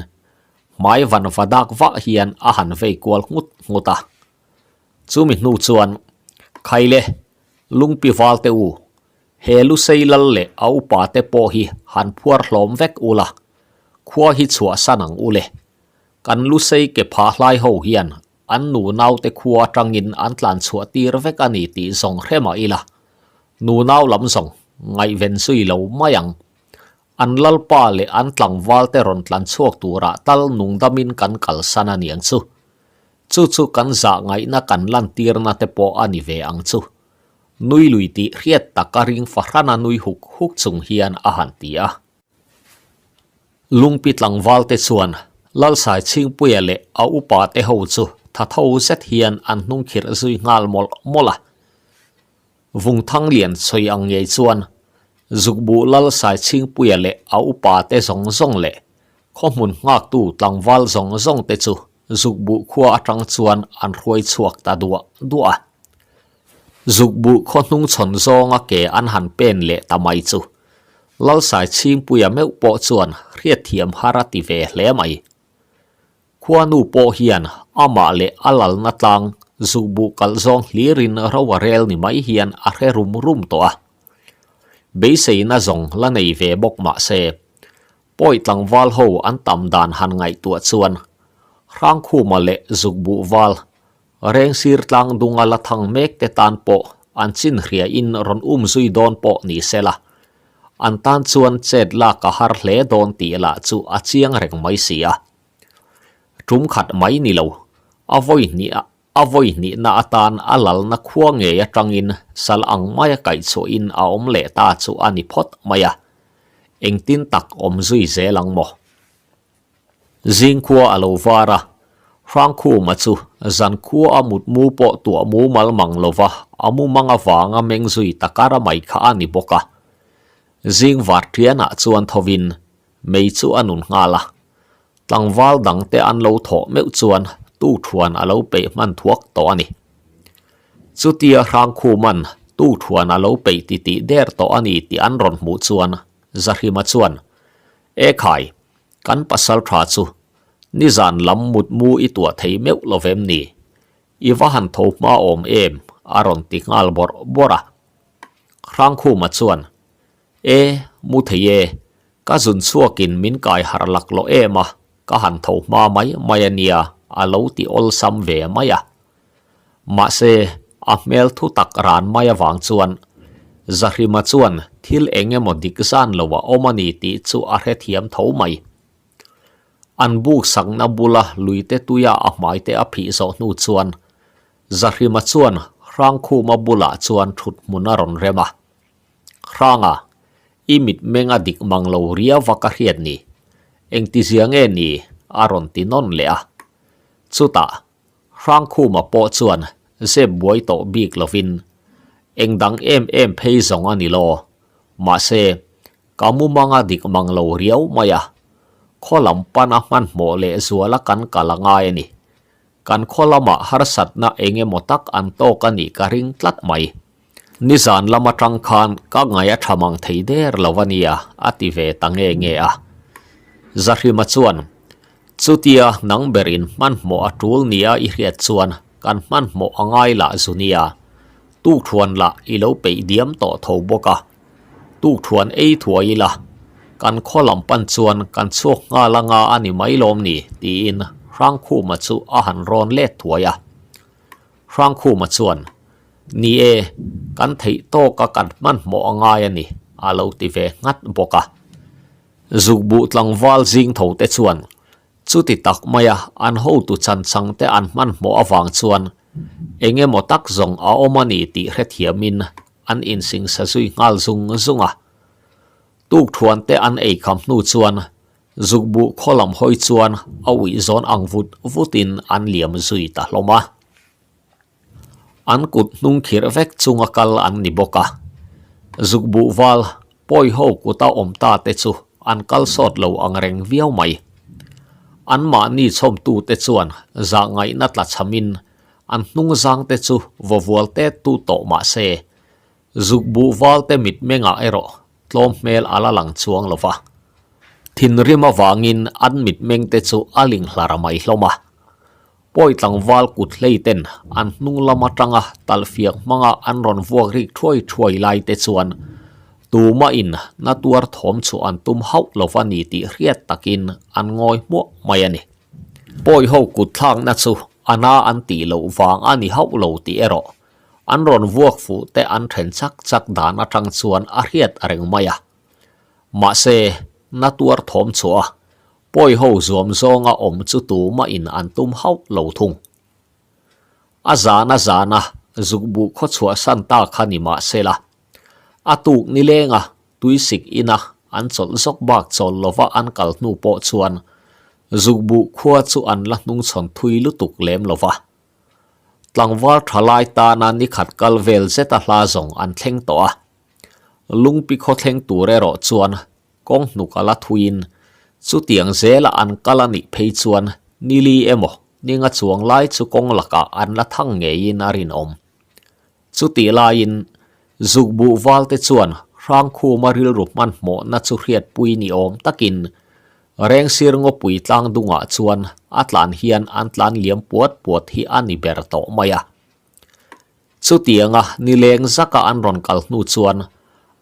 hmai van va dak vah hian a han vei kual nghut nghut a. Chumi hnu chuan, Khaile, Lungpi val te u, he Lusei lal leh a upa te pawh hi han phuar hlawm vek ula, khua hi chhuahsan ang ule. Kan Lusei ke phah hlai ho hian An nunau te khua atangin an tlan chhuah tir vek a ni tih zawng hre mah ila, nunau lam zawng ngaihven zui lo mai ang. An lalpa leh an tlangval te rawn tlan chhuak turah tal nungdamin kan kalsan a niang chu. Chu chu kan zah ngaihna kan lantirna te pawh a ni ve ang chu. Nui lui tih hriat tak a ring fahrana nui huk huk chung hian a han ti a. Lungpi tlangval te chuan Lalsai Chhingpuia leh a upa te ho chu tha tho zet hian an hnung khirh zui nghal mawlh mawlh a. Vungthang lian sawi ang ngei chuan Zukbuh Lalsai Chhingpuia leh a upa te zawng zawng leh khawhmun nghaktu tlangval zawng zawng te chu Zukbuh khua atang chuan an hruai chhuak ta duah duah a. Zukbuh khaw hnung chhawn zawnga ke an han pen leh ta mai chu Lalsai Chhingpuia meuh pawh chuan hriatthiam har a ti ve hle mai. Khuanu pawh hian amah leh a lalna tlang zukbuh kalh zawng hlirin ro a rel ni mai hian a hre rum rum tawh a. Beiseina zawng la nei ve bawk mah se, pawi tlangval ho an tam dan han ngaihtuah chuan Hrangkhuma leh zukbuh val Rengsir tlang dunga la thang mek te tan pawh an chin hria in rawn um zui dawn pawh ni se la, an tan chuan chet lak a har hle dawn tih lah chu a chiang reng mai si a. Tum khat mai ni lo, a vawi hnih a vawi hnihna atan a lalna khua ngei atangin sal ang maia kaihchhuah in a awm leh ta chu a ni phawt mai a, engtin tak awm zui zel ang maw? Zingkhua a lo var a, Hrangkhuma chu zankhua a mutmu pawh tuah mumal mang lova a mumang avanga meng zui ta kar a mai kha a ni bawk a. Zing varṭianah chuan thovin mei chu a nun nghal a, tlangval dangte an lo thawh meuh chuan tuṭhuan a lo peih hman thuak tawh a ni. Chutia Hrangkhuma'n tuṭhuan a lo peih titih der tawh a ni tih an rawn hmuh chuan Zahrima chuan, E khai, kan pasal tha chu nizan lam mutmu i tuah thei meuh lo vem ni? I va han tho hma awm em? a rawn ti nghal bawrh bawrh a. Hrangkhuma chuan, E, mu thei e, ka zun chhuakin min kai harh laklawh em a, ka han tho hma mai mai a nia, a lo ti awlsam ve mai a. Mahse, a hmel thu tak ran mai avang chuan Zahrima chuan thil eng emaw dik zan lo a awm a ni tih chu a hrethiam tho mai. An buk sakna bula luite tuia a hmaite a phih zawh hnu chuan Zahrima chuan Hrangkhuma bulah chuan thut hmun a rawn rem a. Hranga! I mitmeng a dik mang lo riau va ka hriat ni. Engtizia nge ni? a rawn ti nawn leh a. Chutah, Hrangkhuma pawh chuan zep buai tawh bik lovin, Eng dang em em phei zawng a ni law. Mahse, ka mumang a dik mang lo riau mai a. Khaw lam pana hmanhmawh leh zuala kan kal a ngai a ni. Kan khaw lamah harsatna eng emaw tak an tawk a nih ka ring tlat mai. Nizan lam atang khan ka ngaih a tha mang thei der lo a nia, a ti ve ta nge nge a. Zahrima chuan, Chutia nang berin hmanhmawh a tul nia i hriat chuan kan hmanhmawh a ngai lah zu nia. Tukthuan lah i lo peih diam tawh tho bawk a. Tukthuan ei thuai ila, kan khaw lam pan chuan kan chhuak nghal anga a ni mai lawm ni, tiin Hrangkhuma chu a han rawn let thuai a. Hrangkhuma chuan, Ni e, kan theih tawka kan hmanhmawh a ngai a ni, a lo ti ve nghat bawk a. Zukbuh tlangval zing tho te chuan chuti tak maia an hotu chanchang te an hmanhmawh avang chuan eng emaw tak zawng a awm a ni tih hrethiamin an insingsa zui nghal zung zung a. Tukthuan te an eikham hnu chuan Zukbuh khaw lam hawi chuan a uih zawn ang vut vutin an liam zui ta hlawm a. An kut hnung khirh vek chunga kal an ni bawk a. Zukbuh val pawi ho kuta awm ta te chu an kal sawt lo ang reng viau mai. Anmahni chhawmtute chuan zahngaihna tla chhamin an hnung zang te chu vaw vual tet tu tawh mah se, Zukbuh val te mitmengah erawh tlawm hmel a la lang chuang lo va. Thinrim avangin an mitmeng te chu a ling hlar mai hlawm a. Pawi tlangval kut hlei ten an hnung lam atanga talhfiak hmanga an rawn vuak rik thuai thuai lai te chuan tumahin na tuar thawm chu an tum hauh lo va ni tih hriat takin an ngawi hmuah mai a ni. Pawi ho kut thlakna chu a na an tih loh vang a ni hauh lo tih erawh an rawn vuak fuh te an then chak chak dan atang chuan a hriat reng mai a. Mahse, na tuar thawm chhuah a, pawi ho zuam zawnga awm chu tumahin an tum hauh lo thung. A zan a zan a, zukbuh khaw chhuahsan ta kha ni mahsela, a tuk nilenga tuisik ina an chawlh zawk bak chawl lova an kal hnu pawh chuan zukbuh khua chu an la hnungchhawn thui lutuk lem lova. Tlangval thalai tana nikhat kal vel zeta hla zawng an thleng tawh a. Lungpi khaw thleng tur erawh chuan kawng hnuk a la thuiin chutiang zela an kal a nih phei chuan nili emaw ninga chuang lai chu kawng lakah an la thang ngeiin a rinawm. Chutih laiin Zukbuh valte chuan Hrangkhuma rilru hmanhmawhna chu hriatpui ni awm takin Rengsir ngawpui tlang dungah chuan a tlan hian an tlan liam puat puat hi a ni ber tawh mai a. Chutianga nileng zaka an rawn kal hnu chuan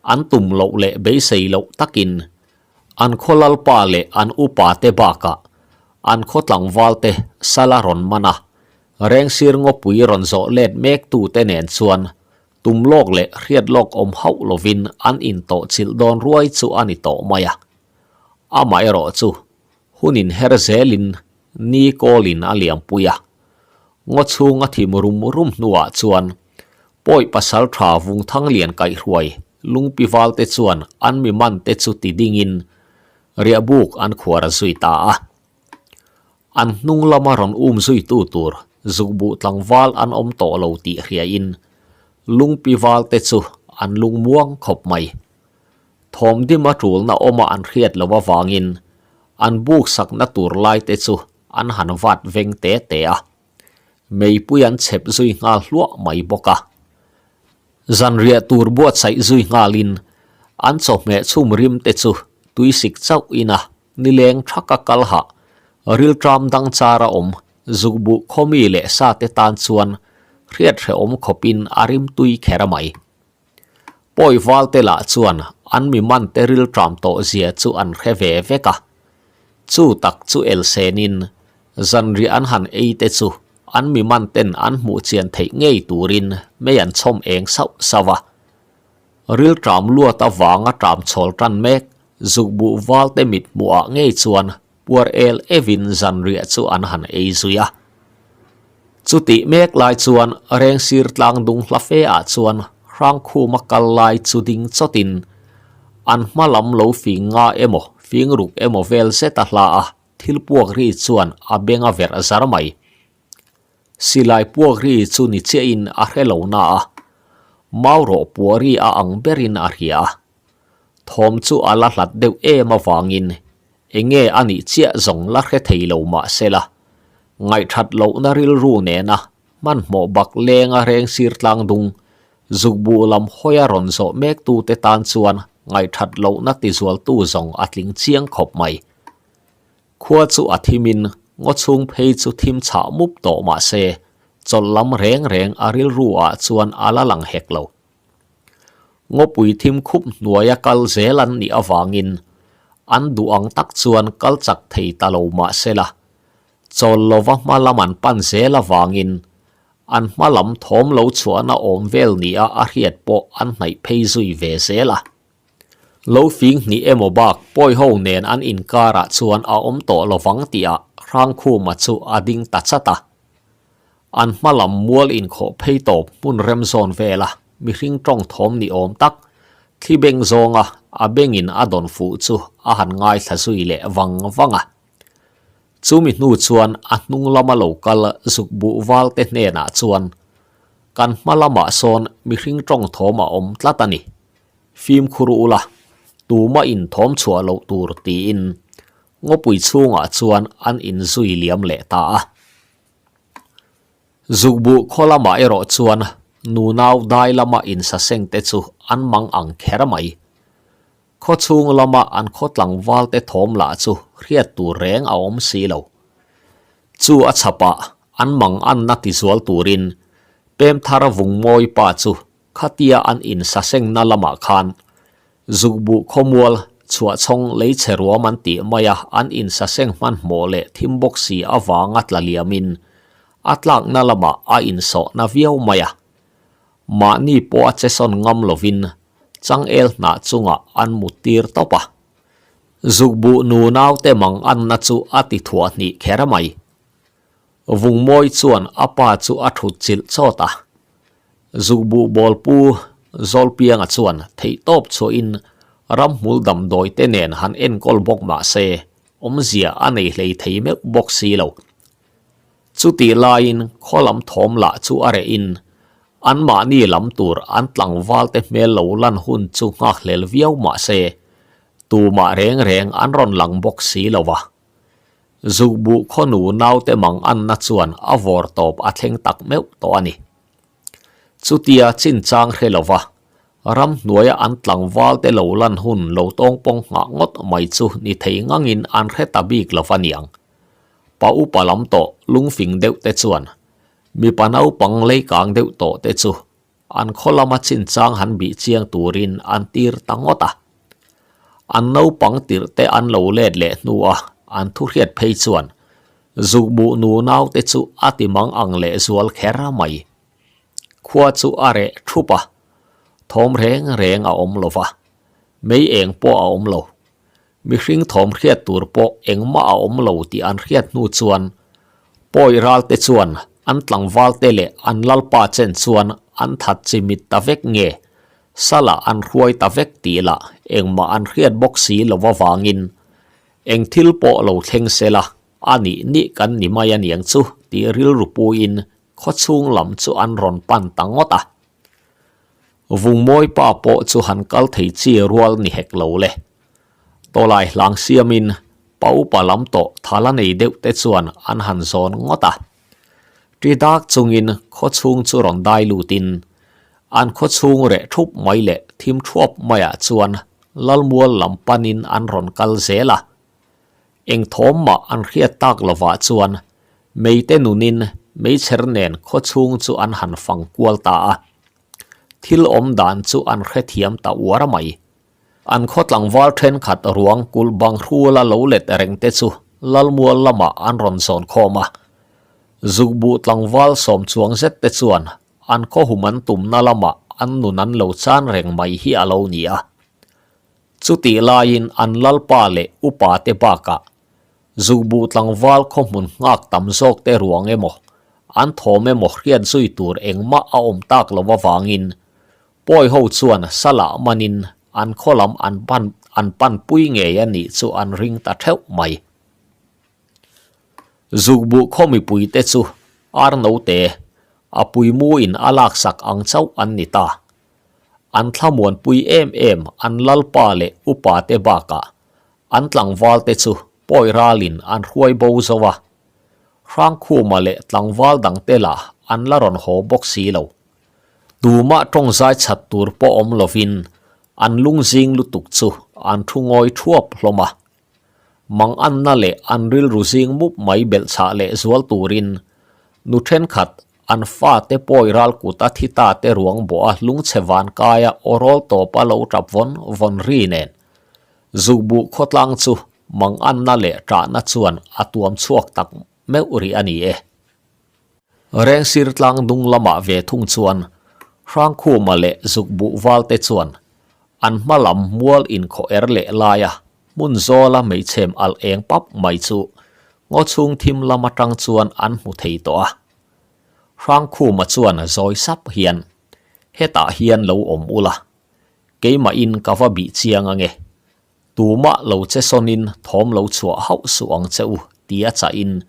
an tum loh leh beisei loh takin an khaw lalpa leh an upa te bakah an khaw tlangval te sala rawn man a, Rengsir ngawpui rawn zawh let mek tu te nen chuan tum lawk leh hriat lawk awm hauh lovin an intawh chilh dawn ruai chu a ni tawh mai a. Amaherawh chu hunin her zelin ni kawlin a liampui a. Ngaw chhung a thim rum rum hnuah chuan pawi pasal tha vung thang lian kaihhruai lungpi val te chuan an mi man te chu ti dingin riahbuk an khuar zui ta a. An hnung lama rawn um zuitu tur zukbuh tlangval an awm tawh lo tih hriain lungpi val te chu an lungmuang khawp mai. Thawmdima tulna awma an hriat loh avangin an buk sakna tur lai te chu an han vat veng te te a, meipui an chhep zui nghal hluah mai bawk a. Zanriah tur buatsaih zui nghalin an chawhmeh chhum rim te chu tuisik chauh ina nileng thaka kal hah rilṭam dang chara awm zukbuh khawmi leh sa te tan chuan hriat hrehawm khawpin a rim tui kher mai. Pawi valte lah chuan an mi man te rilṭam tawh zia chu an hre ve vek a. Chu tak chu elsenin zanriah an han ei te chu an mi man ten an hmuh chian theih ngei turin mei an chhawm eng sauh sauh a. Rilṭam luat avanga ṭam chhawl ṭan mek zukbuh valte mit hmuhah ngei chuan puar el evin zanriah chu an han ei zui a. Chutih mek lai chuan Rengsir tlang dung hla fe ah chuan Hrangkhuma kal lai chu ding chawtin. An hma lam lo fing nga emaw, fing ruk emaw vel zet a hla a, thil puak ri chuan a beng a verh zar mai. Silai puak ri chu ni chiahin a hre lo na a, mau rawh puah ri a ang berin a hria a. Thawm chu a la hlat deuh em avangin enge a nih chiah zawng la hre thei lo mah sela, ngaihthat lohna rilru nena hmanhmawh bak lenga reng sir tlang dung zukbuh lam hawia rawn zawh mektute tan chuan ngaihthat lohna tizualtu zawng a tling chiang khawp mai. Khua chu a thimin ngaw chhung phei chu thim chhah mup tawh mah se, chawlh lam reng reng a rilru ah chuan a la lang hek lo. Ngawpui thim khup hnuaia kal zel an nih avangin an duh ang tak chuan kal chak thei ta lo mah se la, chawl lova hma lam an pan zel avangin an hma lam thawm lo chhuahna awm vel nia a hriat pawh an hnaih phei zui ve zel a. Lo fing hnih emaw bak pawi ho nen an inkarah chuan a awm tawh lovang tihah Hrangkhuma chu a ding ta chat a. An hma lam mual inkhawh phei tawp hmun rem zawn vela mihring tawng thawm ni awm tak thli beng zawnga a bengin a dawn fuh chu a han ngaithla zui leh vang vang a. Chumi hnu chuan a hnung lama lo kal zuk buh val te hnenah chuan kan hma lamah sawn mihring tawng thawm a awm tlat a ni. Fimkhur ula, tuma inthawm chhuah loh tur tiin ngawpui chhungah chuan an inzui liam leh ta a. Zukbuh khaw lamah erawh chuan nunau dai lama insaseng te chu an mang ang kher mai. Khaw chhung lama an khaw tlangval te thawm lah chu hriat tur reng a awm si lo. Chu a chhapah an mang anna tizual turin Pemthar Vungmawi pa chu Khatia an insasengna lamah khan Zukbuh khawmual chhuahchhawng leichhe ruam an tih maia an insaseng hmanhmawh leh thim bawk si avanga tla liamin a tlakna lamah a insawhna viau mai a. Mahni pawh a chesawn ngam lovin changel hnah chungah an mut tir tawp a. Zukbuh nu naute mang anna chu a ti thuah hnih kher mai. Vungmawi chuan a pa chu a thut chilh chawt a. Zukbuh bawlpu Zawlpianga chuan theihtawp chhuahin ramhmul damdawi te nen han enkawl bawk mah se, awmzia a nei hlei thei meuh bawk si lo. Chutih laiin khaw lam thawm lah chu a rehin anmahni lam tur an tlangval te hmel lo lan hun chu nghakhlel viau mah se, tumah reng reng an rawn lang bawk si lo va. Zukbuh khawnu naute mang anna chuan a vawr tawp a thleng tak meuh tawh a ni. Chutia chinchang hre lova ramhnuaia an tlangvalte lo lan hun lo tawngpawng nghah ngawt mai chu ni thei ngangin an hre ta bik lo va niang. Pa upa lam tawh lungfing deuh te chuan mipa naupang leikang deuh tawh te chu An khaw lama chinchang han bih chiang turin an tir ta ngawt a. An naupang tirh te an lo let leh hnu a, an thu hriat phei chuan zukbuh nu naute chu a ti mang ang leh zual kher mai. Khua chu a reh thup a, thawm reng reng a awm lo va, mei eng pawh a awm lo. Mihring thawm hriat tur pawh engmah a awm lo tih an hriat hnu chuan pawi ralte chuan an tlangvalte leh an lalpa chen chuan an that chimit ta vek nge, salah an hruai ta vek tih lah engmah an hriat bawk si lo avangin eng thil pawh lo thleng se la a nih nih kan ni mai aniang chu tih rilru puiin khawchhung lam chu an rawn pan ta ngawt a. Vungmawi pa pawh chu han kal thei chi rual ni hek lo le. Tawlai hlang siamin pa upa lam tawh thala nei deuh te chuan an han zawn ngawt a. Ṭi dak chungin khaw chhung chu rawn dai lutin an khaw chhung reh thup mai leh thim thuap maiah chuan Lalmual lam panin an rawn kal zel a. Eng thawm mah an hriat tak lovah chuan meite nunin meichher nen khaw chhung chu an han fang kual ta a. Thil awm dan chu an hrethiam ta uar mai. An khaw tlangval thenkhat ruang kulh bang hrula lo let reng te chu Lalmual lamah an rawn zawn khawm a. Zukbuh tlangval sawm chuang zet te chuan an khaw hum an tumna lamah an nun an lo chan reng mai hi a lo ni a. Chutih laiin an lalpa leh upa te bakah Zukbuh tlangval khaw hmun nghak tam zawk te ruang emaw, an thawm emaw hriat zui tur engmah a awm tak lo avangin Pawi ho chuan salah manin an khaw lam an pan an panpui ngei a nih chu an ring ta theuh mai. Zukbuh khaw mipuite chu ar note a puimuin a laksak ang chauh an ni ta. An thlamuanpui em em an lalpa leh upate bakah an tlangvalte chu pawi ralin an hruai bo zo a. Hrangkhuma leh tlangval dangte lah an la rawn haw bawk si lo. Tumah tawngzai chhat tur pawh awm lovin an lungzing lutuk chu an thu ngawi thuap hlawm a. Manganna leh an rilru zing mup mai belhchhah leh zual turin nu thenkhat an fate pawi ral kut a thi ta te ruang bawh a lungchhe van kaia aw rawl tawp a lo tap vawn vawn ri nen zukbuh khawtlang chu manganna leh tahna chuan a tuam chhuak tak meuh rih a ni e. Rengsir tlang dung lamah ve thung chuan Hrangkhuma leh zukbuh valte chuan an hma lam mual inkhawh er leh laia hmun zawla hmeichhem alh eng pap mai chu ngaw chhung thim lam atang chuan an hmu thei tawh a. Hrangkhuma chuan zawi sap hian, Hetah hian lo awm ula, keimahin ka va bih chiang ange. Tumah lo che sawnin thawm lo chhuah hauh suh ang che u, tia chahin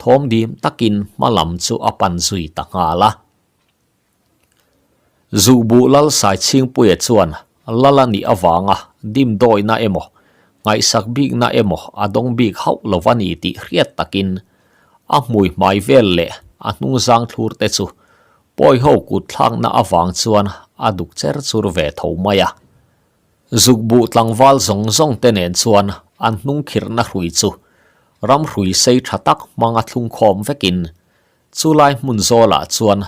thawm dim takin hma lam chu a pan zui ta nghal a. Zuhbuh lal Saichhingpuia chuan lal a nih avanga dimdawina emaw, ngaihsak bikna emaw a dawng bik hauh lo va ni tih hriat takin a hmui hmai vel leh a hnungzang thlur te chu pawiho kut thlakna avang chuan a duk cher chur ve tho mai a. Zukbuh tlangval zawng zawng te nen chuan an hnung khirhna hrui chu ram hrui sei tha tak hmanga thlungkhawm vekin Chulai hmun zawlah chuan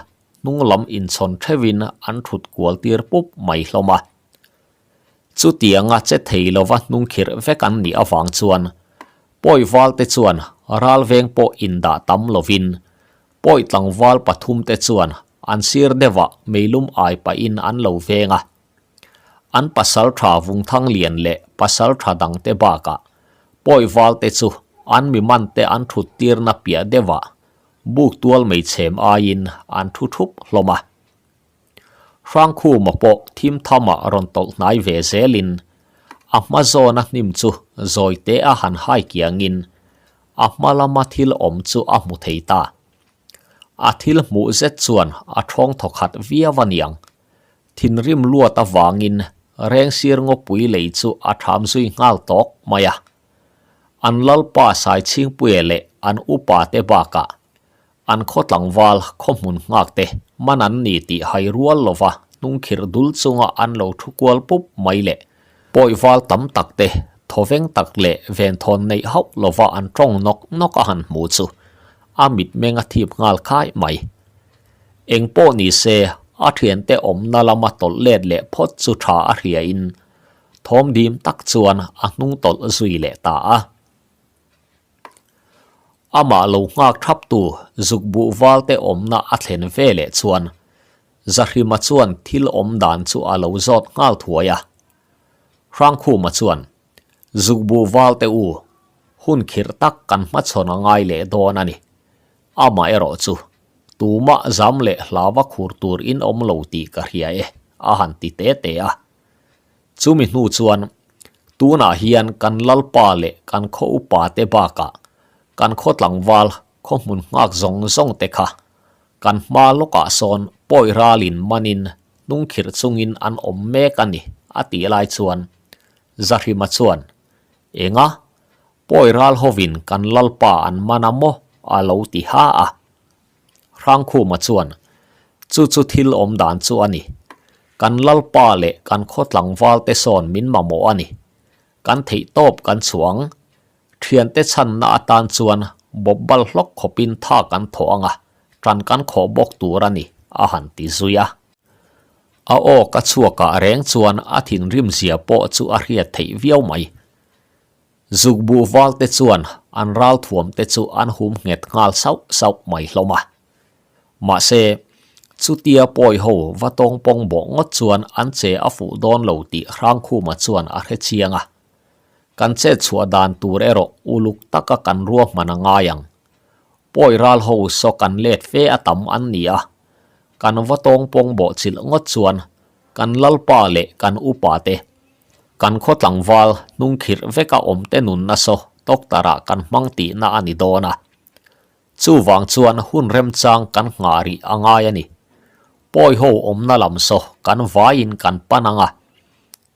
hnung lam inchhawn theuhin an thut kual tir pup mai hlawm a. Chutianga che thei lova hnung khirh vek an nih avang chuan pawi valte chuan ral veng pawh indah tam lovin pawi tlangval pathumte chuan an sir deuhah meilum ai pahin an lo veng a. An pasaltha Vungthang lian leh pasaltha dangte bakah pawi valte chu an mi mante an thut tirna piah deuhah buk tual meichhem aiin an thu thup hlawm a. Hrangkhuma pawh thim thamah rawn tawlh hnai ve zelin a hma zawna hnim chu zawi te a han hai kiangin a hma lama thil awm chu a hmu thei ta. A thil hmuh zet chuan a thawng thawkhat viau a niang. Thinrim luat avangin Rengsir ngawpui lei chu a tham zui nghal tawk mai a. An lalpa Saichhingpuia leh an upa te bakah an khaw tlangval khaw hmun nghak te man an ni tih hai rual lova hnungkhirh dul chunga an lo thu kual pup mai leh pawival tam tak te thawveng tak leh venthawn neih hauh lova an tawng nawk nawk a han hmu chu a mitmeng a thip nghal khai mai. Eng pawh ni se, a thiante awmna lama tawlh let leh phawt chu tha a hriain thawm dim tak chuan a hnung tawlh zui leh ta a. Amah lo nghak thaptu zukbuh valte awmna a thlen ve leh chuan Zahrima chuan thil awm dan chu a lo zawt nghal thuai a. Hrangkhuma chuan, Zukbuh valte u, hun khirh tak kan hmachhawn a ngai leh dawn a ni. Amaherawh chu, tumah zam leh hlava khur tur in awm lo tih ka hria e, a han ti te te a. Chumi hnu chuan, tunah hian kan lalpa leh kan khaw upa te bakah kan khaw tlangval khaw hmun nghak zawng zawng te kha kan hma lawkah sawn pawi ralin manin hnungkhirh chungin an awm mek a ni, a tih lai chuan Zahrima chuan, Enga? Pawi ral hovin kan lalpa an man a maw? a lo ti ha a. Hrangkhuma chuan, Chu chu thil awm dan chu a ni. Kan lalpa leh kan khaw tlangval te sawn min mamawh a ni. Kan theih tawp kan chhuang. Thiante chhanna atan chuan bawp bal hlawk khawpin tha kan thawh ang a, tan kan khawh bawk tur a ni, a han ti zui a. A aw ka chhuakah reng chuan a thinrim zia pawh chu a hriat theih viau mai. Zukbuh valte chuan an ralthuam te chu an hum nghet nghal sauh sauh mai hlawm a. Mahse, chutia pawi ho va tawng pawng bawh ngawt chuan an che a fuh dawn lo tih Hrangkhuma chuan a hre chiang a. Kan chet chhuah dan tur erawh uluk taka kan ruahman a ngai ang. Pawi ral ho saw kan let fe a tam an ni a. Kan va tawng pawng bawh chilh ngawt chuan kan lalpa leh kan upa te. Kan khaw tlangval hnungkhirh veka awmte nunna saw doctor-ah kan hmang tihna a ni dawn a. Chuvang chuan hun remchang kan nghah rih a ngai a ni. Pawi ho awmna lam saw kan vaiin kan pan ang a.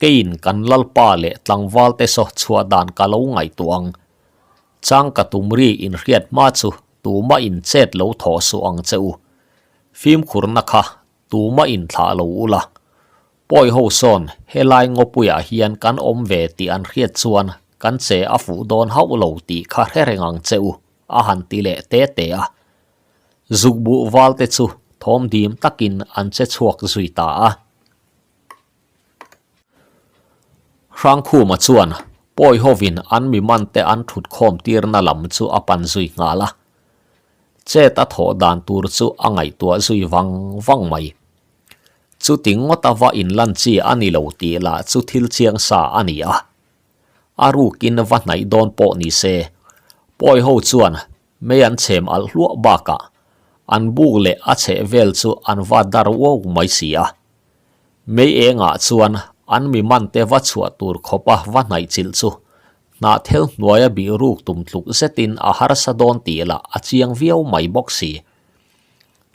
Keiin kan lalpa leh tlangvalte saw chhuah dan ka lo ngaihtuah ang. Chang ka tum ri inhriat hma chu tumah in chet lo thawh suh ang che u. Fimkhurna kha tumah in thlah lo ula. Pawi ho sawn helai ngawpuiah hian kan awm ve tih an hriat chuan kan che a fuh dawn hauh lo tih kha hre reng ang che u, a han ti leh te te a. Zukbuh valte chu thawm dim takin an che chhuak zui ta a. Hrangkhuma chuan pawi hovin an mi mante an thut khawm tirna lam chu a pan zui nghal a. Chet a thawh dan tur chu a ngaihtuah zui vang vang mai. Chuti ngawt ava inlan chi a ni lo tih lah chu thil chiang sa a ni a. A rukin va hnaih dawn pawh ni se, pawi ho chuan mei an chhem alh hluah bakah an buk leh a chheh vel chu an va dar uau mai si a. Mei engah chuan an mi mante va chhuah tur khawpa va hnaih chilh chu hnahthel hnuaia bih ruk tum tluk zetin a harsa dawn tih lah a chiang viau mai bawk si.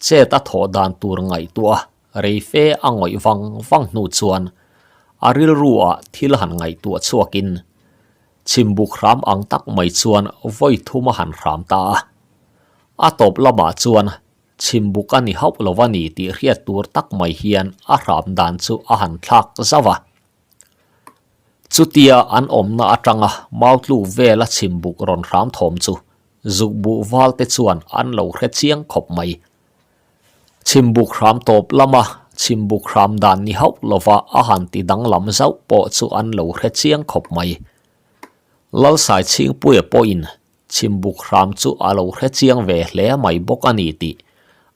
Chet a thawh dan tur ngaihtuah rei fe a ngawih vang vang hnu chuan a rilru ah thil han ngaihtuah chhuakin chhimbuk hram ang tak mai chuan vawi thum a han hram ta a. A tawp lamah chuan chhimbuk a ni hauh lo a ni tih hriat tur tak mai hian a hram dan chu a han thlak zauh a. Chutia an awmna atanga mautluk vela chhimbuk rawn hram thawm chu Zukbuh valte chuan an lo hre chiang khawp mai. Chhimbuk hram tawp lama chhimbuk hram dan ni hauh lova a han ti danglam zauh pawh chu an lo hre chiang khawp mai. Lalsai Chhingpuia pawhin chhimbuk hram chu a lo hre chiang ve hle mai bawk a ni tih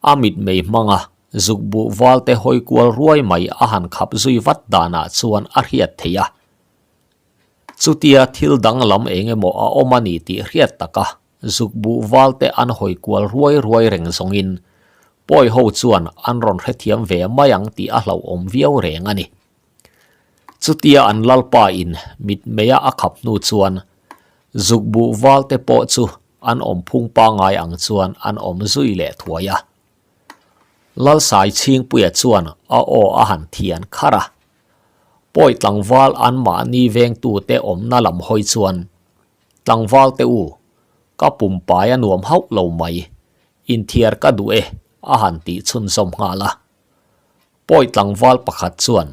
a mitmei hmanga zukbuh valte hawi kual ruai mai a han khap zui vat danah chuan a hriat theih a. Chutia thil danglam eng emaw a awm a ni tih hriat taka zukbuh valte an hawi kual ruai ruai reng zawngin pawi ho chuan an rawn hrethiam ve mai ang tih a hlauhawm viau reng a ni. Chutia an lalpa in mitmeia a khap hnu chuan zukbuh valte pawh chu an awm phung pangai ang chuan an awm zui leh thuai a. Lalsai Chhingpuia chuan a aw a han thian kharh a. Pawi tlangval anmahni vengtute awmna lam hawi chuan, Tlangval te u, ka pumpai a nuam hauh lo mai, inthiar ka duh e, a han tih chhunzawm nghal a. Pawi tlangval pakhat chuan,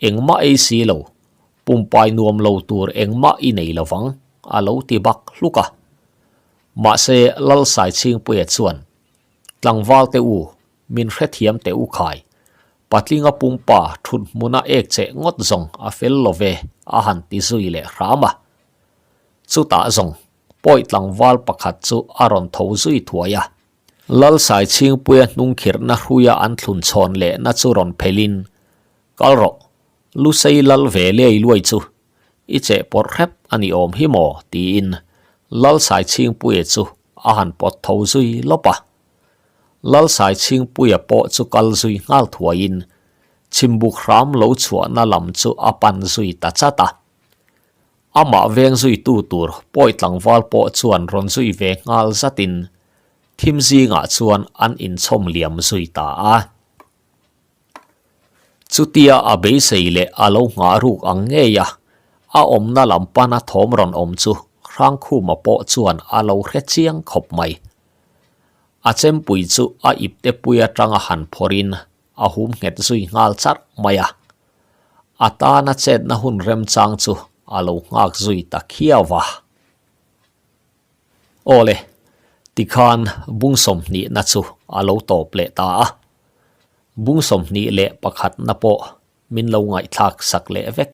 Engmah ei si lo, pumpai nuam lo tur engmah i nei lo vang, a lo ti bak hluk a. Mahse, Lalsaichhingpuia chuan, Tlangval te u, Min hrethiam teh u khai. Patlinga pumpa thut hmuna ek cheh ngawt zawng a fel lo ve a han ti zui leh hram a. Chutah zawng pawi tlangval pakhat chu a rawn tho zui thuai a. Lalsai Chhingpuia hnungkhirhna hruia an thlun chhawn lehna chu rawn phelhin, Kal rawh, Lusei lal ve lei luai chu i cheh pawrh hrep a ni awm hi maw? tiin Lalsai Chhingpuia chu a han pawt tho zui lawp a. Lalsai Chhingpuia pawh chu kal zui nghal thuaiin Chhimbuk hram lo chhuahna lam chu a pan zui ta chat a. Amah veng zuitu tur pawi tlangval pawh chuan rawn zui ve nghal zatin thim zingah chuan an inchhawm liam zui ta a. Chutia a beisei leh a lo nghah ruk ang ngei a, a awmna lam pana thawm rawn awm chu Hrangkhuma pawh chuan a lo hre chiang khawp mai. A chempui chu a ipte pui atanga han phawrhin a hum nghet zui nghal charh mai a. A tana chetna hun remchang chu a lo nghak zui ta khiau va. Aw le, tikhan bung sawmhnihna chu a lo tawp leh ta a. Bung 21na pawh min lo ngaihthlak sak leh vek.